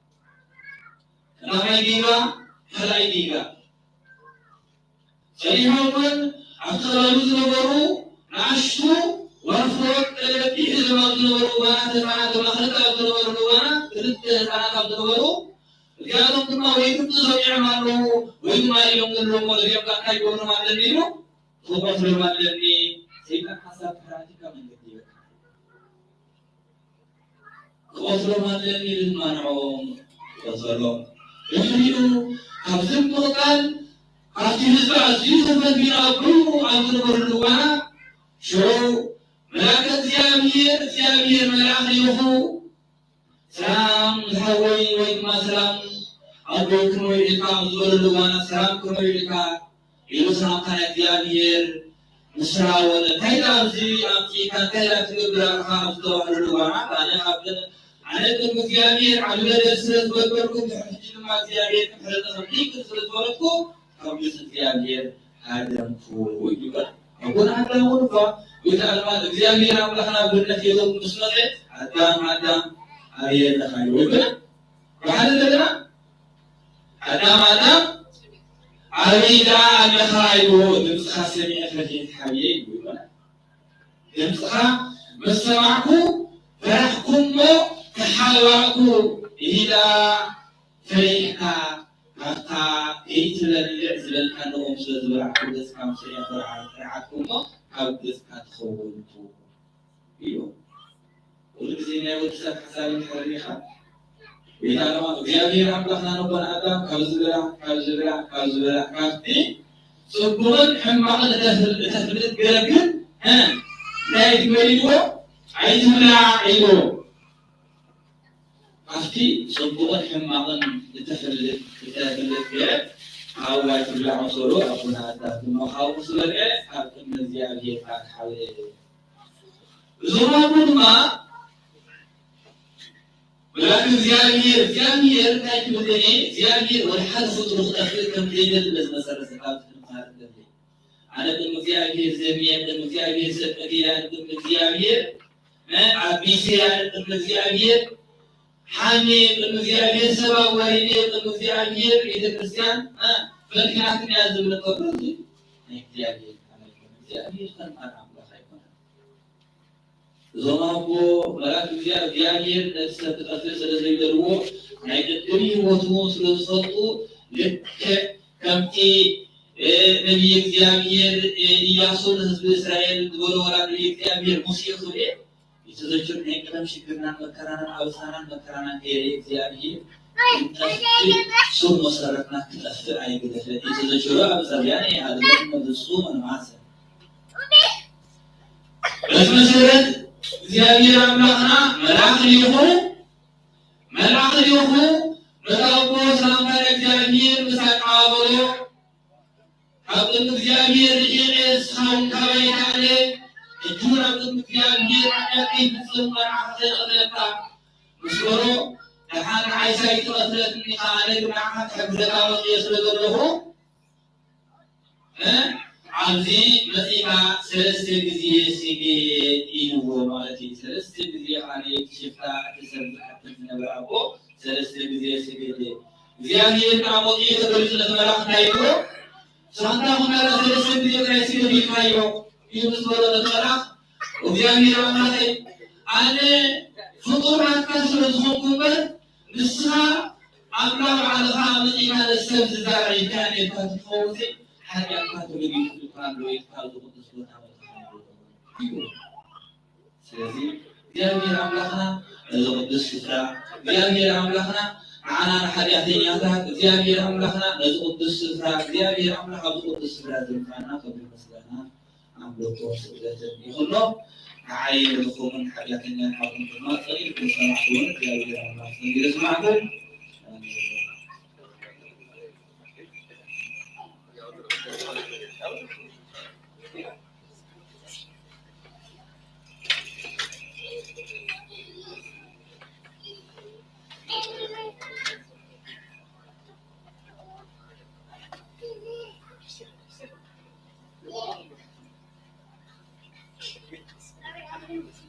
ቀዳማይ ጌጋ፣ ካልኣይ ጌጋ። ጸኒሖም እውን ኣብቲ ከባቢ ዝነበሩ ንኣሽቱ ዋርፎት ቀለበቲ ሒዞም ኣብ ዝነበሩ እዋናት፣ ህፃናት ተማኽርቲ ኣብ ዝነበሩ እዋናት፣ ክልተ ህፃናት ኣብ ዝነበሩ፣ እዚኣቶም ድማ ወይ ድምፂ ሰሚዖም ኣለዉ ወይ ድማ ኢሎም ዘለዎም፣ እዚኦም ከዓ እንታይ ይገብሮም ኣለኒ ኢሉ ክቆስሎም ኣለኒ። ሰይጣን ሓሳብ ፕራክቲካ መንገዲ ይበካ ክቆስሎም ኣለኒ ድማ ንዕኦም ቆሰሎም። ድሕሪኡ ካብዚ ብምቕጻል ኣብቲ ህዝቢ ኣዝዩ ተፈንቢሩ ኣብ ኮይኑ ኣብ ዝነበረሉ እዋን ሽዑ መልኣከ እግዚኣብሔር፣ እግዚኣብሔር መልኣኽ ልኢኹ ሰላም ዝሓወይ ወይ ድማ ሰላም ኣቦይ ከመይ ኢልካ ኣብ ዝበለሉ እዋን ሰላም ከመይ ኢልካ ኢሉ ሰላምታ ናይ እግዚኣብሔር ምስ ተለዋወጠ፣ እንታይ ደኣ ኣብዚ ኣምጺእካ፣ እንታይ ደኣ ትገብር ኣለኻ ኣብ ዝተባህለሉ እዋናት፣ ኣነ ካብ፣ ኣነ ቅድሚ እግዚኣብሔር ዓቢ በደል ስለ ዝበደልኩ፣ ድሕሪ ሕጂ ድማ እግዚኣብሔር ክምሕረኒ ከም ዘይክእል ስለ ዝፈለጥኩ፣ ካብ ገጽ እግዚኣብሔር ሃደምኩ ይብል። ኣቦና ኣዳም እውን እኳ፣ ጎይታ ኣልማዝ እግዚኣብሔር ኣምላኽና ብነት ሒዞም ምስ መጸ፣ ኣዳም፣ ኣዳም፣ ኣበይ ኣለኻ? ይብል። ብሓደ እንደገና፣ ኣዳም፣ ኣዳም፣ ኣበይ ደኣ ኣለኻ? ይብሎ። ድምፅኻ ሰሚዐ ፈርሄ ተሓብየ ይብሎ። ድምፅኻ ምስ ሰማዕኩ ፈራሕኩ እሞ ተሓባእኩ። ይሂዳ ፈሪሕካ ካብታ ከይትበልዕ ዝበልካኒ ኦም ስለ ዝበላዕኩ ገፅካ ምስሪዐ ፈርዓ-፣ ፈርዓትኩ እሞ ካብ ገፅካ ተኸወልኩ። እዩ። ኩሉ ግዜ ናይ ወዲ ሰብ ሓሳብ እንድሕር ርኢኻ፣ ቤት ኣለማ እግዚኣብሔር ኣምላኽና ነቦና ኣዳም ካብዚ ብላዕ፣ ካብዚ ብላዕ፣ ካብዚ ብላዕ፣ ካብቲ ጽቡቕን ሕማቕን እተፍል-፣ እተፍልጥ ገረብ ግን፣ እ፣ እንታይ ትበል ኢልዎ? ኣይትብላዕ ኢልዎ። ካብቲ ጽቡቕን ሕማቕን እተፍልጥ፣ እተፍልጥ ገረብ ኣብኡ ኣይትብላዕ መሰሎ ኣቦና ኣዳም ድማ ካብኡ ምስ በልዐ ካብ ቅድሚ እግዚኣብሔር ከዓ ተሓብአ። እዞም ኣቦ ድማ መልኣክ እግዚኣብሔር፣ እግዚኣብሔር እንታይ ክብል እየ? እግዚኣብሔር ወደ ሓደ ፍጡር ክጠፍእ ከም ዘይደሊ በዚ መሰረት ኣብዚ ክንመሃር እንደሊ። ኣነ ቅድሚ እግዚኣብሔር ዘምየ፣ ቅድሚ እግዚኣብሔር ሰብ ቀቲለ፣ ኣነ ቅድሚ እግዚኣብሔር፣ እ፣ ኣቢሰ፣ ኣነ ቅድሚ እግዚኣብሔር ሓምየ፣ ቅድሚ እግዚኣብሔር ሰብ ኣዋሪደ፣ ቅድሚ እግዚኣብሔር ቤተ ክርስቲያን፣ እ፣ ፈቲናትኒ እያ ዝብል እንከሎ፣ እዚ ናይ እግዚኣብሔር ኣመልክት፣ እግዚኣብሔር ፈጣን ኣምላኽ ኣይኮነን። እዞም ኣቦ መልኣክ እግዚኣብሔር ነቲ ሰብ ክጠፍእ ስለ ዘይደልዎ ናይ ቅድም ህይወቱ ስለ ዝፈልጡ ልክዕ ከምቲ፣ እ፣ ነቢይ እግዚኣብሔር፣ እ፣ ኢያሱ ንህዝቢ እስራኤል ዝበሎ ወላ ነቢይ እግዚኣብሔር ሙሴ ክብል እየ ይተዘክር ናይ ቀደም ሽግርናን መከራናን ኣበሳናን መከራናን ገይረ እግዚኣብሔር ክንጠፍእ ሱር መሰረትና ክጠፍእ ኣይግደፈ ይተዘክሩ ኣብ ጸብያን ይሃድረን መብጹ መንማሰ በዚ መሰረት እግዚኣብሔር ኣምላኽና መልኣኽ ልኢኹ፣ መልኣኽ ልኢኹ ነቲ ኣቦ ሰላምታ እግዚኣብሔር ምስ ኣቀባበሎ፣ ካብ ቅድሚ እግዚኣብሔር ርሒቐ፣ ንስኻ እውን ካባይ ተኣለ፣ ሕጂ እውን ኣብ ቅድሚ እግዚኣብሔር ሓጢኣት ከይፍጽም መልኣኽ ከይቐትለካ ምስ በሎ፣ ደሓን ንዓይሲ ኣይትቐትለትኒ ኢኻ፣ ኣነ ግን ንዓኻ ክሕግዘካ መጺኤ ስለ ዘለኹ፣ እ፣ ኣብዚ መጺኻ ሰለስተ ግዜ ስገድ ኢልዎ ማለት እዩ። ሰለስተ ግዜ ካልእ ሽፍታ እቲ ሰብ ዝሓትት ዝነበረ ኣቦ ሰለስተ ግዜ ስገድ። እግዚኣብሔር ከዓ መጺኡ ተገሊጹ ነቲ መልኣኽ እንታይ ይብሎ? ንስኻ እንታይ ኮንካ ሰለስተ ግዜ ጥራይ ስገድ ኢልካዮ? ኢሉ ምስ በሎ ነቲ መልኣኽ፣ እግዚኣብሔር ኣምላኸይ፣ ኣነ ፍጡር ናትካ ስለ ዝኾንኩ እምበር ንስኻ ኣምላኽ ባዕልኻ መጺእካ ነቲ ሰብ ዝዛረብ ኢልካ ነርካ ትኸውን ሓጢኣትና ተገዲፉ ኢልካ ኣሎ ኢልካ ኣብዚ ቅዱስ ቦታ መጺኻ ኣሎ። ስለዚ እግዚኣብሔር ኣምላኽና ነዚ ቅዱስ ስፍራ፣ እግዚኣብሔር ኣምላኽና ንዓና ንሓጢኣተኛታት፣ እግዚኣብሔር ኣምላኽና ነዚ ቅዱስ ስፍራ፣ እግዚኣብሔር ኣምላኽ ኣብዚ ቅዱስ ስፍራ ዘምጻና ክብሪ ምስጋና ኣምልኾ ስግደትን ይኹኖ። ንዓይ ንኹምን ሓጢኣተኛ ንዓኹም ድማ ጸኒሑ ዝሰማዕኩምን እግዚኣብሔር ኣምላኽ ጸኒሑ ይስማዕኩም። ኣሜን።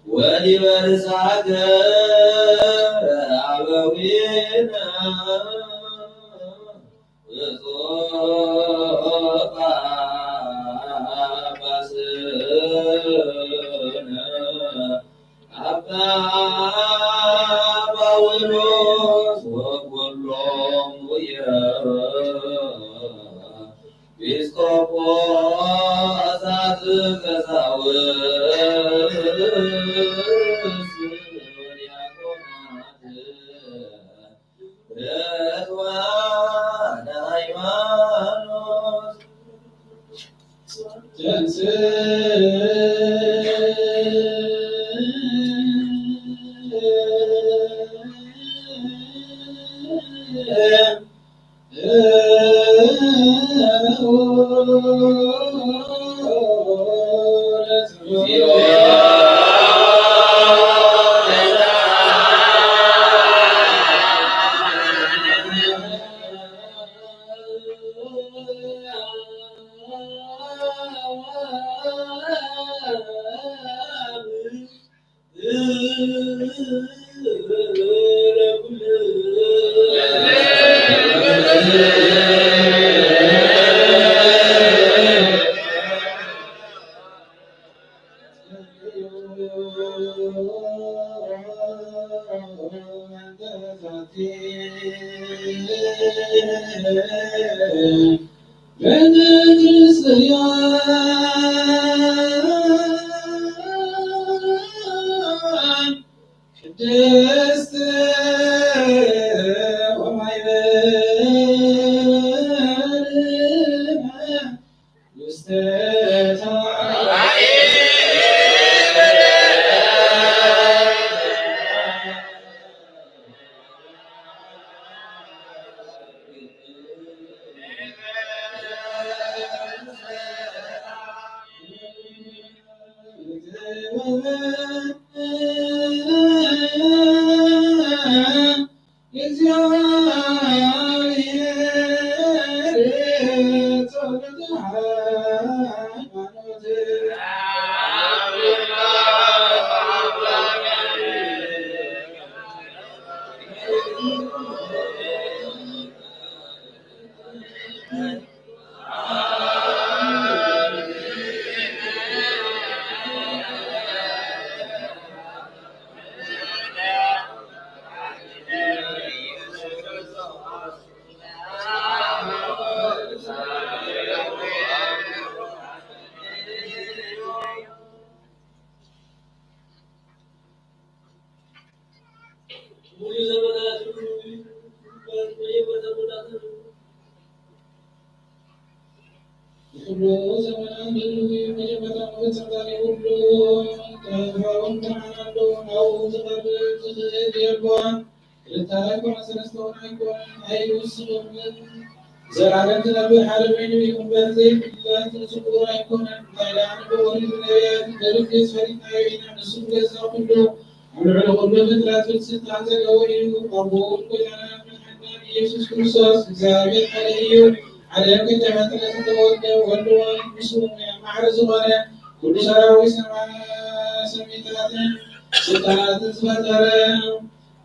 ወዲበ ርሳገ አበዊነ ብፁዕ ጳጳስነ አባ ጳውሎስ ወኩሎም ኤጲስቆጶሳት ቀሳውስት ቅድስት ወማይበል ውስተ ንኹሉ ዘመናት ብልዊ መጀመርታ መፈጸምታ ዘይብሉ ጥበባውን ብርሃን ኣሎ። ናብኡ ዝቐርብ ዝኽእል የልቦን። ክልተ ኣይኮነ ሰለስተ እውን ኣይኮነን ኣይውስኽን። ዘላለም ዝነብር ሓደ ኮይኑ እዩ እምበር ዘይፍለጥ ስውር ኣይኮነን። እንታይ ደኣ ንብኦሪት ነቢያት ብርግጽ ፈሊጥናዮ ኢና። ንሱ ብገዛእ ኩሉ ኣብ ልዕሊ ኩሉ ፍጥረት ፍልስልጣን ዘለዎ እዩ። ኣቦኡ እውን ጎይታናን መድሓኒናን ኢየሱስ ክርስቶስ እግዚኣብሔር ሓደ እዩ። ዓለም ከይተፈጥረት ዝተወልደ ወልድ እውን ምስኡ ማዕረ ዝኾነ ኩሉ ሰራዊት ሰማያትን ሰማያትን ስልጣናትን ዝፈጠረ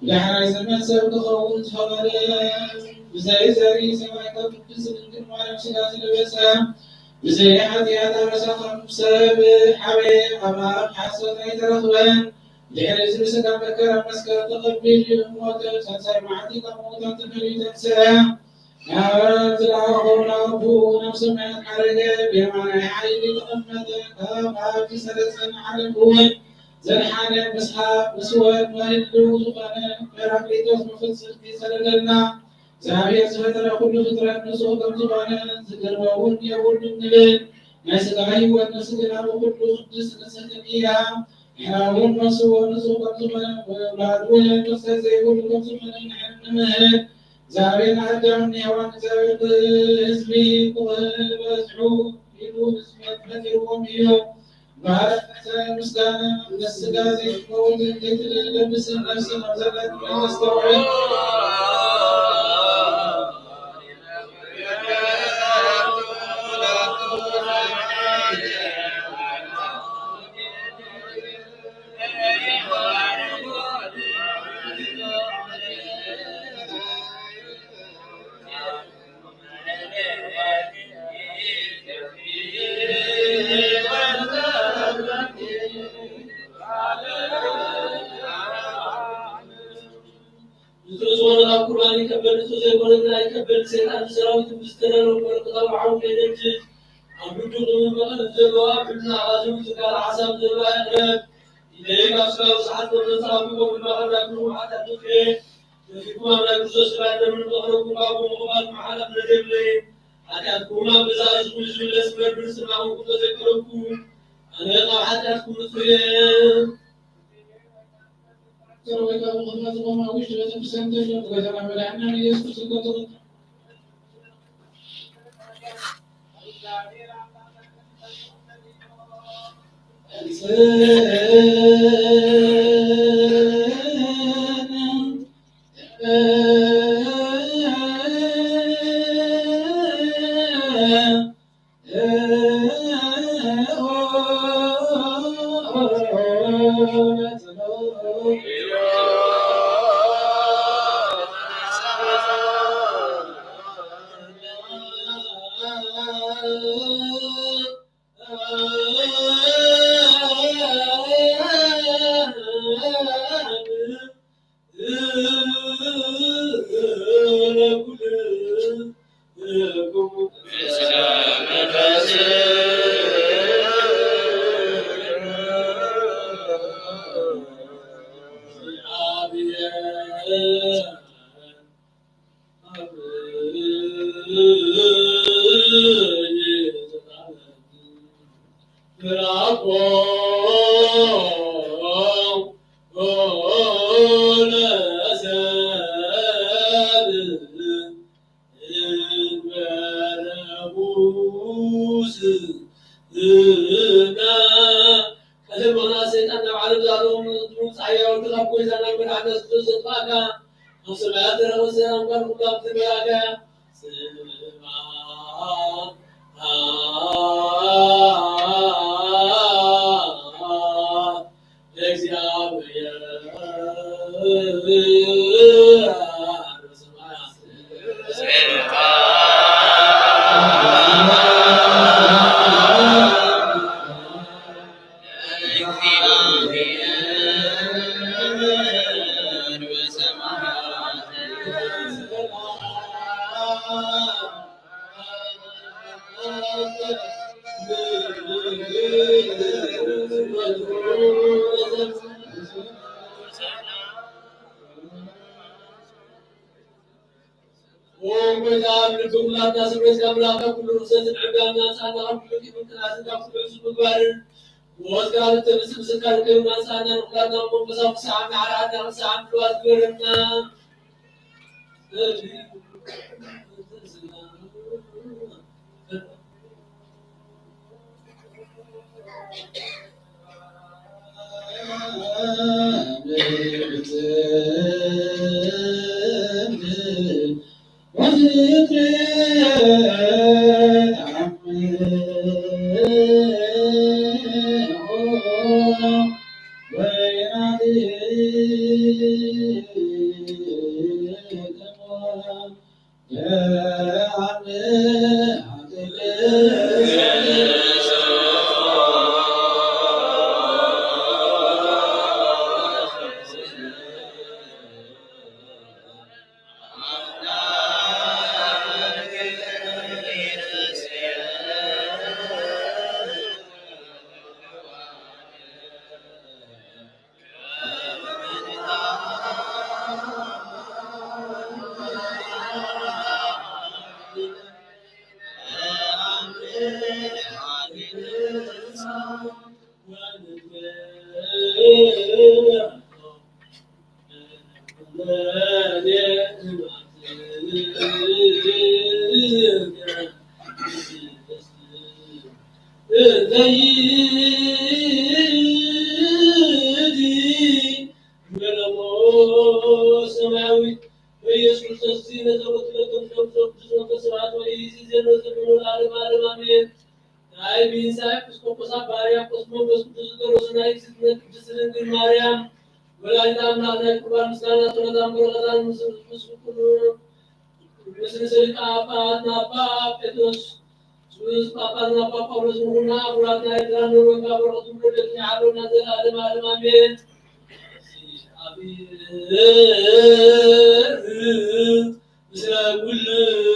ብዳሕራይ ዘመን ሰብ ክኸውን ዝፈቐደ ብዘይ ዘርኢ ሰማይ ካብ ቅድስት ድንግል ማርያም ስጋ ዝለበሰ ብዘይ ሓጢኣት ኣበሳ ከም ሰብ ሓበየ። ኣብ ማእከል ሓሶት ኣይተረኽበን። ድሕሪ እዚ ብስጋ መከራ መስቀል ተቐቢሉ ሞተ። ሳልሳይ መዓልቲ ካብ ምዉታት ተፈልዩ ተንስአ። ናብ ዝለኣኾ ናብ ኣቦኡ ናብ ሰማያት ዓረገ። ብየማናይ ሓይሊ ተቐመጠ። ካብ ኣብቲ ሰለጸን ዓለም እውን ዘድሓነ ምስሓ ምስወድ መህልው ዝኾነ ጳራቅሊጦስ መፈጸምቲ ሰደደልና። እግዚኣብሔር ዝፈጠረ ኩሉ ፍጥረት ንጹህ ከም ዝኾነ ዝግርመ እውን የብሉን ንብል። ናይ ስጋ ህይወት ነፍሲ ግና ብኹሉ ቅድስት ንጽሕትን እያ። ንሕና እውን ነፍሲ ንጹህ ከም ዝኾነ ውላድ እውን ክፍተት ዘይብሉ ከም ዝኾነ ንሕን ንምህር። እግዚኣብሔር ንኣዳምን ንሄዋን እግዚኣብሔር ብህዝቢ ክበዝሑ ኢሉ ህዝቢ ፈጢርዎም እዩ። ባርነት ምስጋና ምስ ስጋ ዘይትከውን ዘይትለብስ ነፍሲ ከም ዘላትና ነስተውዕል። ንጹህ ዝኾነ ካብ ቁርባን ይቀበል፣ ንጹህ ዘይኮነ ግና ኣይቀበል። ሰይጣን ብሰራዊቱ ብዝተዳለወ መለኮታዊ ዓው ከይነድድ፣ ኣብ ውዱቕ መቐር ዘለዎ፣ ኣብ ሕልና ኣቓዝም ዝካል ሓሳብ ዘለዎ ይቕረብ። ኢደይ ካብ ስጋዊ ሰዓት ወደ ተጻብቆ ግንባር ናይ ኩሉ ሓጢኣት ምክሬ፣ ነፊኩም ኣብ ናይ ክርስቶስ ስጋን ደምን ምኽረኩም ካብ ምቕባል መሓላ እምነት የብለይን። ሓጢኣትኩም ኣብ ገዛእ ርእስኹም ዝምለስ መርብን ስናኹም ክብሎ ዘይቀረብኩ፣ ኣነ ካብ ሓጢኣትኩም ንጹህ እየ። ወይ ካብ ምቕባል ዝኾኑ ኣብ ውሽጢ ቤተ ክርስቲያን ተሎ፣ ጎይታና መድሓኒና ኢየሱስ ክርስቶስ ቀደም ምኽንያት ሰይጣን ናብ ዓለም ዝኣተወ ምውጻእ ኣያ ወዲ ካብ ጎይታ ናብ መድሓኒና ስለ ዘጥፋእካ፣ ካብ ሰማያት ተረኸበ ሰላም ቃል ኩላ ክትበላካ እያ። ስብሐት ለእግዚኣብሔር። ኦ ጎይታ፣ ኣብ ልቢ ኩላትና ስምዒት ኣምላኽና ኩሉ ርሰትን ዕብዳና ንስኣና ካብ ኩሉ ቂምን ቅንኣትን ካብ ኩሉ ዕሱብ ምግባርን ብሞትካ ልተብጽእ ምስካር ከይብና ንስኣና ንኩላትና መንፈሳዊ ፍስሓ እናዓርዓድና ክንስሓ ምድዋት ግበረና። ሰማያዊት በኢየሱስ ክርስቶስ እዚ ነዘወትለቶም ነብሶም ብዝኖተ ስብሐት ወኢይእቲ ዜሎ ዘበሎ ለዓለመ ዓለም ኣሜን። ናይ ቢንሳ ኤጲስቆጶስ ኣባ ሕርያቆስ መንፈስ ቅዱስ ዝደረሱ ናይ እግዝእትነ ቅድስት ድንግል ማርያም ወላዲተ ኣምላኽ ናይ ቁርባን ምስጋና ጸሎታን በረኸታን ምስ ምስ ኩሉ ምስ ርእሰ ሊቃነ ጳጳሳት ኣባ ጴጥሮስ ሱሉስ ጳጳስና ኣባ ጳውሎስ ንኹልና ኣቡራትና ኤርትራ ንወንጋ በረኸቱ ረድኤቱ ይሓልወና ዘለዓለም ዓለም ኣሜን። ምስለ ኩልክሙ።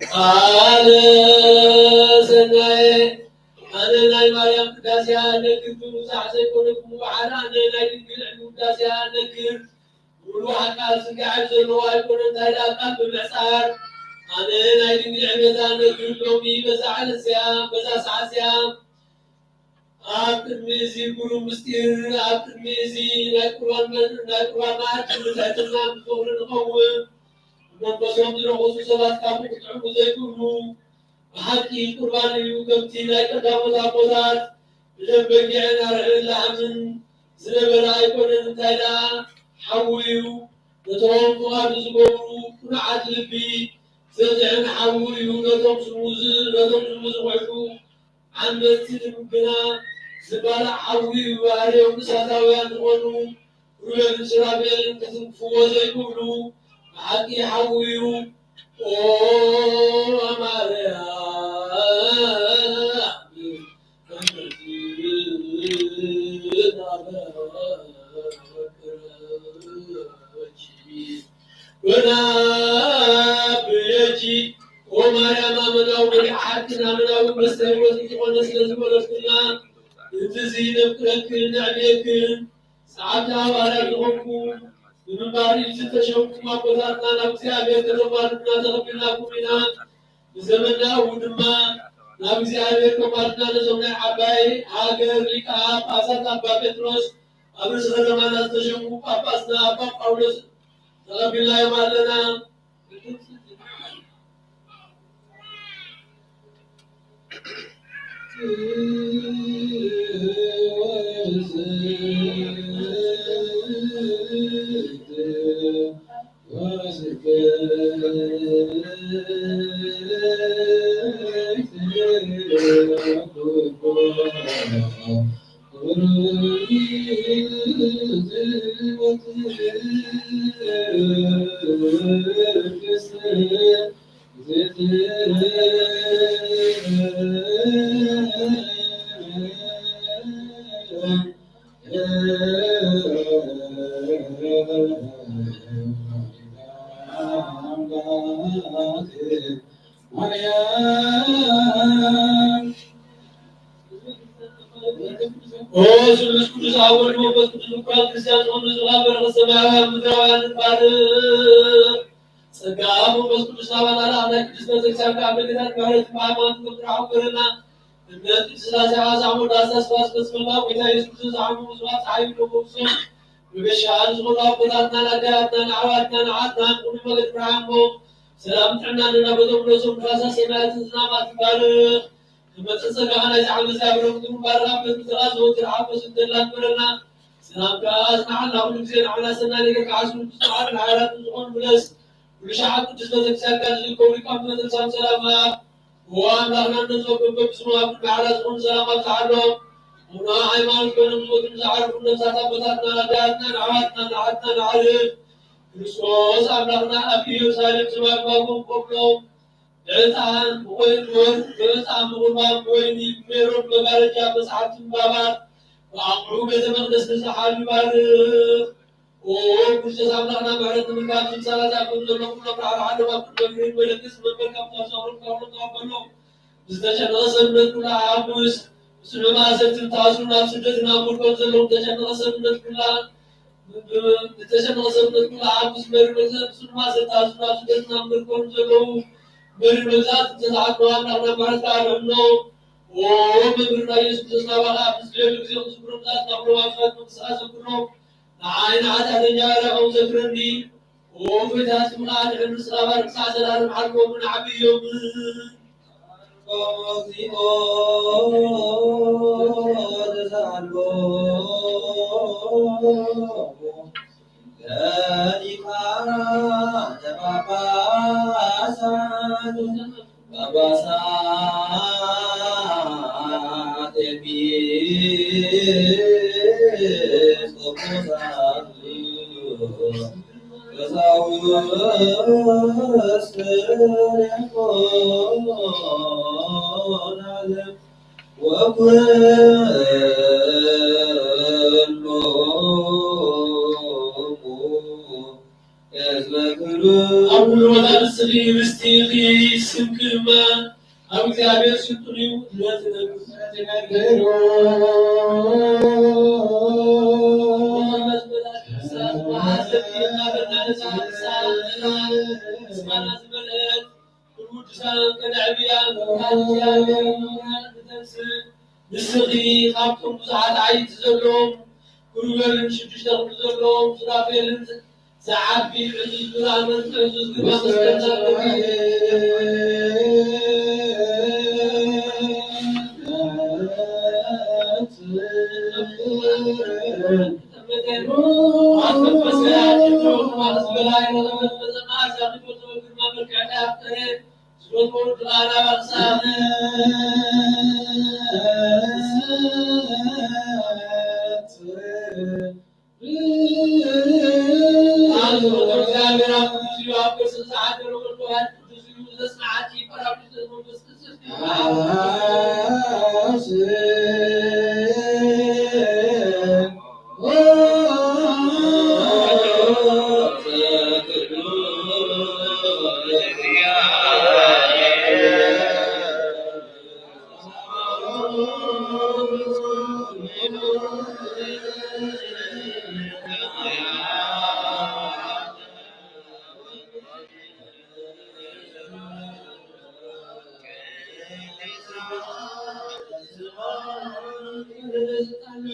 ቃለ ሰናየ። ኣነ ናይ ማርያም ቅዳሴያ ነግር ብምብዛሕ ዘይኮነ ብምውዓል፣ ኣነ ናይ ድንግል ዕልዊ ውዳሴያ ነግር። ሙሉ ኣካል ስጋዕ ዘለዎ ኣይኮነ፣ እንታይ ደኣ ቃል ብምሕጻር። ኣነ ናይ ድንግል ዕቤታ ነግር ሎሚ በዛ ዕለት እዚኣ፣ በዛ ሰዓት እዚኣ፣ ኣብ ቅድሚ እዚ ግሩም ምስጢር፣ ኣብ ቅድሚ እዚ ናይ ቁርባን መ-፣ ናይ ቁርባን መኣዲ ብትሕትና ብፍቕሪ ንኸውን። መንፈሶም ዝረኸሱ ሰባት ካብኡ ክጥዕሙ ዘይክእሉ። ብሓቂ ቁርባን እዩ፣ ከምቲ ናይ ቀዳሞት ኣቦታት ብደም በጊዕን ኣርዕን ላሕምን ዝነበረ ኣይኮነን፣ እንታይ ደኣ ሓዊ እዩ። ነቶም ፍቓዱ ዝገብሩ ቅኑዓት ልቢ ዘጥዕም ሓዊ እዩ። ነቶም ስሙ ዝ-፣ ነቶም ስሙ ዝኽሕዱ ዓመፅቲ ልቢ ግና ዝባላዕ ሓዊ እዩ። ባህርዮም እሳታውያን ዝኾኑ ሩቤልን ሱራፌልን ክትንክፍዎ ዘይክእሉ ብሓቂ ሓዊ እዩ። ኦ ማርያም፣ ወናብየኪ ኦ ማርያም፣ ኣመናዊ መሪሕ ሓቅን ኣመናዊ መስተ ህይወትን ዝኾነ ስለ ዝበለኩልና፣ እቲ እዚ ነፍቅረክን ነዕብየክን ሰዓብቲ ሃዋርያት ዝኾንኩም ብምንባር ዝተሸምኩም ኣቦታትና ናብ እግዚኣብሔር ከተማልዱና ተቐቢልናኩም ኢና። ብዘመንና እውን ድማ ናብ እግዚኣብሔር ከማልድና ነዞም ናይ ዓባይ ሃገር ሊቀ ጳጳሳት ኣባ ጴጥሮስ ኣብ ርእሲ ከተማና ዝተሸሙ ጳጳስና ኣባ ጳውሎስ ተቐቢልናዮም ኣለና። ኦ ስሉስ ቅዱስ ኣብ ወልድ መንፈስ ቅዱስ ምኳን ክርስቲያን ዝኾኑ ንጹሃን በረኸት ሰማያውያን ምድራውያን ንባርኽ። ጸጋ መንፈስ ቅዱስ ናባና ለኣኽ ናይ ቅድስት ቤተክርስቲያን ካብ ደገታት ምሕረት ብሃይማኖት ንክንራኸብ ገረና። እምነት ቅድስት ሥላሴ ሓሳብ ወዳሴ ስብሐት በስመላ ጎይታ ኢየሱስ ክርስቶስ ዝዓሙ ብዙሓት ፀሓይ ይለኮሱ መገሻ ዝኾኑ ኣቦታትና ንኣደያትና ንኣሕዋትና ንዓትና ንኹሉ መገድ ብርሃንሞ ሰላም ጥዕና ንናበቶም ነሶም ንፋሳ ሰማያትን ዝናማት ይባርኽ። ክመጽእ ጸጋኻ ናይዚ ዓመት እግዚኣብሔር ምድሩ ባርኻ በቲ ዘወትር ሓጎስ እንተላ ንበረና። ሰላምካ ኣጽንሓልና፣ ኩሉ ግዜ ንዓና ሰናይ ነገር ክሓስቡ ብፁዓትን ሓያላትን ዝኾኑ ምለስ። ኩሉ ሻዕ ኣብ ቅድስት ቤተክርስትያንካ ዝርከቡ ሊቃውንቲ ቤተክርስትያን ሰላም ሃብ። እዎ ኣምላኽና ነዞም በበብስሙ ኣብ ቅድሚ ሓራ ዝኾኑ ሰላም ኣብዝሓሎም። ምሉእ ሃይማኖት ኮይኖም ዝወትሩ ዝዓርፉ ነፍሳት ኣቦታትና ኣደያትና ንኣሕዋትና ንዓድና ንዓርፍ። ክርስቶስ ኣምላኽና ኣብ ኢየሩሳሌም ዝባርባቦም ቆብሎም ዕጣን ብወይን ወርቅ ብዕጣን ብቁርባን ብወይኒ ብሜሮን መጋረጃ መጽሓፍቲ ምንባባት ብኣቑሑ ቤተ መቕደስ ንዝሓሉ ይባርኽ። ኦ ክርስቶስ ኣምላኽና ምሕረት ንምርካብ ዝምሳላት ኣብ ከም ዘሎ ኩሎም ራዕሪ ዓለም ኣብ ቅድሚ እግሪ መለክስ መንበር ካብ ተዘኽሮም ካብ ተቐበሎም። ዝተጨነቐ ሰብነት ኩላ ሓሙስ ብጽኑዕ ማእሰርቲ ዝተኣስሩ ናብ ስደትን ኣብ ምርኮን ዘለዉ ዝተጨነቐ ሰብነት ኩላ ዝተሸነቐ ሰብነት ኩሉ ዓብ ምስ መሪ መግዛእቲ፣ ንሱ ድማ ዘተኣዝዙ ናብ ስደትና ምርኮም ዘለዉ መሪ መግዛእቲ እንተዝዓግቡ ኣምላኽና ምሕረትካ ኣርሕምኖ። ኦ መምህርና ኢየሱስ ክርስቶስ፣ ናባኻ ኣብ ዝደሊ ግዜ ክዝክሮም ዝኣትናዮም ኣብ ስራት መንግስትኻ ዘክሮም። ንዓይ ንኃጢኣተኛ ባርያኻ እውን ዘክረኒ። ኦ ጎይታ፣ ስምኻ ኣድሕን፣ ንስኻ ባርኽ፣ ክሳዕ ዘላለም ሓልዎም ንዓብዮም። ኣብ ኩሉ ቦታ ንስኺ ርስቲ ኢኺ፣ ስምኪ ድማ ኣብ እግዚኣብሔር ስልጡን እዩ። ነቲ ነግሩ። ቅዱሳን ከነዕብያ ንተንስእ። ንስኺ ካብቶም ብዙሓት ዓይንቲ ዘለዎም፣ ጉርበርን ሽዱሽተ ክፍሊ ዘለዎም ሱራፌልን ዝዓቢ ዕዙዝ ብርሃን፣ ዕዙዝ ግርማ መስቀል ዘለኪ።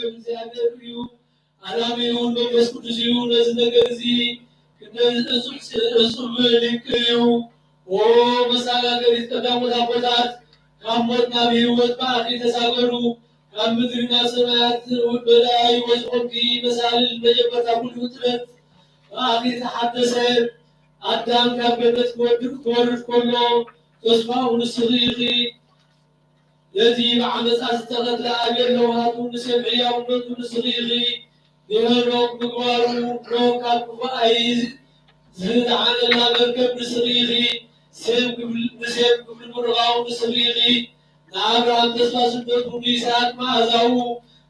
እግዚኣብሔር እዩ። ኣላሚኡ እውን መንፈስ ቅዱስ እዩ። ነዚ ነገር እዚ ክንደዚ እጹብ፣ እጹብ ድንቅ እዩ። ኦ መሰጋገሪት ቀዳሞት ኣቦታት፣ ካብ ሞት ናብ ህይወት ብኣኺ ተሳገሩ፣ ካብ ምድሪ ናብ ሰማያት እውን በላይ ወዝኾንኪ መሳልል መጀመርታ ኩሉ ፍጥረት ብኣኺ ተሓደሰ። ኣዳም ካብ ገነት ክወርድ፣ ክወርድ ከሎ ተስፋኡ ንስኺ ኢኺ። ነቲ ብዓመጻ ዝተቐትለ ኣቤል ለውሃቱ ንሴም ሕያውነቱ ንስኺ ኢኺ። ንሄኖክ ምግባሩ ኖህ ካብ ክፉእ ኣይን ዝደሓነላ መርከብ ንስኺ ኢኺ። ሴም ክብል፣ ንሴም ክብል ምርቓው ንስኺ ኢኺ። ንኣብርሃም ተስፋ ስደቱ፣ ንይስሐቅ መኣዛኡ፣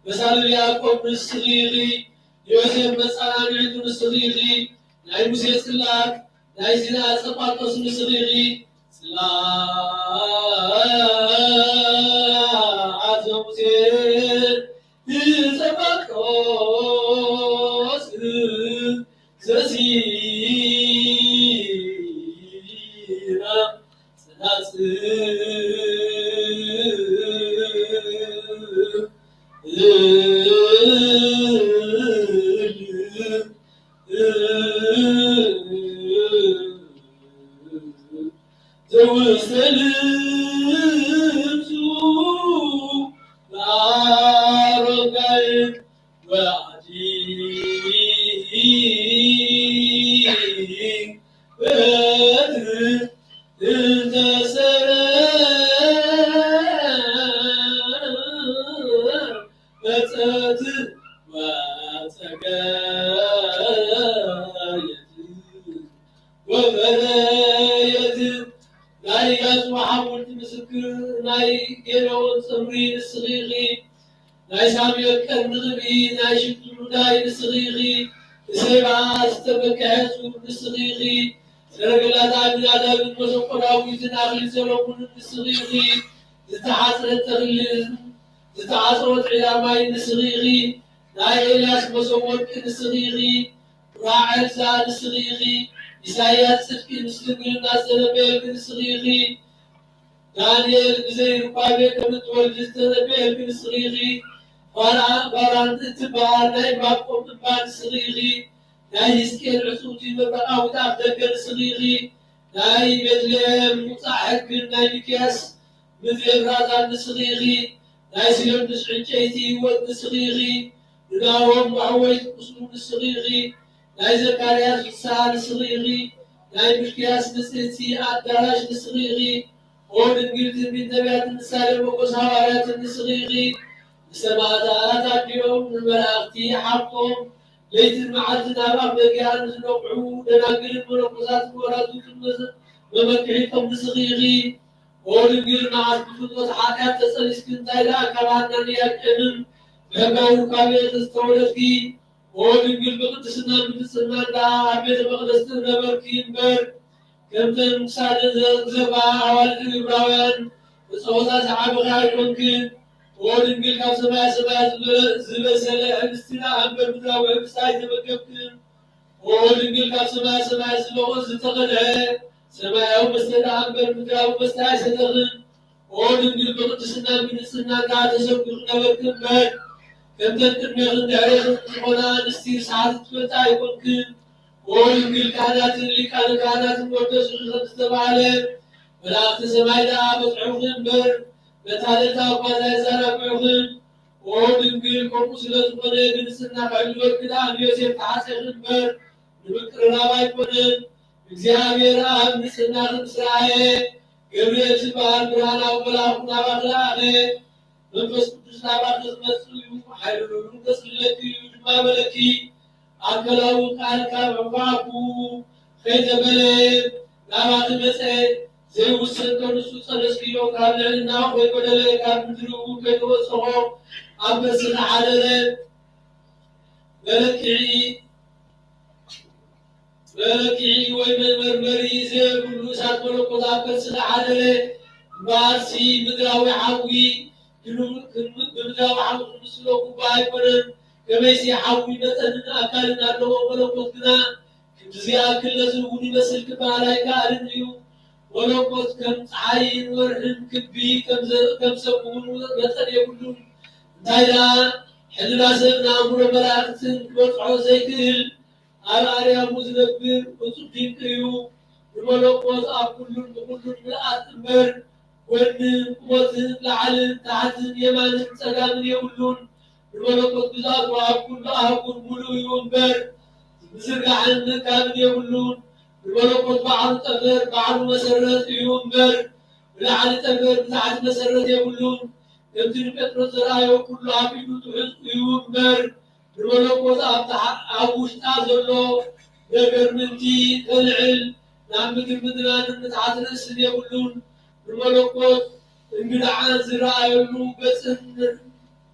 መሳልል ያዕቆብ ንስኺ ኢኺ። ንዮሴፍ መጸናንዒቱ ንስኺ ኢኺ። ናይ ሙሴ ጽላት፣ ናይ ሲና ጸባጦስ ንስኺ ኢኺ። ጽላት ዘሙሴ ንጸባጦስ ዘሲና ጽናጽል ዘውስተ ልብሱ ለአረጋይ ወአዲ በትር እንተሰረ መጸት ወጸገየት ወፈረየት ናይ ያስዋ ሓወልቲ ምስክር ናይ ጌዴዎን ጽምሪ ንስኺ ኢኺ። ናይ ሳሙኤል ቀርኒ ቅብኢ፣ ናይ ሽቱ ሙዳይ ንስኺ ኢኺ። ብሰይባ ዝተመክሐ ሱር ንስኺ ኢኺ። ሰረገላታት ኣቢናዳብን መሰንቆ ዳዊትን ኣኽሊል ሰሎሞንን ንስኺ ኢኺ። ዝተሓጽረት ተኽልን ዝተዓጸወት ዒላ ማይን ንስኺ ኢኺ። ናይ ኤልያስ መሰብ ወርቂ ንስኺ ኢኺ። ራዕድ ዘኣ ንስኺ ኢኺ። ኢሳይያስ ጽድቂ ምስ ድንግልና ዝተነበየልኪ ንስኺ ኢኺ። ዳንኤል ብዘይ ሩባቤ ከም እትወልዲ ዝተነበየልኪ ንስኺ ኢኺ። ፋራ-፣ ፋራን እትበሃል ናይ ዕንባቆም እምባ ንስኺ ኢኺ። ናይ ሕዝቅኤል ዕጽውቲ መብረቓዊት ኣፍደገ ንስኺ ኢኺ። ናይ ቤትልሔም ምውጻእ ሕግን ናይ ሚክያስ ምድሪ ኤፍራታ ንስኺ ኢኺ። ናይ ሲሎን ዕንጨይቲ ህይወት ንስኺ ኢኺ። ንናሆም መዕወይቲ ቁስሉ ንስኺ ኢኺ። ናይ ዘካርያስ ፍስሓ ንስኺ ኢኺ። ናይ ሚልክያስ ንጽህቲ ኣዳራሽ ንስኺ ኢኺ። ኦ ድንግል፣ ትንቢት ነቢያትን ምሳሌ ሞገስ ሃዋርያትን ንስኺ ኢኺ። ንሰማዕታት ኣዲኦም ንመላእኽቲ ሓፍቶም ለይትን መዓልትን ኣብ ኣፍደገኣ ንዝነቕሑ ደናግልን መነኮሳትን ወላዲትን መመክሒቶም ንስኺ ኢኺ። ኦ ድንግል፣ መዓስ ብፍትወት ሓጢኣት ተጸኒስኪ እንታይ ደኣ ካብ ሃናን ኢያቄምን ብሕጋዊ ሩካቤ ዝተወለድኪ? ኦ ድንግል፣ ብቅድስናን ብንጽህናን ደኣ ኣብ ቤተ መቕደስ ትነበርኪ እምበር፣ ከምተን ክሳደን ዘግዘፋ ኣዋልድ እብራውያን ተጸወታ ዝዓበኻ ኣይኮንክን። ኦ ድንግል፣ ካብ ሰማየ ሰማያት ዝበ-፣ ዝበሰለ ህብስቲ ደኣ እምበር ምድራዊ ህብስቲ ኣይተመገብክን። ኦ ድንግል፣ ካብ ሰማየ ሰማያት ዝበቑ ዝተቐድሐ ሰማያዊ መስተ ደኣ እምበር ምድራዊ መስተ ኣይሰተኽን። ኦ ድንግል፣ ብቅድስናን ብንጽህናን ደኣ ተሰጉኺ ነበርኪ እምበር፣ ከምተን ቅድሜኽን ድሕሬኽን ዝኾና ኣንስቲ ርስሓት ትፈልጢ ኣይኮንክን። ኦ ድንግል፣ ካህናትን ሊቃነ ካህናትን ወደሱኺ ከም ዝተባህለ፣ መላእኽቲ ሰማይ ደኣ በጽሑኺ እምበር፣ መታለልታ እኳ ኣይዛናግዑኽን። ኦ ድንግል፣ ከምኡ ስለ ዝኾነ፣ ብንጽህና ክሕልወኪ ደኣ ንዮሴፍ ተሓጼኺ እምበር፣ ንምቅርራብ ኣይኮነን። እግዚኣብሔር ኣብ ንጽህናኺ ምስ ረኣየ፣ ገብርኤል ዝበሃል ብርሃናዊ መልኣኹ ናባኺ ለኣኸ። መንፈስ ቅዱስ ናባኺ ክመጽእ እዩ፣ ሓይሉ ልዑል ከጽልለኪ እዩ ድማ በለኪ። ኣካላዊ ቃል ካብ ሕንፋ ኣፉ ከይተፈለየ ናባኺ መጸ። ዘይውሰን ንሱ ጸለስክዮ ካብ ልዕልናኡ ከይጎደለ፣ ካብ ምድሪ እውን ከይተወሰኾ ኣብ ከርስኺ ሓደረ። መለክዒ መለክዒ ወይ መመርመሪ ዘየብሉ እሳት መለኮት ኣብ ከርስኺ ሓደረ። እምበኣርሲ ምድራዊ ሓዊ ክኑ-፣ ክኑ-፣ ብምድራዊ ሓዊ ክምስሎ ግቡእ ኣይኮነን። ከመይሲ ሓዊ መጠንን ኣካልን ኣለዎ፣ መለኮት ግና ክንድዚ ይኣክል ነዚ እውን ይመስል ክበሃል ኣይከኣልን እዩ። መለኮት ከም ጸሓይን ወርሕን ክቢ፣ ከም ዘ-፣ ከም ሰብ እውን መጠን የብሉን። እንታይ ደኣ፣ ሕልና ሰብ ንኣእምሮ መላእኽትን ክበጽሖ ዘይክእል፣ ኣብ ኣርያሙ ዝነብር እጹብ ድንቂ እዩ። ንመለኮት ኣብ ኩሉን ብኹሉን ምልኣት እምበር፣ ጎንን ቁመትን ላዕልን ታሕትን የማንን ጸጋምን የብሉን። ንመለኮት ግዝኣቱ ኣብ ኩሉ ኣህጉር ምሉእ እዩ እምበር፣ ምዝርጋሕን ምእካብን የብሉን። ንመለኮት ባዕሉ ጠፈር፣ ባዕሉ መሰረት እዩ እምበር፣ ብላዕሊ ጠፈር፣ ብታሕቲ መሰረት የብሉን። ከምቲ ንጴጥሮስ ዘርኣዮ፣ ኩሉ ኣብ ኢዱ ትሑዝ እዩ እምበር፣ ንመለኮት ኣብ ታሕ-፣ ኣብ ውሽጣ ዘሎ ነገር ምእንቲ ከልዕል ናብ ምድሪ ምድናንን ምትሓት ርእስን የብሉን። ንመለኮት እንግድዓ ዝረኣየሉ ገጽን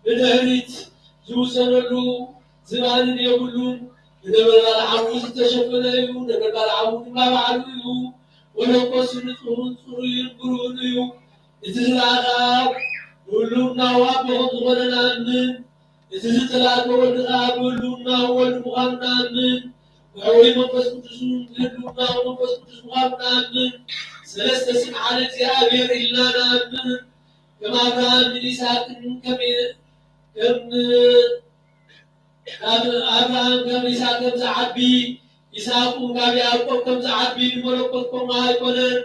ንድሕሪት ዝውሰነሉ ዝባንን የብሉን። ብነበልባል ሓዊ ዝተሸፈነ እዩ፣ ነበልባል ሓዊ ድማ ባዕሉ እዩ። መለኮት ንጹህን ጽሩይን ብሩህን እዩ። እቲ ዝለኣኸ ኣብ ብህልውናኡ ኣቦ ከም ዝኾነ ንኣምን። እቲ ዝተላእከ ወዲ ኸዓ ብህልውናኡ ወልድ ምዃኑ ንኣምን። ብሕውይ መንፈስ ቅዱስ እውን ብህልውናኡ መንፈስ ቅዱስ ምዃኑ ንኣምን። ሰለስተ ስም ሓደ እግዚኣብሔር ኢልና ንኣምን። ከም ኣብርሃምን ይስሐቅን ከም፣ ከም ካብ ኣብርሃም ከም ይስሐቅ ከም ዝዓቢ፣ ይስሐቅ እውን ካብ ያዕቆብ ከም ዝዓቢ ንመለኮት ከምኡ ኣይኮነን።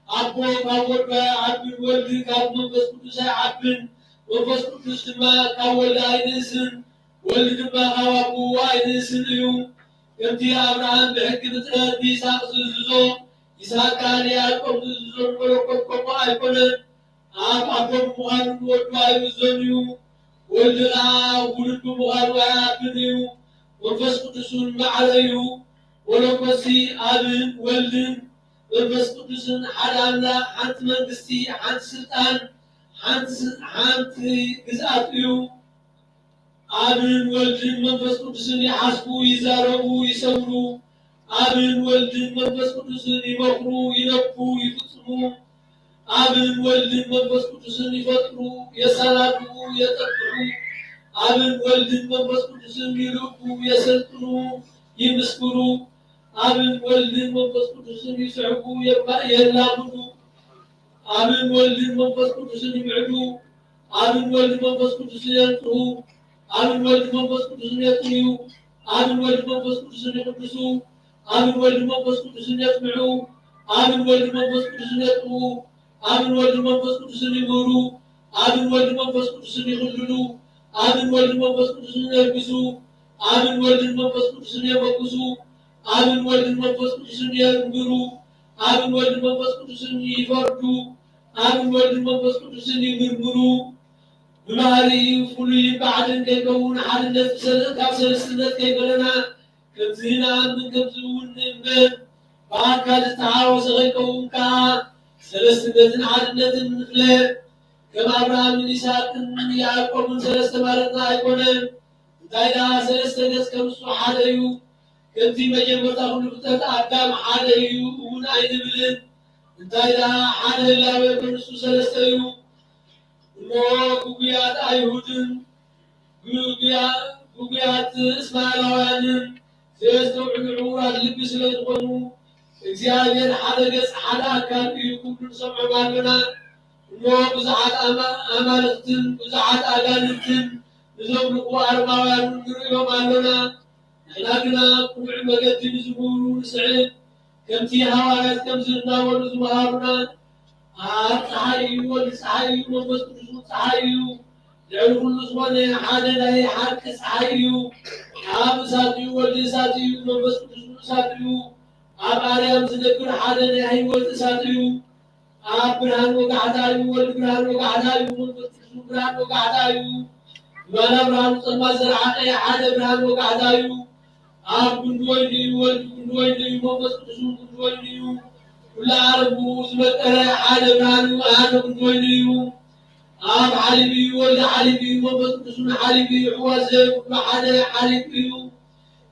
ኣቦ ካብ ወዱ ኣይዓብን፣ ወልድ ካብ መንፈስ ቅዱስ ኣይዓብን፣ መንፈስ ቅዱስ ድማ ካብ ወልድ ኣይንእስን፣ ወልድ ድማ ካብ ኣቦኡ ኣይንእስን እዩ። ከምቲ ኣብርሃም ብሕጊ ፍጥረት ንይስሐቅ ዝእዝዞ፣ ይስሐቅ ከኣ ንያዕቆብ ዝእዝዞ፣ ንመለኮት ከምኡ ኣይኮነን። ኣብ ኣቦ ብምዃኑ ንወዱ ኣይእዝዞን እዩ። ወልድ ከኣ ውሉድ ብምዃኑ ኣይዓብን እዩ። መንፈስ ቅዱስ እውን ማዕረ እዩ። መለኮትሲ ኣብን ወልድን መንፈስ ቅዱስን ሓደ ኣምላኽ፣ ሓንቲ መንግስቲ፣ ሓንቲ ስልጣን፣ ሓንቲ ስ-፣ ሓንቲ ግዝኣት እዩ። ኣብን ወልድን መንፈስ ቅዱስን ይሓስቡ፣ ይዛረቡ፣ ይሰምሩ። ኣብን ወልድን መንፈስ ቅዱስን ይመኽሩ፣ ይነብሑ፣ ይፍጽሙ። ኣብን ወልድን መንፈስ ቅዱስን ይፈጥሩ፣ የሰናድኡ፣ የጠጥሑ። ኣብን ወልድን መንፈስ ቅዱስን ይልእኩ፣ የሰልጥኑ፣ ይምስክሩ። ኣብን ወልድን መንፈስ ቅዱስን ይስሕጉ፣ የባ-፣ የላምዱ። ኣብን ወልድን መንፈስ ቅዱስን ይምዕዱ። ኣብን ወልድ መንፈስ ቅዱስን የንጽሁ። ኣብን ወልድ መንፈስ ቅዱስን የጥምዩ። ኣብን ወልድ መንፈስ ቅዱስን ይቕድሱ። ኣብን ወልድ መንፈስ ቅዱስን የጽንዑ። ኣብን ወልድ መንፈስ ቅዱስን የጥምኡ። ኣብን ወልድ መንፈስ ቅዱስን ይምህሩ። ኣብን ወልድ መንፈስ ቅዱስን ይኽልሉ። ኣብን ወልድ መንፈስ ቅዱስን የልግሱ። ኣብን ወልድን መንፈስ ቅዱስን የመግሱ። ኣብን ወልድን መንፈስ ቅዱስን የንብሩ። ኣብን ወልድን መንፈስ ቅዱስን ይፈርዱ። ኣብን ወልድን መንፈስ ቅዱስን ይምርምሩ። ብባህሪኡ ፍሉይን ባዕድን ከይከውን ሓድነት ብሰለ-፣ ካብ ሰለስትነት ከይፈለና ከምዚ ንኣምን ከምዚ እውን ንእመን። ብኣካል ዝተሓዋወሰ ከይከውን ከኣ ሰለስትነትን ሓድነትን ንፍለ። ከም ኣብርሃምን ይስሐቅን ያዕቆብን ሰለስተ ማለትና ኣይኮነን። እንታይ ደኣ ሰለስተ ገጽ ከም ንሱ ሓደ እዩ። ከምቲ መጀመርታ ኩሉ ፍጥረት ኣዳም ሓደ እዩ እውን ኣይንብልን። እንታይ ደኣ ሓደ ህላዌ ከም ንሱ ሰለስተ እዩ። እሞ ግጉያት ኣይሁድን ግጉያ-፣ ግጉያት እስማኤላውያንን ዘየስተውዕሉ ዕዉራት ልቢ ስለ ዝኾኑ፣ እግዚኣብሔር ሓደ ገጽ ሓደ ኣካል እዩ ክብሉ ንሰምዖም ኣሎና። እሞ ብዙሓት ኣማ-፣ ኣማልኽትን ብዙሓት ኣጋንንትን ንዘምልኹ ኣረማውያን እውን ንርእዮም ኣሎና። ንሕና ግና ቅኑዕ መገዲ ንዝምህሩ ንስዕብ፣ ከምቲ ሃዋርያት ከምዚ እናበሉ ዝመሃሩና፣ ኣብ ጸሓይ እዩ፣ ወልዲ ጸሓይ እዩ፣ መንፈስ ቅዱስ እውን ጸሓይ እዩ፣ ልዕሊ ኩሉ ዝኾነ ሓደ ናይ ሓቂ ጸሓይ እዩ፣ ኣብ እሳት እዩ፣ ወልዲ እሳት እዩ፣ መንፈስ ቅዱስ እውን እሳት እዩ፣ ኣብ ኣርያም ዝነብር ሓደ ናይ ህይወት እሳት እዩ። ኣብ ብርሃን ወጋሕታ እዩ፣ ወልድ ብርሃን ወጋሕታ እዩ፣ መንፈስ ቅዱስ ብርሃን ወጋሕታ እዩ። ብርሃን ብርሃን ጸልማት ዘርሓቐ ሓደ ብርሃን ወጋሕታ እዩ። ኣብ ጉንዲ ወይኒ እዩ፣ ወልድ ጉንዲ ወይኒ እዩ፣ መንፈስ ቅዱስ እውን ጉንዲ ወይኒ እዩ። ኩሉ ዓለም ብኡ ዝመቀረ ሓደ ብርሃን እዩ፣ ሓደ ጉንዲ ወይኒ እዩ። ኣብ ሓሊብ እዩ፣ ወልድ ሓሊብ እዩ፣ መንፈስ ቅዱስ እውን ሓሊብ እዩ። ሕዋስ ዘየብሉ ሓደ ሓሊብ እዩ።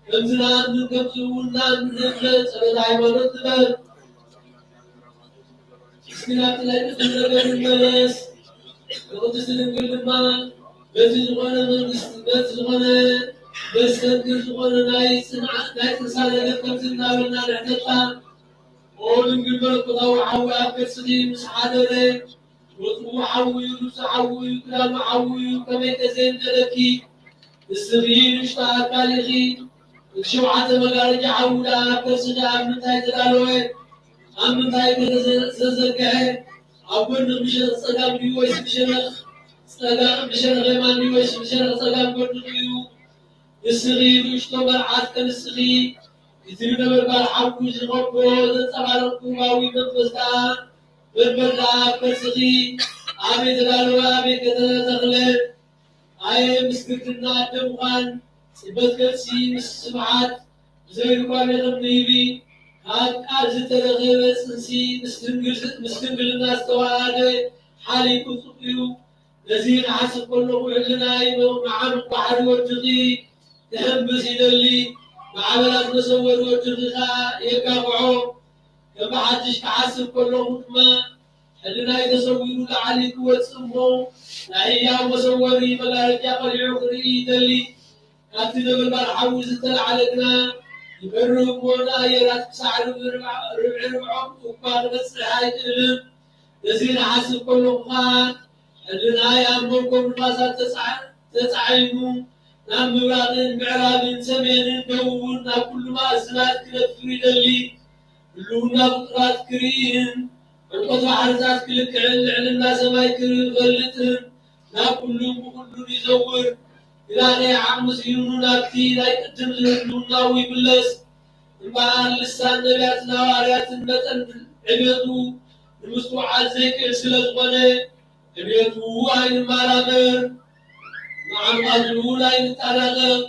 ከምዚ ንኣምን ከምዚ እውን ንኣምን ንብለ ጸሎት ሃይማኖት ንበል። እስኪ ናብቲ ናይ ቅድም ነገር ንመለስ። ንቅድስቲ ድንግል ድማ በቲ ዝኾነ መንግስቲ፣ በቲ ዝኾነ መስተንክር ዝኾነ ናይ ጽንዓ-፣ ናይ ጥንሳ ነገር ከምዚ እናበልና ንሕተታ። ኦ ድንግል መለኮታዊ ሓዊ ኣብ ከርስኺ ምስ ሓደረ፣ ወፅኡ ሓዊ እዩ፣ ልብሱ ሓዊ እዩ፣ ክዳኑ ሓዊ እዩ፣ ከመይ ከ ዘይንደለኪ? ንስኺ ንእሽቶ ኣካል ኢኺ። እቲ ሸውዓተ መጋረጃ ሓዊ ደኣ ኣብ ከርስኺ ኣብ ምንታይ ተዳለወ? ኣብ ምንታይ ከ ተዘ-፣ ተዘርግሐ? ኣብ ጎንኺ ብሸነኽ ጸጋም ድዩ ወይስ ብሸነኽ ጸጋ-፣ ብሸነኽ የማን ድዩ ወይስ ብሸነኽ ጸጋም ጎንኺ እዩ? ንስኺ ንእሽቶ መርዓት ከንስኺ፣ እቲ ብነበልባል ሓዊ ዝኸቦ ዘንጸባርቕ ክሩባዊ መንፈስ ደኣ፣ መንበር ደኣ ኣብ ከርስኺ ኣበይ ተዳለወ፣ ኣበይ ከ ተተኽለ? ኣየ ምስ ግርድና ኣደ ምዃን፣ ጽበት ገጽሲ ምስ ስብሓት፣ ብዘይ ርጓሜ ከም ንህቢ፣ ካብ ቃል ዝተረኸበ ጽንሲ ምስ ድንግል-፣ ምስ ድንግልና ዝተዋሃደ ሓሊፉ ጽቡቕ እዩ። ነዚ ክሓስብ ከለኹ፣ ሕልናይ መዓሙቕ ባሕሪ ወድኺ ክሕምብስ ይደሊ፣ ማዕበላት መሰወሪ ወድኺ ኸኣ የጋፍዖ። ከም ብሓድሽ ክሓስብ ከለኹ ድማ፣ ሕልናይ ተሰዊሩ ላዕሊ ክወጽእ እሞ፣ ናይ ህያው መሰወሪ መጋረጃ ቀሊዑ ክርኢ ይደሊ። ካብቲ ነበልባል ሓዊ ዝተላዕለ ግና ይበርህ እሞ፣ ንኣየራት ክሳዕ ርብዒ ርብዓ-፣ ርብዒ ርብዖም እኳ ክበጽሕ ኣይክእልን። ነዚ ንሓስብ ከለኹ ኸኣ፣ ሕልናይ ኣብ መንጎ ንፋሳት ተጻዕ-፣ ተጻዒኑ፣ ናብ ምብራቕን ምዕራብን ሰሜንን ደቡብን ናብ ኩሉ ማእዝናት ክነፍር ይደሊ። ህልውና ፍጡራት ክርእይን፣ ዕምቆት ባሕርታት ክልክዕን፣ ልዕልና ሰማይ ክፈልጥን፣ ናብ ኩሉን ብኹሉን ይዘውር። ግና ከይዓቕሚ ስኢኑ ናብቲ ናይ ቅድም ህልውናኡ ይምለስ። እምበኣር ልሳን ነቢያትን ሃዋርያትን መጠን ዕቤቱ ንምስትውዓል ዘይክእል ስለ ዝኾነ፣ ዕቤቱ ኣይንመራመር፣ መዓልባቱ እውን ኣይንጠናቐቕ።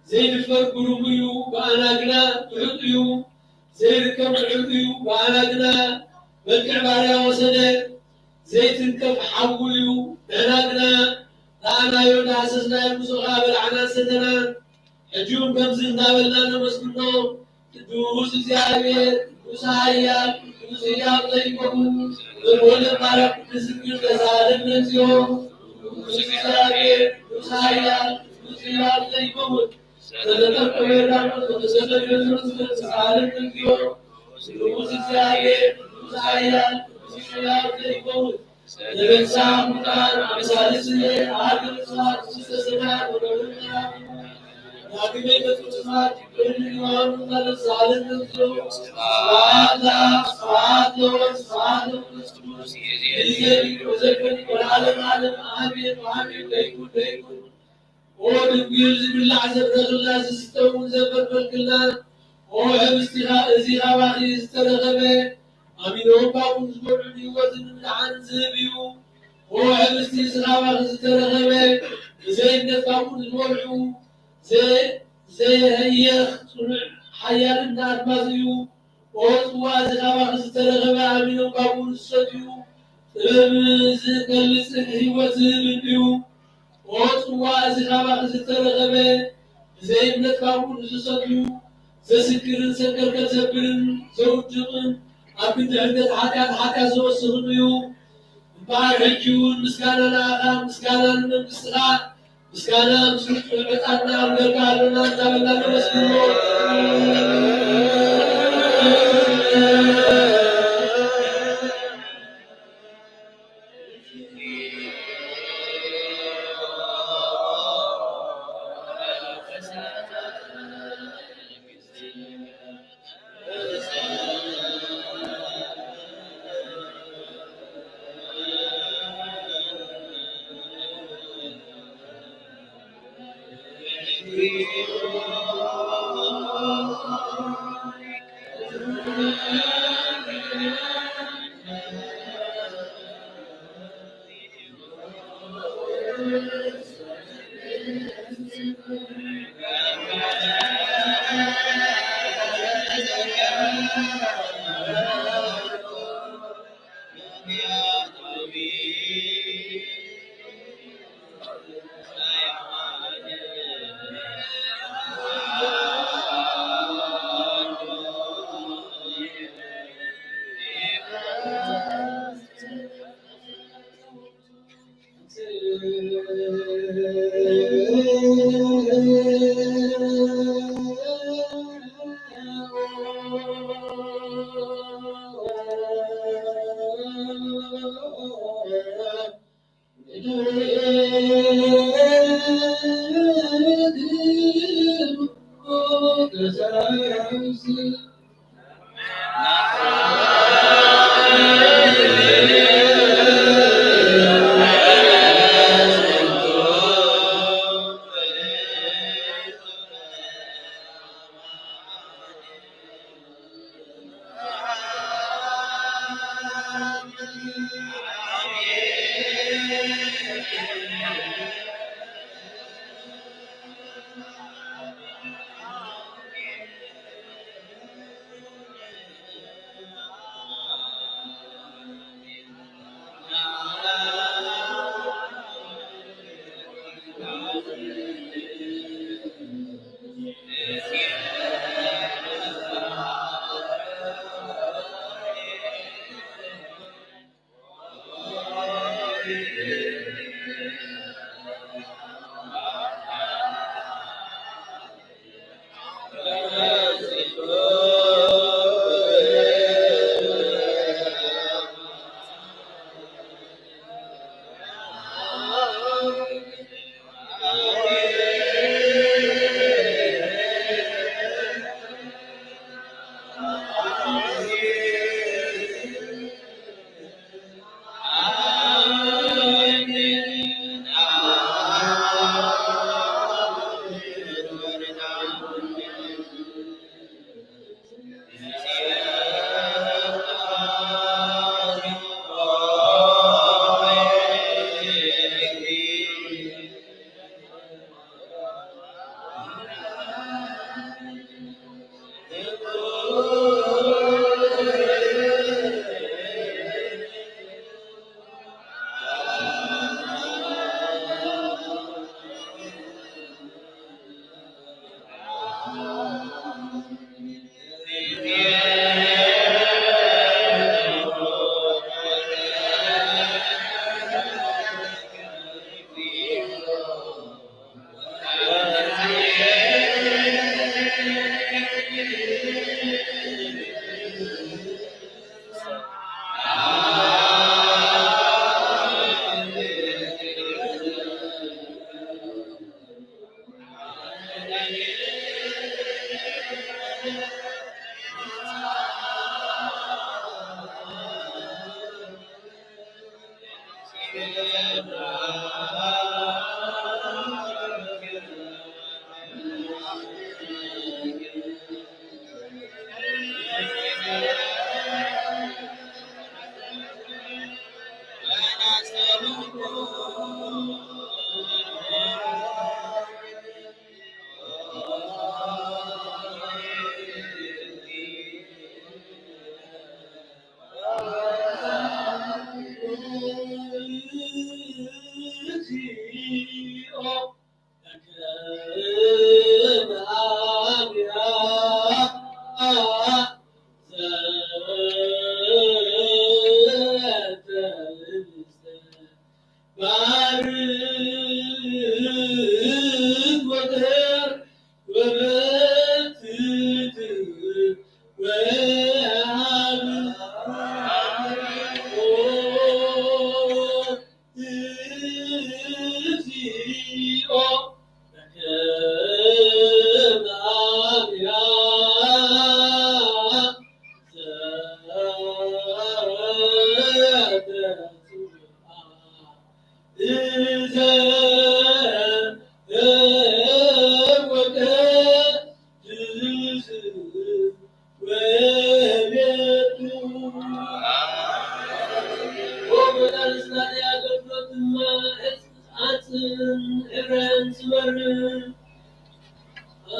ዘይድፈር ግሩም እዩ፣ ብኣና ግና ትሑት እዩ። ዘይርከብ ትሑት እዩ፣ ብኣና ግና መልክዕ ባርያ ወሰደ። ዘይትንከፍ ሓዊ እዩ፣ ንሕና ግና ረኣናዮ፣ ዳህሰስናዮ፣ ምስኡ ኸኣ በላዕናን ሰተናን። ሕጂ እውን ከምዚ እናበልና ነመስግኖ። ቅዱስ እግዚኣብሔር፣ ቅዱስ ኃያል፣ ቅዱስ ሕያው ዘይከውን፣ ልዑል ማርያም ቅድስት ድንግል ተሳለነ እግዚኦ። ቅዱስ እግዚኣብሔር፣ ቅዱስ ኃያል ቅዱስ ሕያው ዘይከውን፣ ዘተጠምቀ ዮርዳኖስ ወተሰቅለ ዮርዳኖስ፣ ስብሐት ለእግዚኦ፣ ንጉሥ እግዚአብሔር ቅዱስ ኃያል ቅዱስ ሕያው ዘይከውን፣ ዘተንሥአ እሙታን አመ ሣልስት እለ አሐዱ ስብሐት ውስተ ሰማያት ወክብር ለአብ። ዳግመ በቅዱሳት ይቅርልን ይዋሃሉ ማለት ሳልን ነብሶ። ስብሐት ለአብ፣ ስብሐት ለወልድ፣ ስብሐት ለመንፈስ ቅዱስ። ይእዜኒ ወዘልፈኒ ወለዓለመ ዓለም። አሜን ወአሜን። ለይኩን ለይኩን። ኦ ድንግል ዝብላዕ ዘብረኽላ፣ ዝስተ እውን ዘንበርበርክላ። ኦ ህብስቲ፣ እዚ ካባኺ ዝተረኸበ፣ ኣሚኖም ካብኡ ዝበልዑ ንህይወትን ምድሓንን ዝህብ እዩ። ኦ ህብስቲ፣ እዚ ካባኺ ዝተረኸበ፣ ብዘይ እምነት ካብኡ ዝበልዑ፣ ዘ-፣ ዘየህየኽ ጽኑዕ ሓያልን ኣድማስ እዩ። ኦ ጽዋ፣ እዚ ካባኺ ዝተረኸበ፣ ኣሚኖም ካብኡ ንዝሰትዩ፣ ጥበብ ዝገልጽን ህይወት ዝህብን እዩ። ኦ ጽዋ፣ እዚ ካባኺ ዝተረኸበ፣ ብዘይ እምነት ካብኡ ንዝሰትዩ፣ ዘስክርን ሰንከልከል ዘብልን ዘውድቕን፣ ኣብ ክንዲ ሕድገት ሓጢኣት፣ ሓጢኣት ዘወስኽን እዩ። እምበኣር ሕጂ እውን ምስጋና ንኣኻ፣ ምስጋና ንመንግስትኻ፣ ምስጋና ምስ ንጹህ ዕጣንና ኣብ ገርካ ኣሎና እናበልና ነመስግኖ።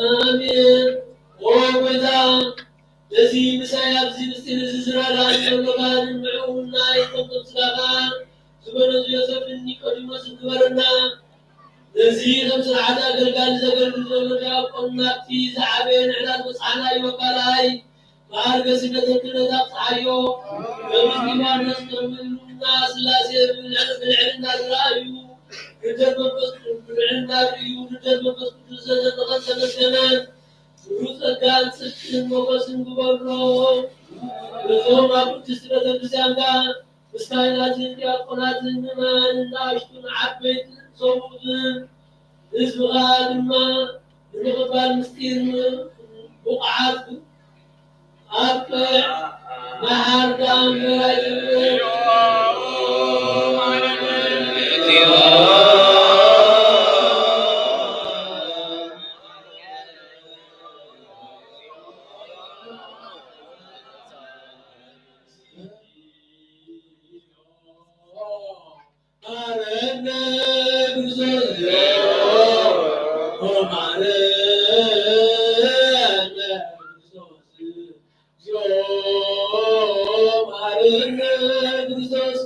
ኣሜን። ኦ ጎይታ፣ ነዚ ምሳይ ኣብዚ ምስጢር እዚ ዝረዳእ ዘሎ ካህንን ምዕቡልን ናይ ጥንቁቕ ስጋኻ ዝበለጹ ዮሴፍን ኒቆዲሞስን ግበረና። ነዚ ከም ስርዓት ኣገልጋሊ ዘገልግል ዘሎ ዲያቆን ናብቲ ዝዓበየ ንዕላት በጽሓናዮ ካልኣይ መዓርገ ስግደተ ክህነት ኣብጽሓዮ። ከም እስጢፋኖስ ከም ህልውና ስላሴ ብልዕ-፣ ብልዕልና ዝረኣዩ ልደት መንፈስ ቅዱስ፣ ብልዕልና ርእዩ ልደት መንፈስ ቅዱስ ዘዘተቐን ተመስገነን። ሙሉ ጸጋን ጽድቅን ሞገስን ግበሮ። ነዞም ኣብ ቅድስቲ ቤተ ክርስቲያንካ ምስ ካህናትን ዲያቆናትን ምእመናንን ንኣሽቱን ዓበይትን ሰብኡትን ህዝብኻ ድማ ንምቕባል ምስጢር ብቑዓት ኣብቅዕ። መሓር ደኣ እምበር ኣይትምረር። ማረነ ክርስቶስ፣ ኦ ማረነ ክርስቶስ፣ ኦ ማረነ ክርስቶስ።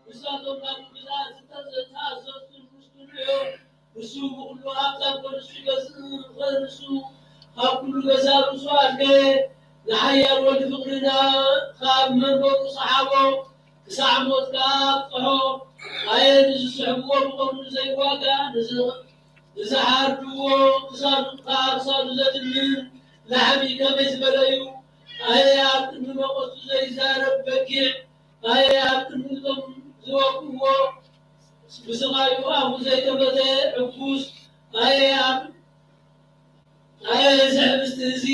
ንሳቶም ናብ ግዛት ዝተኣዘዙ ርሱን እዮም። ንሱ ብኹሉ ሃብታም፣ ንሱ ይገዝእ፣ ንሱ ካብ ኩሉ ገዛ ርእሱ ኣድለየ። ንሓያል ወዲ ፍቕርና ካብ መንበሩ ሰሓቦ፣ ክሳዕ ሞት ከኣ ኣብጽሖ። ኣየ ንዝስሕብዎ ብቐርኑ ዘይዋጋእ፣ ንዝ-፣ ንዝሓርድዎ ክሳዱ፣ ከኣ ክሳዱ ዘድንን ላሕሚ ከመይ ዝበለ እዩ! ኣየ ኣብ ቅድሚ መቐሱ ዘይዛረብ በጊዕ! ኣየ ኣብ ቅድሚ እቶም ዝወግእዎ ብስቓዩ ኣፉ ዘይከፈተ ዕጉስ! ኣየ ኣብ፣ ኣየ እዚ ሕብስቲ እዚ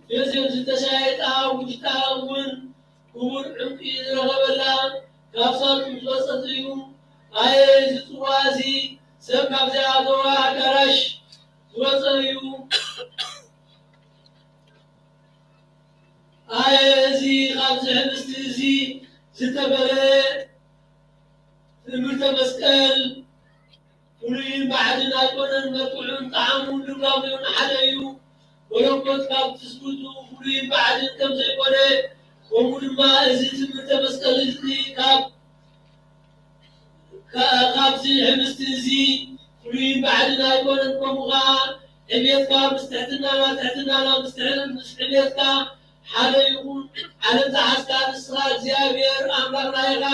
ገንዘብ ዝተሻየጣ፣ ውሽጣ እውን ክቡር ዕንቂ ዝረኸበላ፣ ካብ ሳጥን ዝወጸት እዩ። ኣየ እዚ ጽዋ እዚ ሰብ ካብ ዘይኣተወ ኣዳራሽ ዝወጸ እዩ። ኣየ እዚ ካብዚ ሕብስቲ እዚ ዝተበልዐ ትእምርተ መስቀል ፍሉይን ባዕድን ኣይኮነን፣ መክብዑን ጣዕሙን ልምላሜኡን ሓደ እዩ። መለኮት ካብ ትስብእቱ ፍሉይን ባዕድን ከም ዘይኮነ፣ ከምኡ ድማ እዚ ትእምርተ መስቀል እዚ ካብ፣ ካ-፣ ካብዚ ሕብስቲ እዚ ፍሉይን ባዕድን ኣይኮነን። ከምኡ ኸዓ ዕብየትካ ምስ ትሕትናና፣ ትሕትናና ምስ ትሕ-፣ ምስ ዕብየትካ ሓደ ይኹን። ዓለም ዝሓዝካ ንስኻ እግዚኣብሔር ኣምላኽና ኢኻ።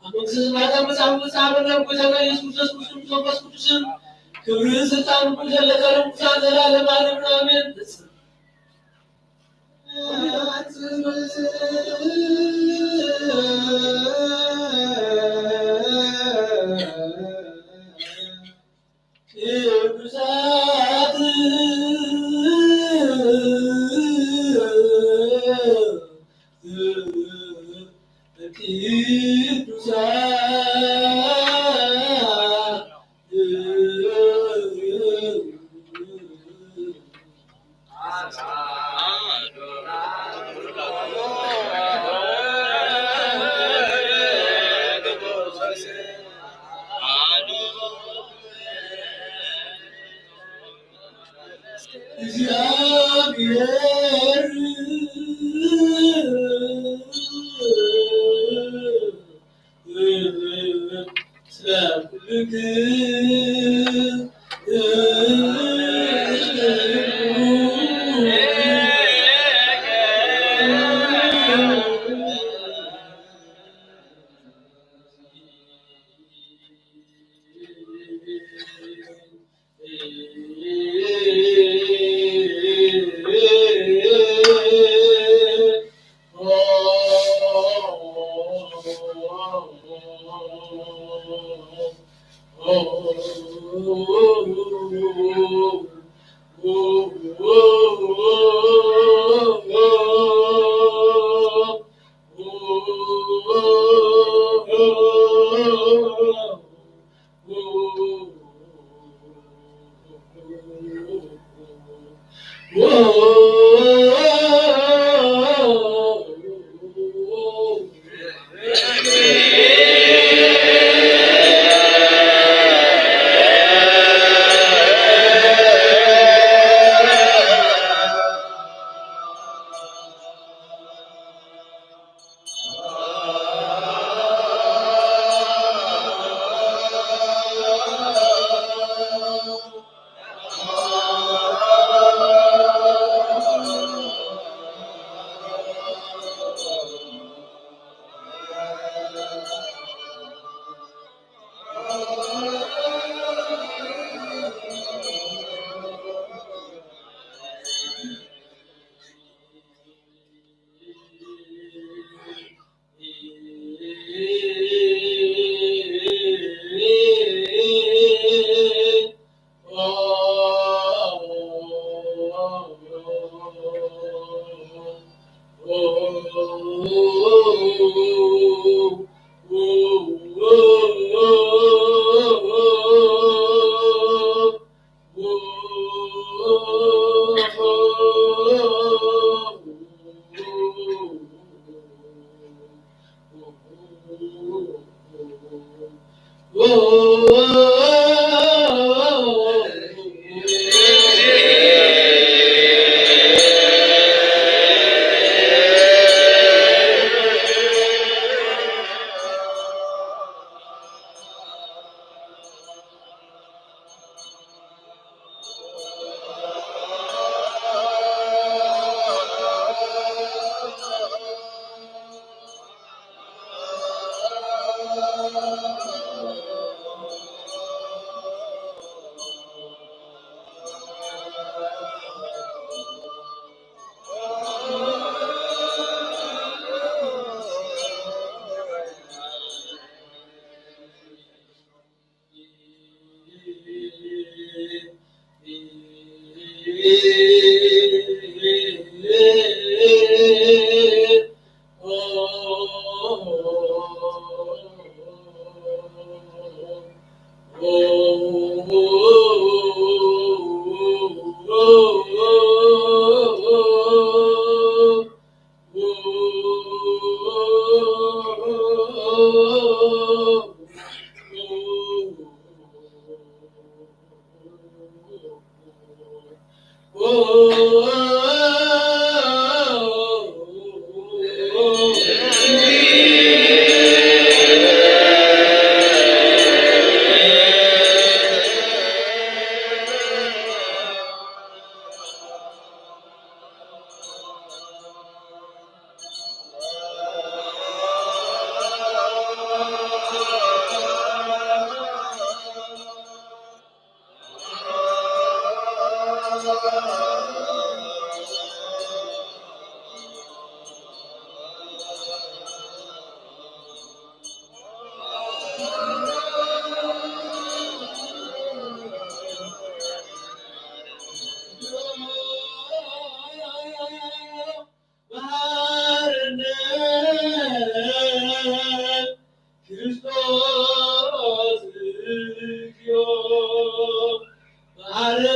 ኣብ መንግስቲ ሰማያት መጽሓፍ መጽሓፍ ናብ ጎይታና ኢየሱስ ክርስቶስ ምስሉም መንፈስ ቅዱስን ክብርን ስልጣንን ዘለካ ቅዱሳን ዘላለማን ኣሜን። መሓረነ ክርስቶስ እግዚኦ መሓረነ።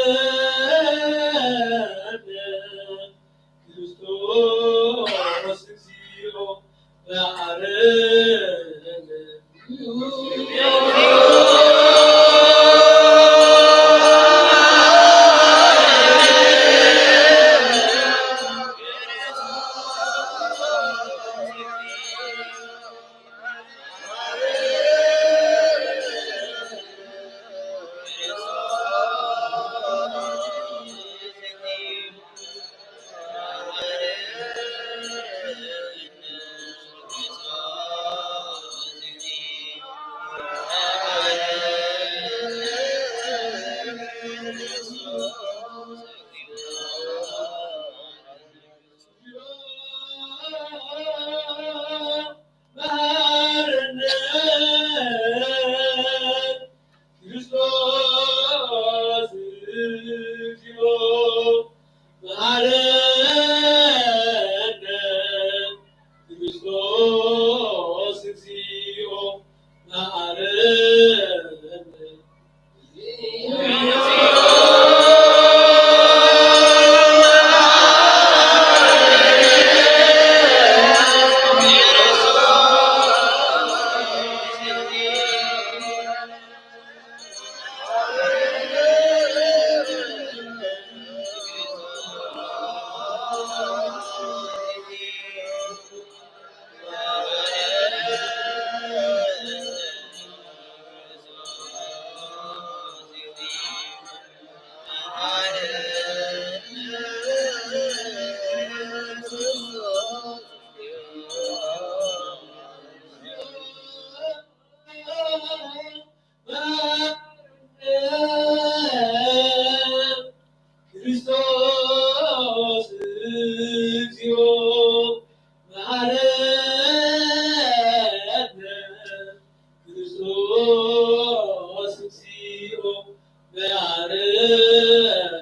ያሬድ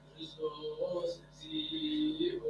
ክርስቶስ እግዚኦ።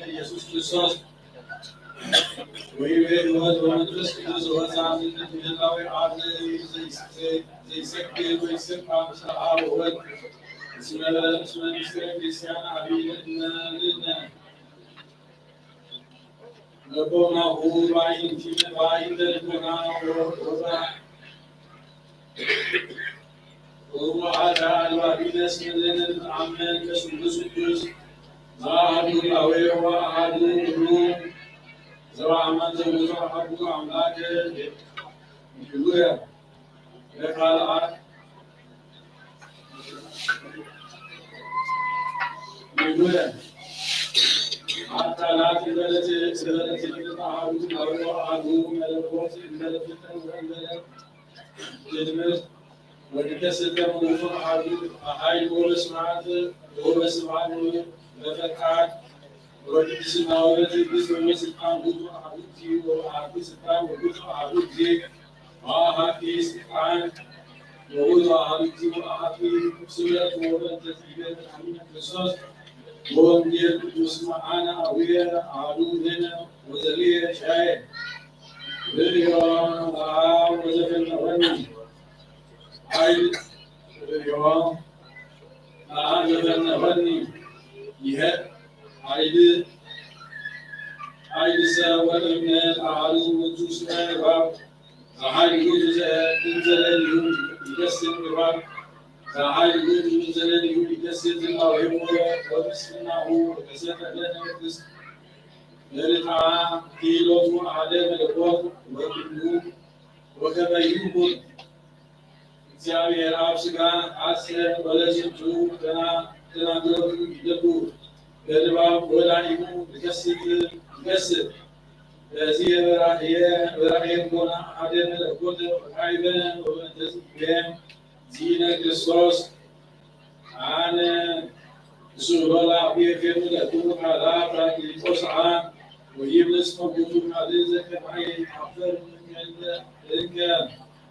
ኢየሱስ ክርስቶስ ወይቤ ህይወት በመንፈስ ቅዱስ ወፃ ምድር ምህላዊ ዓድ ዘይሰግድ ወይሰግድ ምስለ አብ ወወልድ እስመ እስመ ንስለ ክርስቲያን አብይነ እመልነ ለቦናሁ ባይንቲ ባይንተ ልቦና ወወ ወወአተ አልባቢነ እስመ ለነ ንትአመን በስሉስ ቅዱስ ዘአሐዱ ላዌ ወአሐዱ ኩሉ ዘበአማን ዘውቱ አሐዱ አምላክ ይሉየ ለካልአት ይሉየ አካላት ይበለጽ ይበለጽ አሐዱ ላዌ ወአሐዱ መለኮት ይበለጽ ይበለጽ ወይትከስት ለመንግስቱ አሐዱ በኃይል ወበስብሐት ወበስብሐት በፈቃድ ወቅድስና ወበትዕግስት ወበስልጣን ውእቱ አሐዱ እግዚእ ወአሐዱ ስልጣን ወውእቱ አሐዱ እግዚእ ወአሐቲ ስልጣን ወውእቱ አሐዱ እግዚእ ወአሐቲ ስምረት ወበእንተ ትእዛዝ አሚነ ክርስቶስ ወወንጌል ቅዱስ መዓነ አቡየ አሐዱ ንሕነ ወዘልየ ሻየ ርእዮ ለአብ ወዘፈነወኒ ኃይል ርእዮ ለአብ ዘፈነወኒ ይሀብ ኃይል ኃይል ሰብ ወእምነት አሐዱ ውእቱ ስመ እባብ ዘኃይል ውእቱ ዘእንዘለሊሁ ይደስም እባብ ዘኃይል ውእቱ እንዘለሊሁ ይደስም ዝናሁ ወምስናሁ ወተሰጠ ለነ መንግስት ለልትዓ ክኢሎቱ አሐደ መለኮት ወክሉ ወከመ ይኩን እግዚአብሔር አብ ሥጋ ሐሰ ወለዝንቱ ተና- ተናግረቱ ይደሉ በድባብ ወላዲሙ ይከስት ይከስት። በዚ የበራህየ በራህየ ልቦና ሓደ መለኮት ወካይበ ወመንፈስ ቅዱስ ዚነ ክርስቶስ። ኣነ ንሱ በላ ቤት የምለኩ ካላ ፕራክሊጦስ ዓ ወይም ንስመጉቱ ካልእ ዘከማየ ይሓፈር እንከ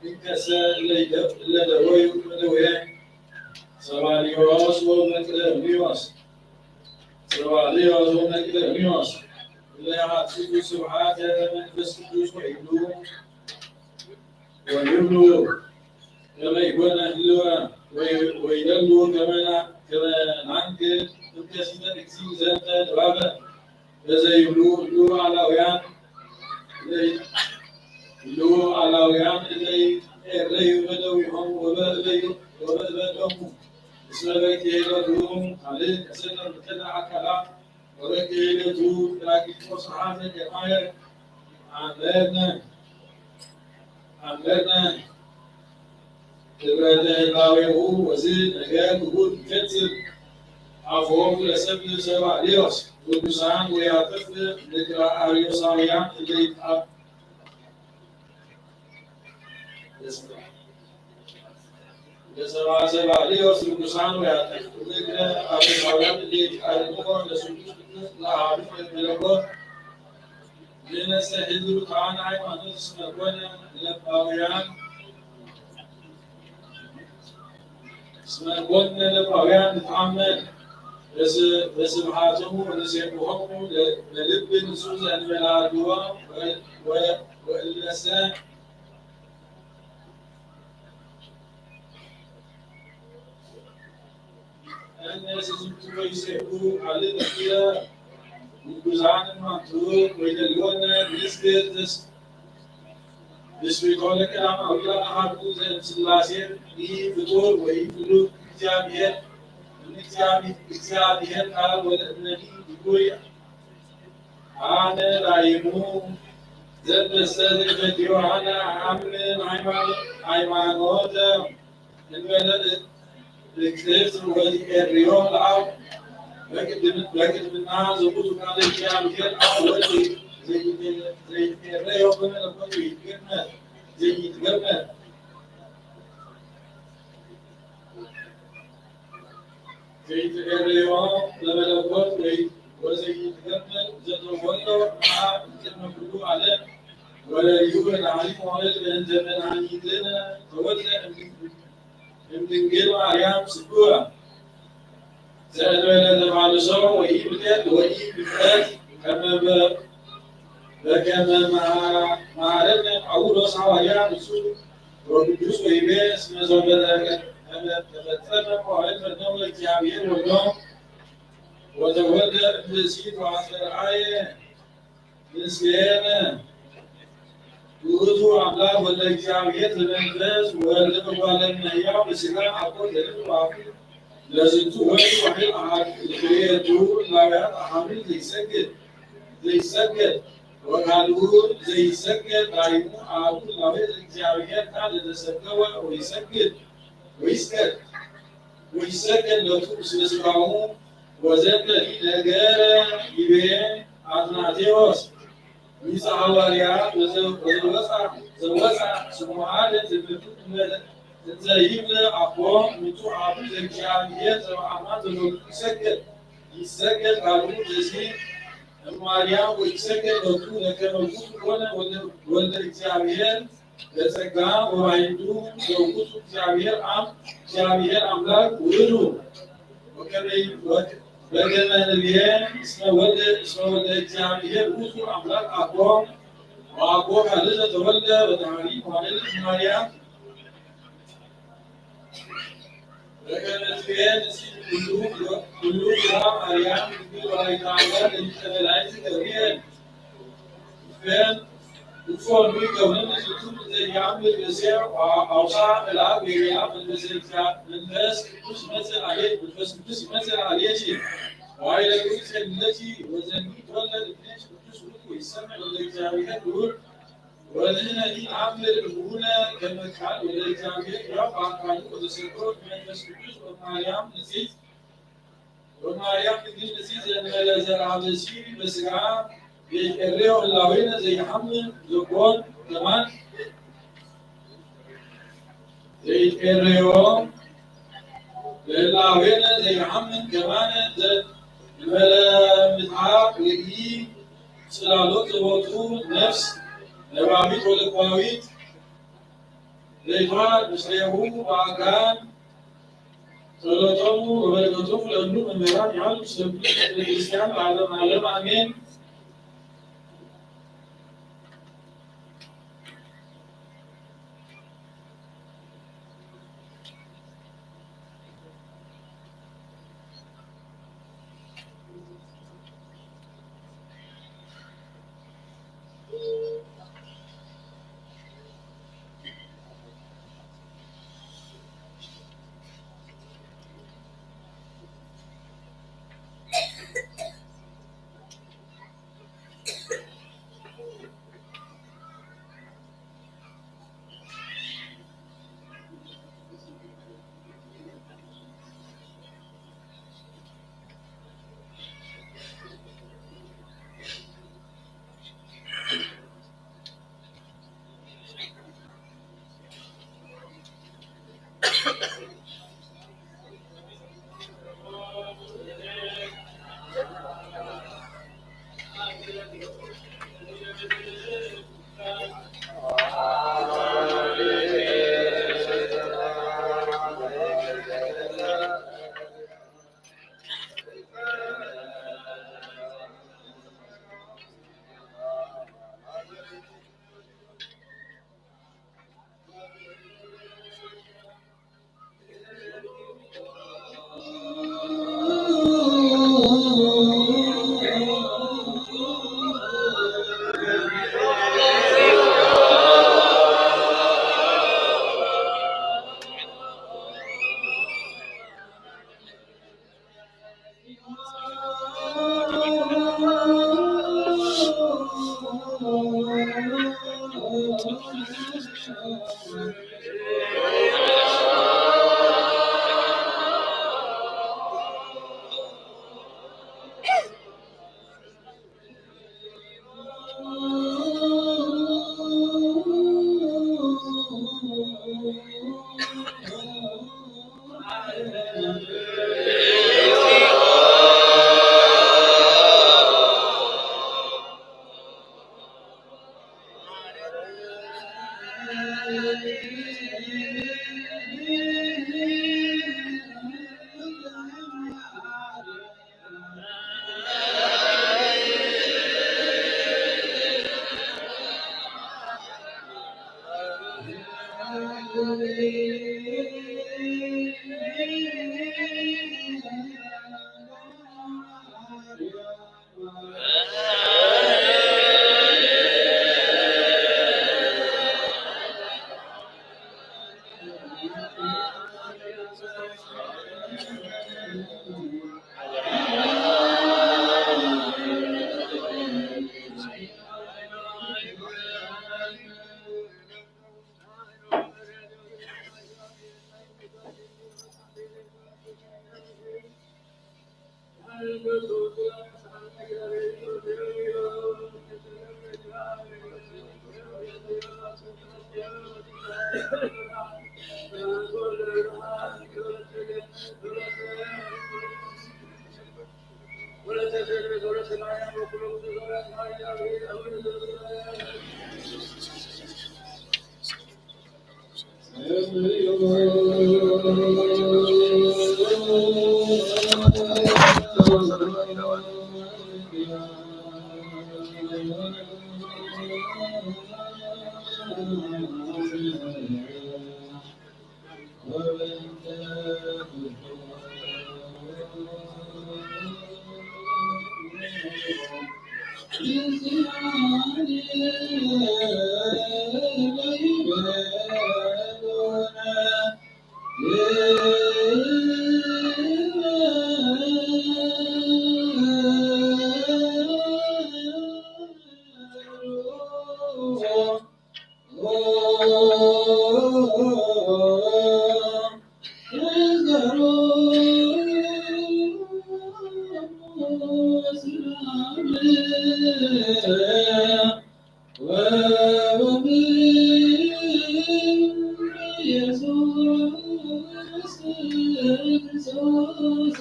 እንከሰ ለይደብ ለደወዩ ለደወየ ሰባልዮስ ወመቅደምዮስ ሰባልዮስ ወመቅደምዮስ ለያሃትዩ ስብሓተ መንፈስ ቅዱስ ወይሉ ወይብሉ ከመ ይኮነ ህልወ ወይ- ወይደሉ ከመ ና- ከመ ናንክ እንከሲተ እግዚእ ዘንተ ድባበ በዘይብሉ እሉ ሉዓላውያን እለይ- እሉ ሉዓላውያን እለይ ኤረዩ በደዊሆም ወበእበዩ ወበእበዶሙ እስመ በኪሄሎቱ ካልእ ከሰተ ምክነ ኣካላ ወበኪሄሎቱ ራቂቆ ሰሓተ ከማየ ኣመነ ኣመነ። ክብረተ ህላዌሁ ወዚ ነገር ክቡር ይፈጽም ኣፎሙ ለሰብ ሰባልዮስ ቅዱሳን ወያጥፍ ምክረ ኣርዮሳውያን እለይትኣብ ለሰባ ሰባልዮስ ቅዱሳን ወያጥፍ ምክረ ኣርዮሳውያን እለይትኣርሞ ለስሉስ ቅዱስ ለአሐዱ መለኮት ንነሰ ህዝብ ከዓን ሃይማኖት እስመ ኮነ ለባውያን እስመ ኮነ ለባውያን ንትዓመድ በስብሃቶሙ ወንሴብሖሙ ለልብ ንጹህ ዘእንበለ አድልዎ ወእለሰ እነስዝቱ ወይሴኩ ካልእ ነኪረ ውጉዛን ማንቱ ወይደልዮነ ንስግር ተስ ብስሚኮነ ቀዳማዊ ለአሐዱ ዘእምስላሴ ኢፍጡር ወኢፍሉጥ እግዚአብሔር እምእግዚአብሔር ቃል ወለእመኒ ግጉይ ኣነ ላይሙ ዘበሰ ዘይፈድዮ ኣነ ኣምን ሃይማኖተ እንበለ እክፍት ወዲ ኤርዮ ለአብ በቅድምና ዝሙቱ ቃል እግዚአብሔር አብ ወልድ ዘይትገረዮ በመለኮት ይትገመር ዘይትገመር ዘይትገረዮ ለመለኮት ወይ ወዘይትገመር ዘተወሎ እምቅድመ ኩሉ ዓለም ወለዩ መድኃኒት ሆነ በእንተ መድኃኒትነ ተወልደ እምድንግል ማርያም ስግወ ዘእንበለ ተፋልሶ ወኢብደት ወኢብደት ከመ በከመ መሃረነ ጳውሎስ ሐዋርያ ንጹሕ ወቅዱስ ወይቤ እስመ ዘተፈጸመ መዋዕል ፈነወ እግዚአብሔር ወልዶ ወተወልደ እምብእሲት ወአስተርአየ ምስሌነ ውእቱ አምላክ ወልደ እግዚአብሔር ዘመንፈስ ወልደ እጓለ እመሕያው በሥጋ አኮ ዘልድ ዋኩ ለዝንቱ ወልድ ዋሕድ አሐዱ ክልኤቱ ህላውያት አሐዱ ዘይሰግድ ዘይሰገድ ወካልኡ ዘይሰገድ ዳይሙ አሐዱ ህላዌ ዘእግዚአብሔር ቃል ለተሰገወ ወይሰግድ ወይስገድ ወይሰገድ ለቱ ምስለ ሥጋሁ ወዘንተ ነገር ይቤ አትናቴዎስ ሊቀ ሐዋርያት ወዘወፃ ዘወፃ ስሙሃደ ትምህርቱ እንተ ይብል አኮ ምንቱ አቡ ዘእግዚአብሔር ዘበአማን ዘሎቱ ይሰገድ ይሰገድ ካልኡ ብእሲ እማርያም ወይሰገድ ሎቱ ለከመ ውእቱ ኮነ ወልደ እግዚአብሔር በጸጋ ወባሕቱ ዘውቱ እግዚአብሔር አብ እግዚአብሔር አምላክ ውእቱ ወከመ በከመ ንብየ እስመ ወልደ እስመ ወልደ እግዚአብሔር ውእቱ አምላክ አኮ ወአኮ ካልእ ዘተወልደ በተሃሊ መዋዕል ማርያም በከመ ትቤ ንጽሕት ኩሉ ኩሉ ግብራ ማርያም ድንግል ወላዲተ አምላክ እምይእተ መላእክት ገብርኤል። እፎኑ ይከውንን ዝንቱ ዘይአምር ብእሴ አውሳ መልአክ ገብርኤል መንፈስ ቅዱስ ይመጽእ አሌኪ መንፈስ ቅዱስ ይመጽእ አሌኪ ዋይለ ቅዱስ የለኪ ወዘኒ ተወለድ እምኔኪ ቅዱስ ውእቱ ይሰምዕ ወልደ እግዚአብሔር ልዑል ወንሕነኒ ነአምር እምነ ከመ ቃል ወልደ እግዚአብሔር ሕያው በአካሉ ወተሰቅሎ መንፈስ ቅዱስ ወማርያም ንጽሕት ወማርያም ድንግል ንሲ ዘንበለ ዘርአ ብእሲ በስጋ ዘይቀርዮ ህላዌነ ዘይሓምን ዘኮን ከማን ዘይቀርዮ ህላዌነ ዘይሓምን ከማን ዘንበለ ምትሓት ርእይ ጽላሎት ዘወቱ ነፍስ ነባቢት ወለባዊት ዘይፋ ምስሌሁ በአካል ጸሎቶሙ ወበረከቶሙ ለእሉ መምህራን ይሃሉ ሰብሉ ቤተክርስቲያን ለዓለም ዓለም አሜን። ወበ ኢየሱስ ክርስቶስ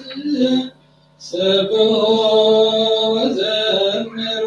ሰብሖ ወዘምሮ።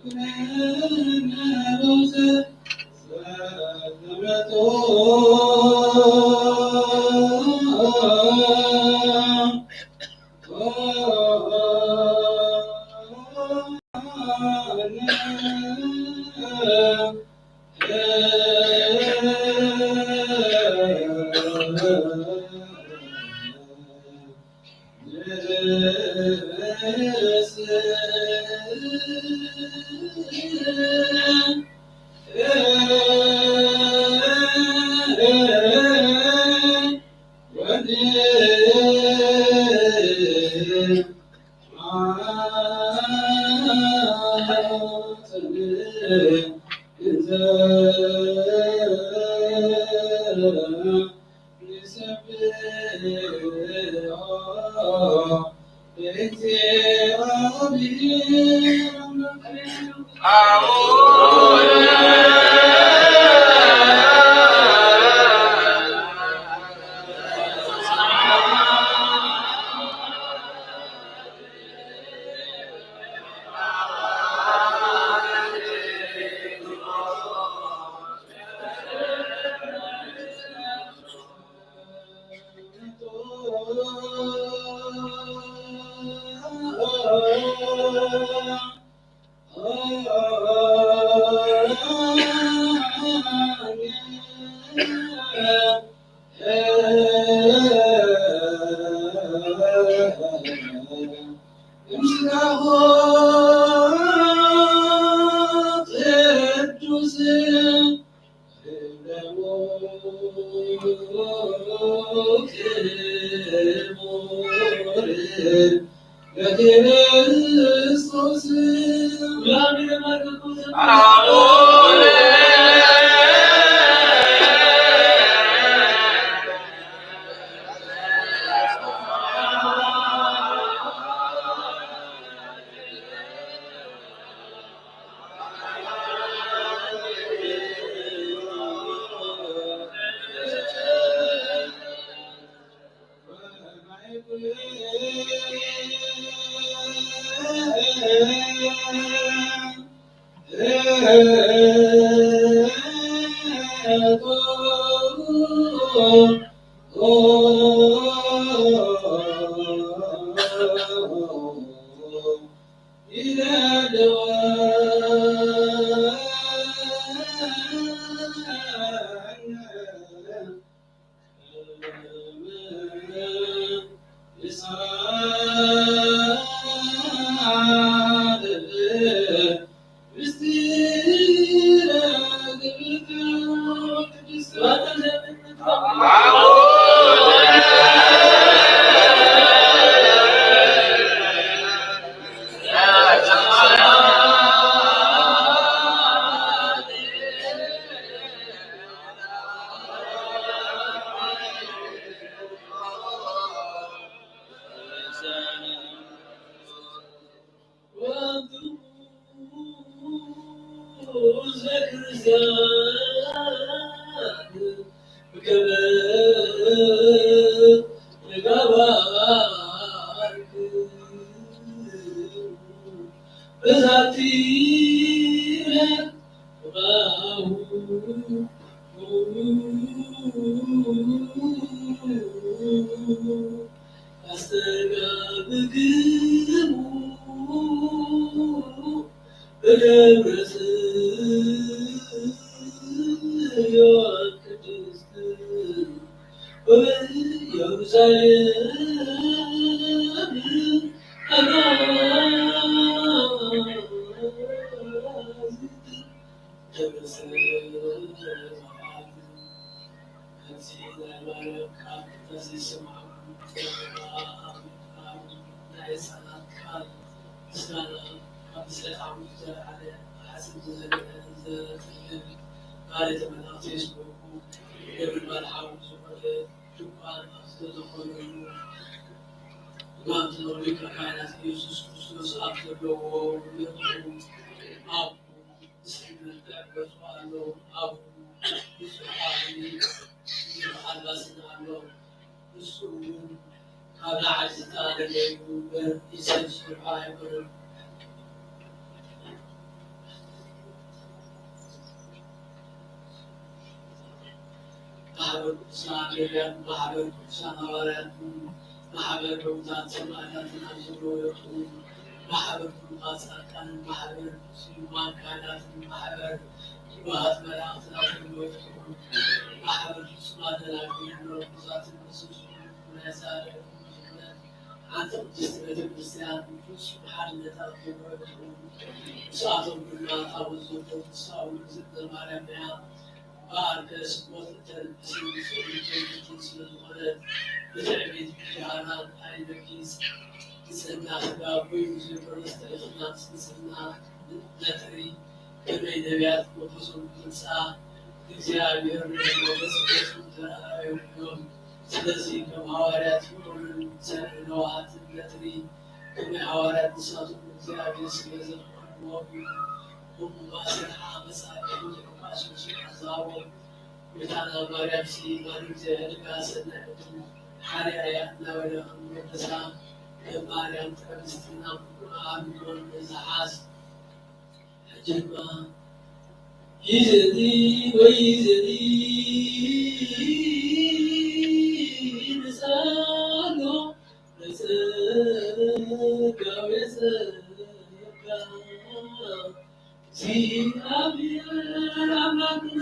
ምስጋና ቅዱስ ማሕበር ቅዱሳን ነቢያትን ማሕበር ቅዱሳን ሃዋርያትን ማሕበር ዕዉታት ሰማእታትን ኣብ ዘለዉ ይኹን፣ ማሕበር ብሩኻት ጻድቃንን ማሕበር ስዩማን ካህናትን ማሕበር ትጉሃት መላእኽትን ኣብ ዘለዉ ይኹን፣ ማሕበር ፍጹማት ደናግልን መነኮሳትን ምስ ናይ ጻድቕ ዝኾነት ሓንቲ ቅድስቲ ቤተ ክርስቲያን ፍጹም ሓድነት ኣብ ዘለዉ ይኹን። ንሳቶም ድማ ታቦት ዘሎ ንሳ እውን እግዝእትነ ማርያም እያ። እምበኣርከስ ሞት እተልብስን ስእሊ ጀነትን ስለ ዝኾነት፣ ብትዕቢት ብጀሃላ ኣይነኪስ። ንጽህና ስጋ ኮይኑ ዘይኮነስ፣ ትሕትና ምስ ንጽህና ነትሪ። ከመይ ነቢያት መንፈሶም ክገልጻ፣ እግዚኣብሔር ንመንፈስ ቅዱስ ዘርኣዮም እዮም። ስለዚ ከም ሃዋርያት ፍቑርን ሰብእ ነዋሃትን ነትሪ። ከመይ ሃዋርያት ንሳቶም እግዚኣብሔር ስለ ዘፍቀርዎ እዩ። እሞ ማእሰር ዓመፃ ክፉት ዕቃ ስልሱል ዝሃቦም። ጎይታና ማርያምሲ ማንም ዘይህልካ ሰናይ ዕድል ሓርያ እያ እናበለ ከም ወደሳ ከም ማርያም ጥዕምቲ ናብ ፍቅሩ ኣሚኖን ንዝሓስ። ሕጂ ድማ ሂዘኒ ወይ ሂዘኒ ንሳሎ በጸጋ በጸጋ እግዚኣብሔር ኣምላክነ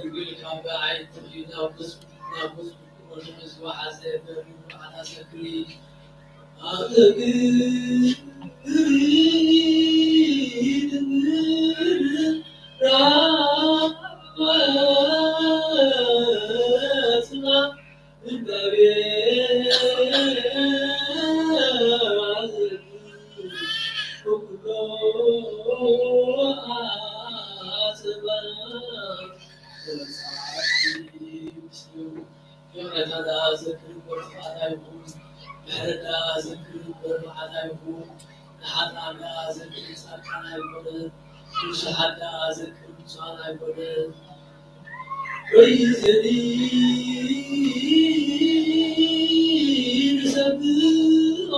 ድንግል ካብ ብዓይንቲ ናብ ናብ ዝወሓዘ በሪ ብዓታ ሰክሪ ኣዘክሪ ድንግል ራማ ይቕሬታ ደኣ ዘክር እምበር ጥፍኣት ኣይኹን፣ ምሕረት ደኣ ዘክር እምበር መዓት ኣይኹን፣ ንሓጥኣን ደኣ ዘክር ጻድቃን ኣይኮነን፣ ንስሓት ደኣ ዘክር ብፁዓን ኣይኮነን። ወይዘኒ ንሰብሖ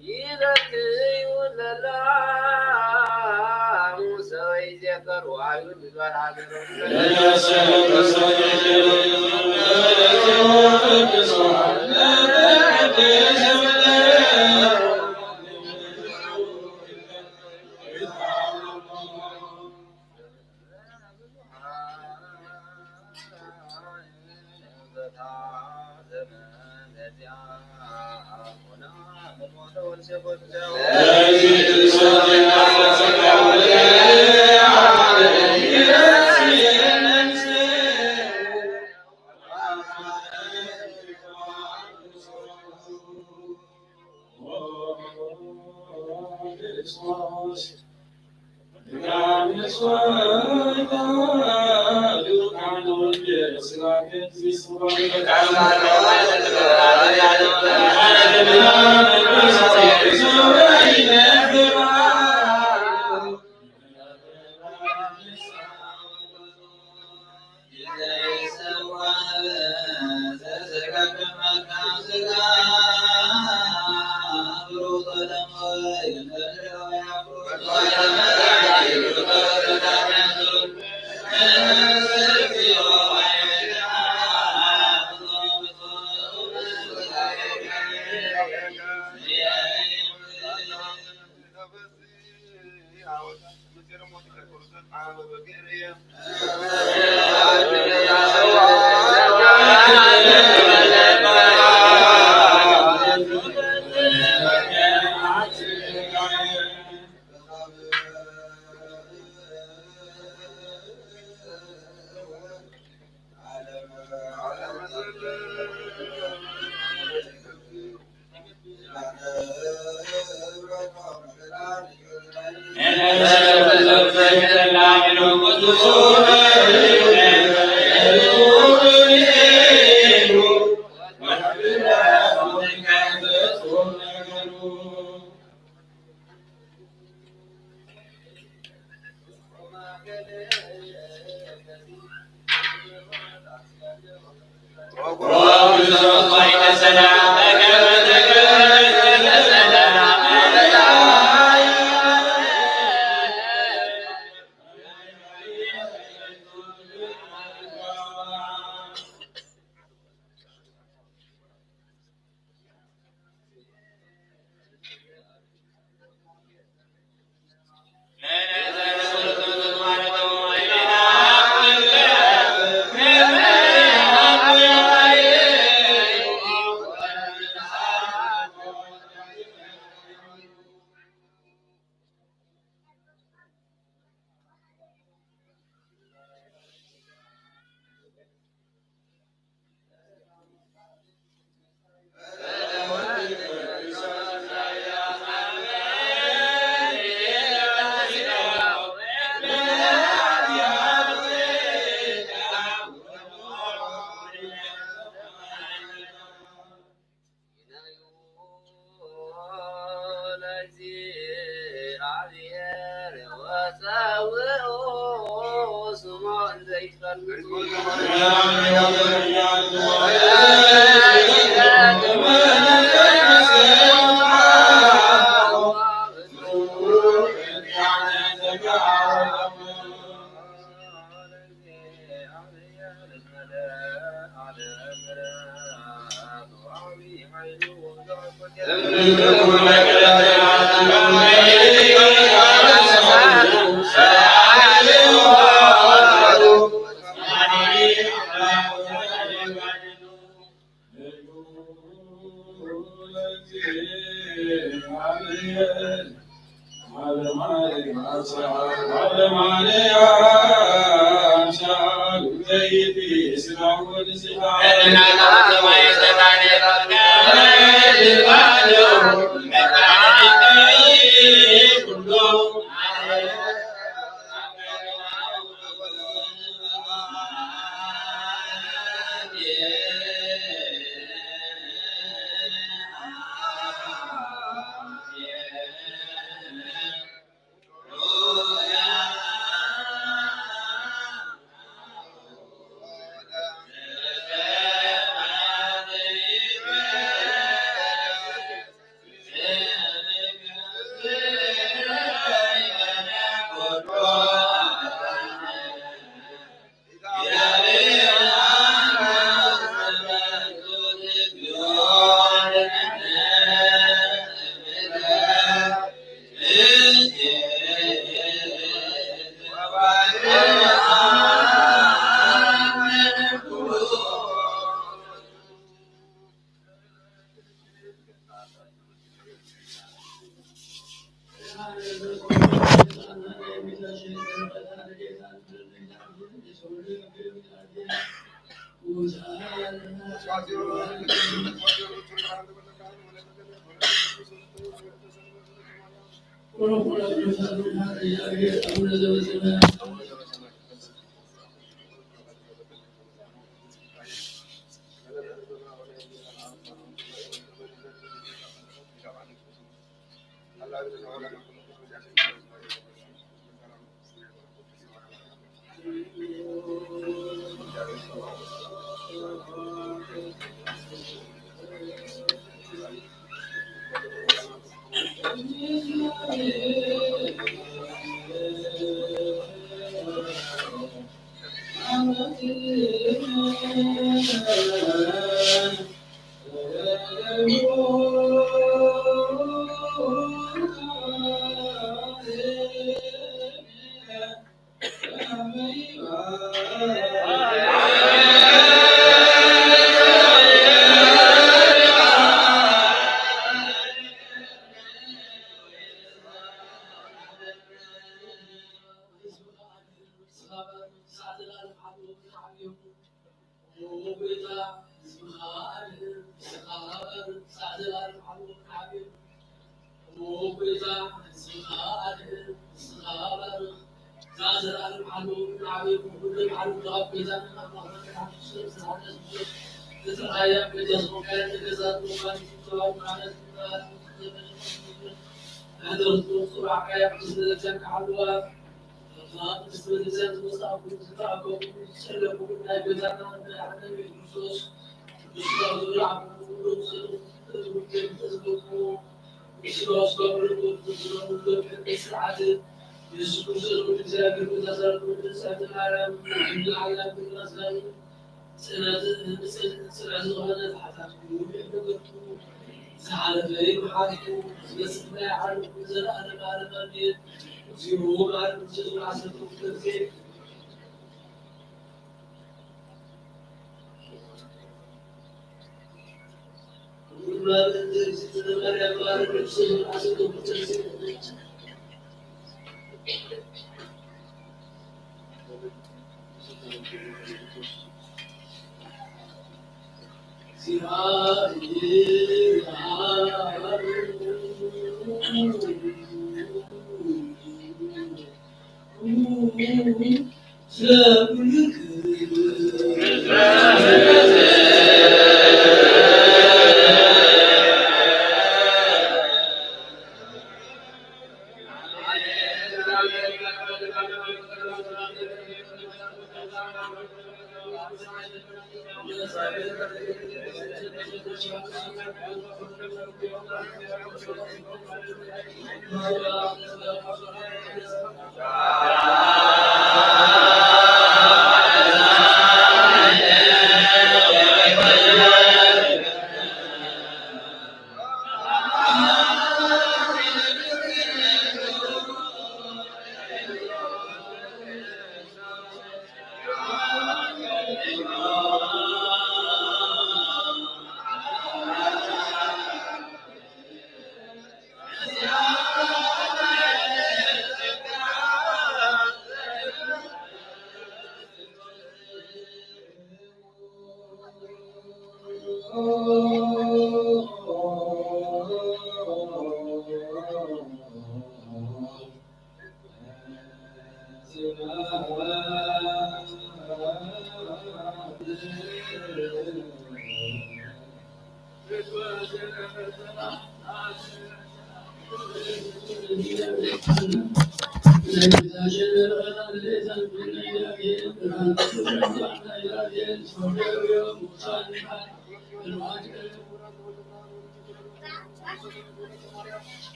ይበክዩ ለላ ሙሰ ወይዜከሩ ኣይሁድ ብዝባል ሃገር ዝሓለፈ ይምሓርኩ፣ ዝመጽእ ናይ ዓርኩ ዘለኣለም ዓለም ኣሜን። እግዚኦ መሐረነ።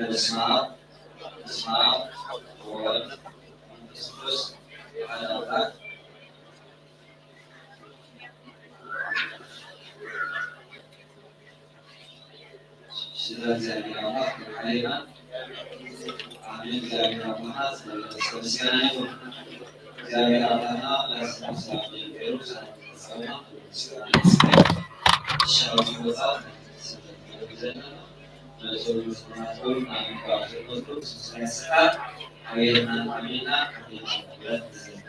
በስመ አብ፣ በስመ አብ ወወልድ ወመንፈስ ቅዱስ አሐዱ አምላክ። ስለ እግዚኣብሔር ኣምላኽ ክንሓልየና። ኣሜን። እግዚኣብሔር ኣምላኽና ዝተመስገነ ይኹን። እግዚኣብሔር ኣምላኽና ዳስ ምስጋና ገይሩ ሰላም ፈጸመና። ምስጋና ይመስገን። ሻውቲ ቦታ ስለ ዘለና ነቶም ዝማዕበሉ ናይ ምግባር ዘመልክቱ ስነ ስርዓት ኣሜንና፣ ኣሜንና፣ ኣሜንና ንብረት ንዘምር።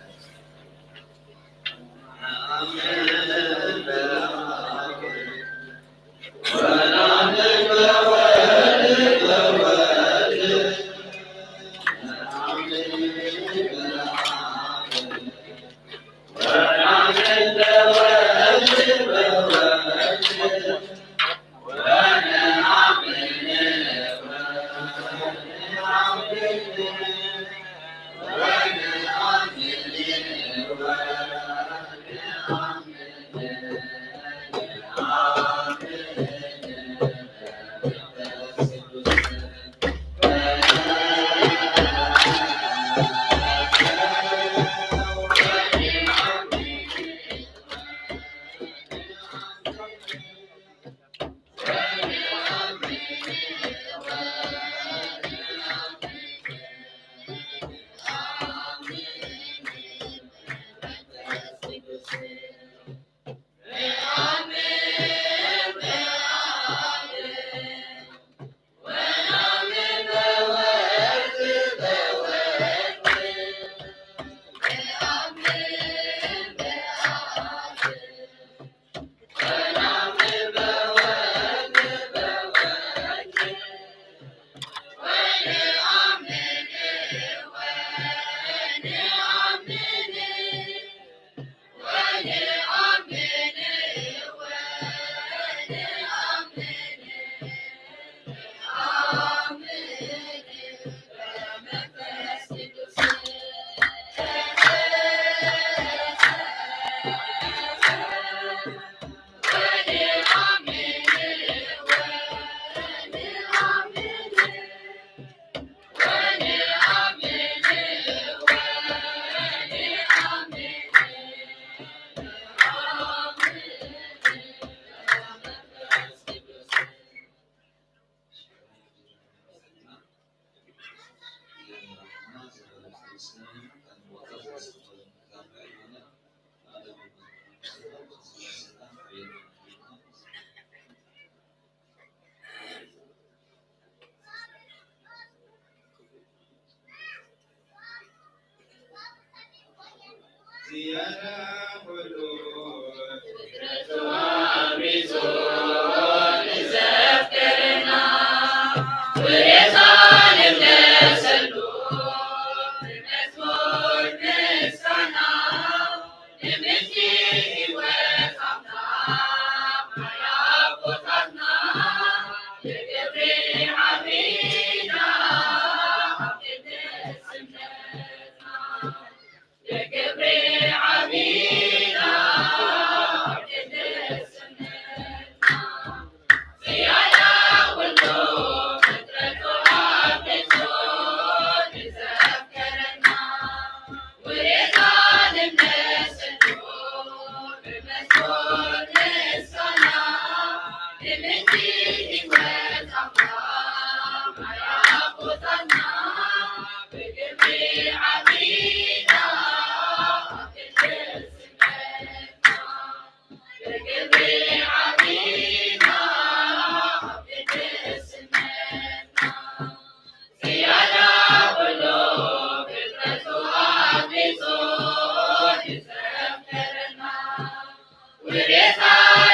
ዝያዳ ኩሉ ፍጥረቱ ኣሚሱ ንዘፍቅረና ውዴታ ንምለሰሉ ብመዝሙር ምስጋና። ንምልኪ ህይወት ኣምላኽ ናይ ኣቦታትና ብግብሪ ዓቢና ኣብ ቅድስነትና። ብግብሪ ዓቢና ኣብ ቅድስነትና። ዝያዳ ኩሉ ፍጥረቱ ኣቢዙ ንዘፍቀረና ውዴታ ንምለሰሉ ብመዝሙር ምስጋና። ንምልኪ ህይወት ኣምላኽ ናይ ኣቦታትና ብግብሪ ዓቢና ኣብ ቅድስነትና። ብግብሪ ዓቢና ኣብ ቅድስነትና። ዝያዳ ኩሉ ፍጥረቱ ኣቢዙ ንዘፍቀረና ውዴታ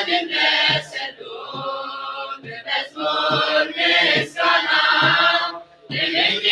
ንምለሰሉ ብመዝሙር ምስጋና። ንምልኪ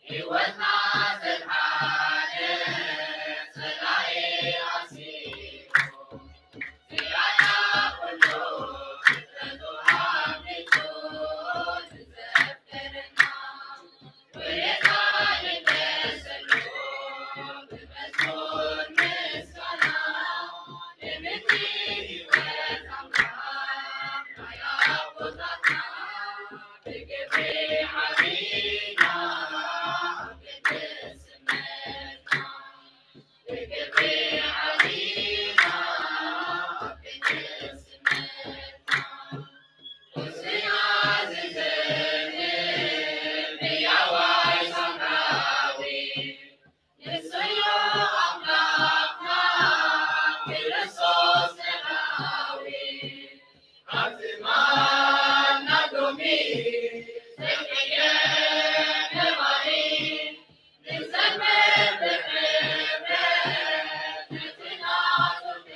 ህይወትና ዘድሓነ ጸላኢ ኣሲሩ፣ ዚኣና ኩሉ ፍጥረቱ ኣምሊጡ ዝዘከረና፣ ውለታ ንመሰሉ ብመዝሙር ምስጋና፣ ንምድሪ ህይወት ኣምላኽ ናይ ኣቦታትና፣ ብግብሪ ዓቢና፣ ብቅድስነትና፣ ብግብሪ ዓቢና፣ ብቅድስነትና፣ ንስና ዝዘምር ሕያዋይ ሳምራዊ፣ ንሱዩ ኣምላኽና ክርስቶስ ሰማያዊ፣ ኣዝማድና ሎሚ ዘይቅየር ነባሪ፣ ንዘምር ብሕብረት ነቲ ናቱ ክብሪ።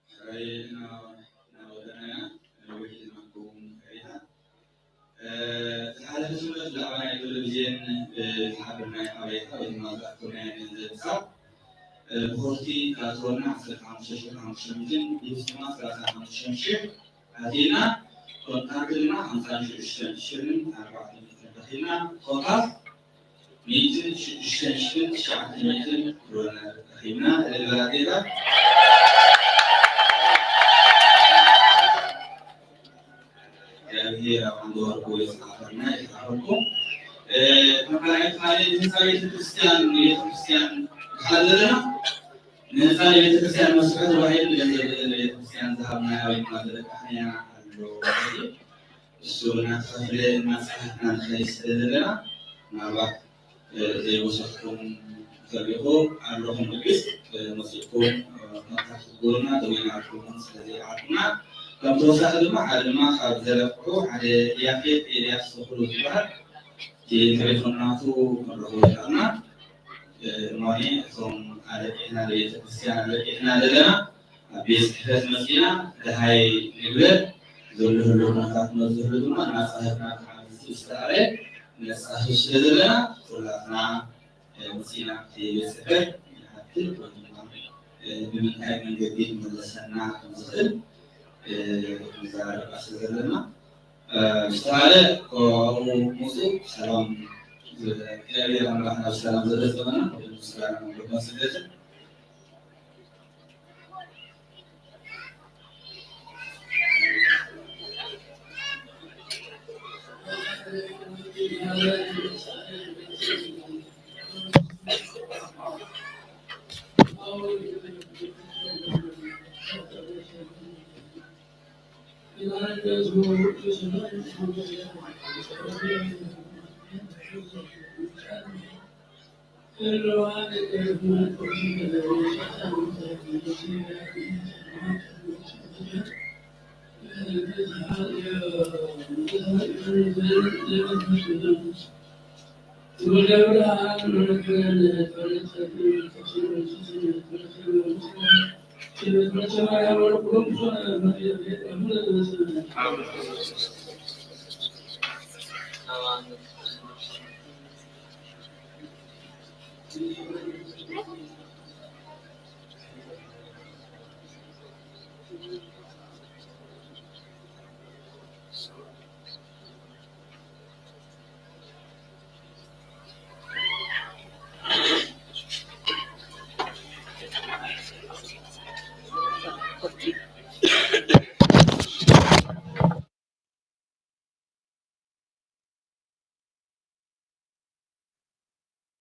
ሕራይ እና-፣ እናወደእና ኢና። ነዊሕ ዘመንኩም ሕሪና። እ፣ ዝሓለፈ ሰንበት ብዛዕባ ናይ ቴሌቪዥን፣ እ፣ ዝሓበርናዮ ሓበሬታ ወይ ድማ ዝኣከብናዮ ገንዘብ ሒሳብ፣ እ፣ ብኮስቲ ካብ ትወና ዓሰርተ ሓሙሽተ ሺሕ ሓሙሽተ ሚእትን፣ ጊፍቲ ድማ ሰላሳ ሓሙሽተ ሺሕ ኣቲና፣ ኮንታክት ድማ ሓምሳን ሽዱሽተን ሺሕን ኣርባዕተ ሚእትን ረኺብና፣ ኮታ ሚእትን ሽዱሽተን ሺሕን ትሽዓተ ሚእትን ክሮነር ረኺብና። እልል በላ ጌታ። እግዚኣብሔር ኣብ ዓንዲ ወርቁ ይጽሓፈልና፣ ይጽሓፈኩም። እ፣ መካሪት ማለት ህንጻ ቤተክርስትያን፣ ንቤተክርስትያን ዝሓለና ንህንጻ ቤተክርስትያን መስርሒ ተባሂሉ ገንዘብ ንቤተክርስትያን ዝሃብናያ ወይ ድማ ዘለቃሕናያ ኣሎ ማለት እዩ። እሱ እናተኸፍለ እናጸሓሕና ንኸይድ ስለ ዘለና፣ ምናልባት፣ እ፣ ዘይወሰድኩም እንተሊኹ ኣለኹም ርግጽ፣ እ፣ መጺእኩም፣ እ፣ ኮንታክት ክትገብሩና ደዊልናልኩም ስለ ዘይረኣኹምና፣ ከም ተወሳኺ ድማ ሓደ ድማ ካብ ዘለቅሑ ሓደ ያፌት ኤልያስ ተኽሉ ዝበሃል እቲ ቴሌፎን ናቱ ክንረኽቦ ይኽእልና። እሞኒ እቶም ኣለቂሕና ንቤተ ክርስቲያን ኣለቂሕና ዘለና ኣብ ቤት ጽሕፈት መጺና ደሃይ ንግበር። ዘሎ ህሉ ኩነታት ነዝህሉ ድማ እናጻህፍና ብሓንቲ ዝተኣረ ነጻህፍ ስለ ዘለና ኩላትና፣ እ፣ መጺና ኣብቲ ቤት ጽሕፈት ንሓትት ወይ ድማ፣ እ፣ ብምንታይ መንገዲ ክመለሰና ከም ዝኽእል፣ እ፣ ንዛረብ ስለ ዘለና፣ እ፣ ዝተባሃለ ከምኡ ምጹእ ሰላም፣ እግዚኣብሔር ኣምላኽና ብሰላም ዘበጸመና ምስጋና መግለጽ።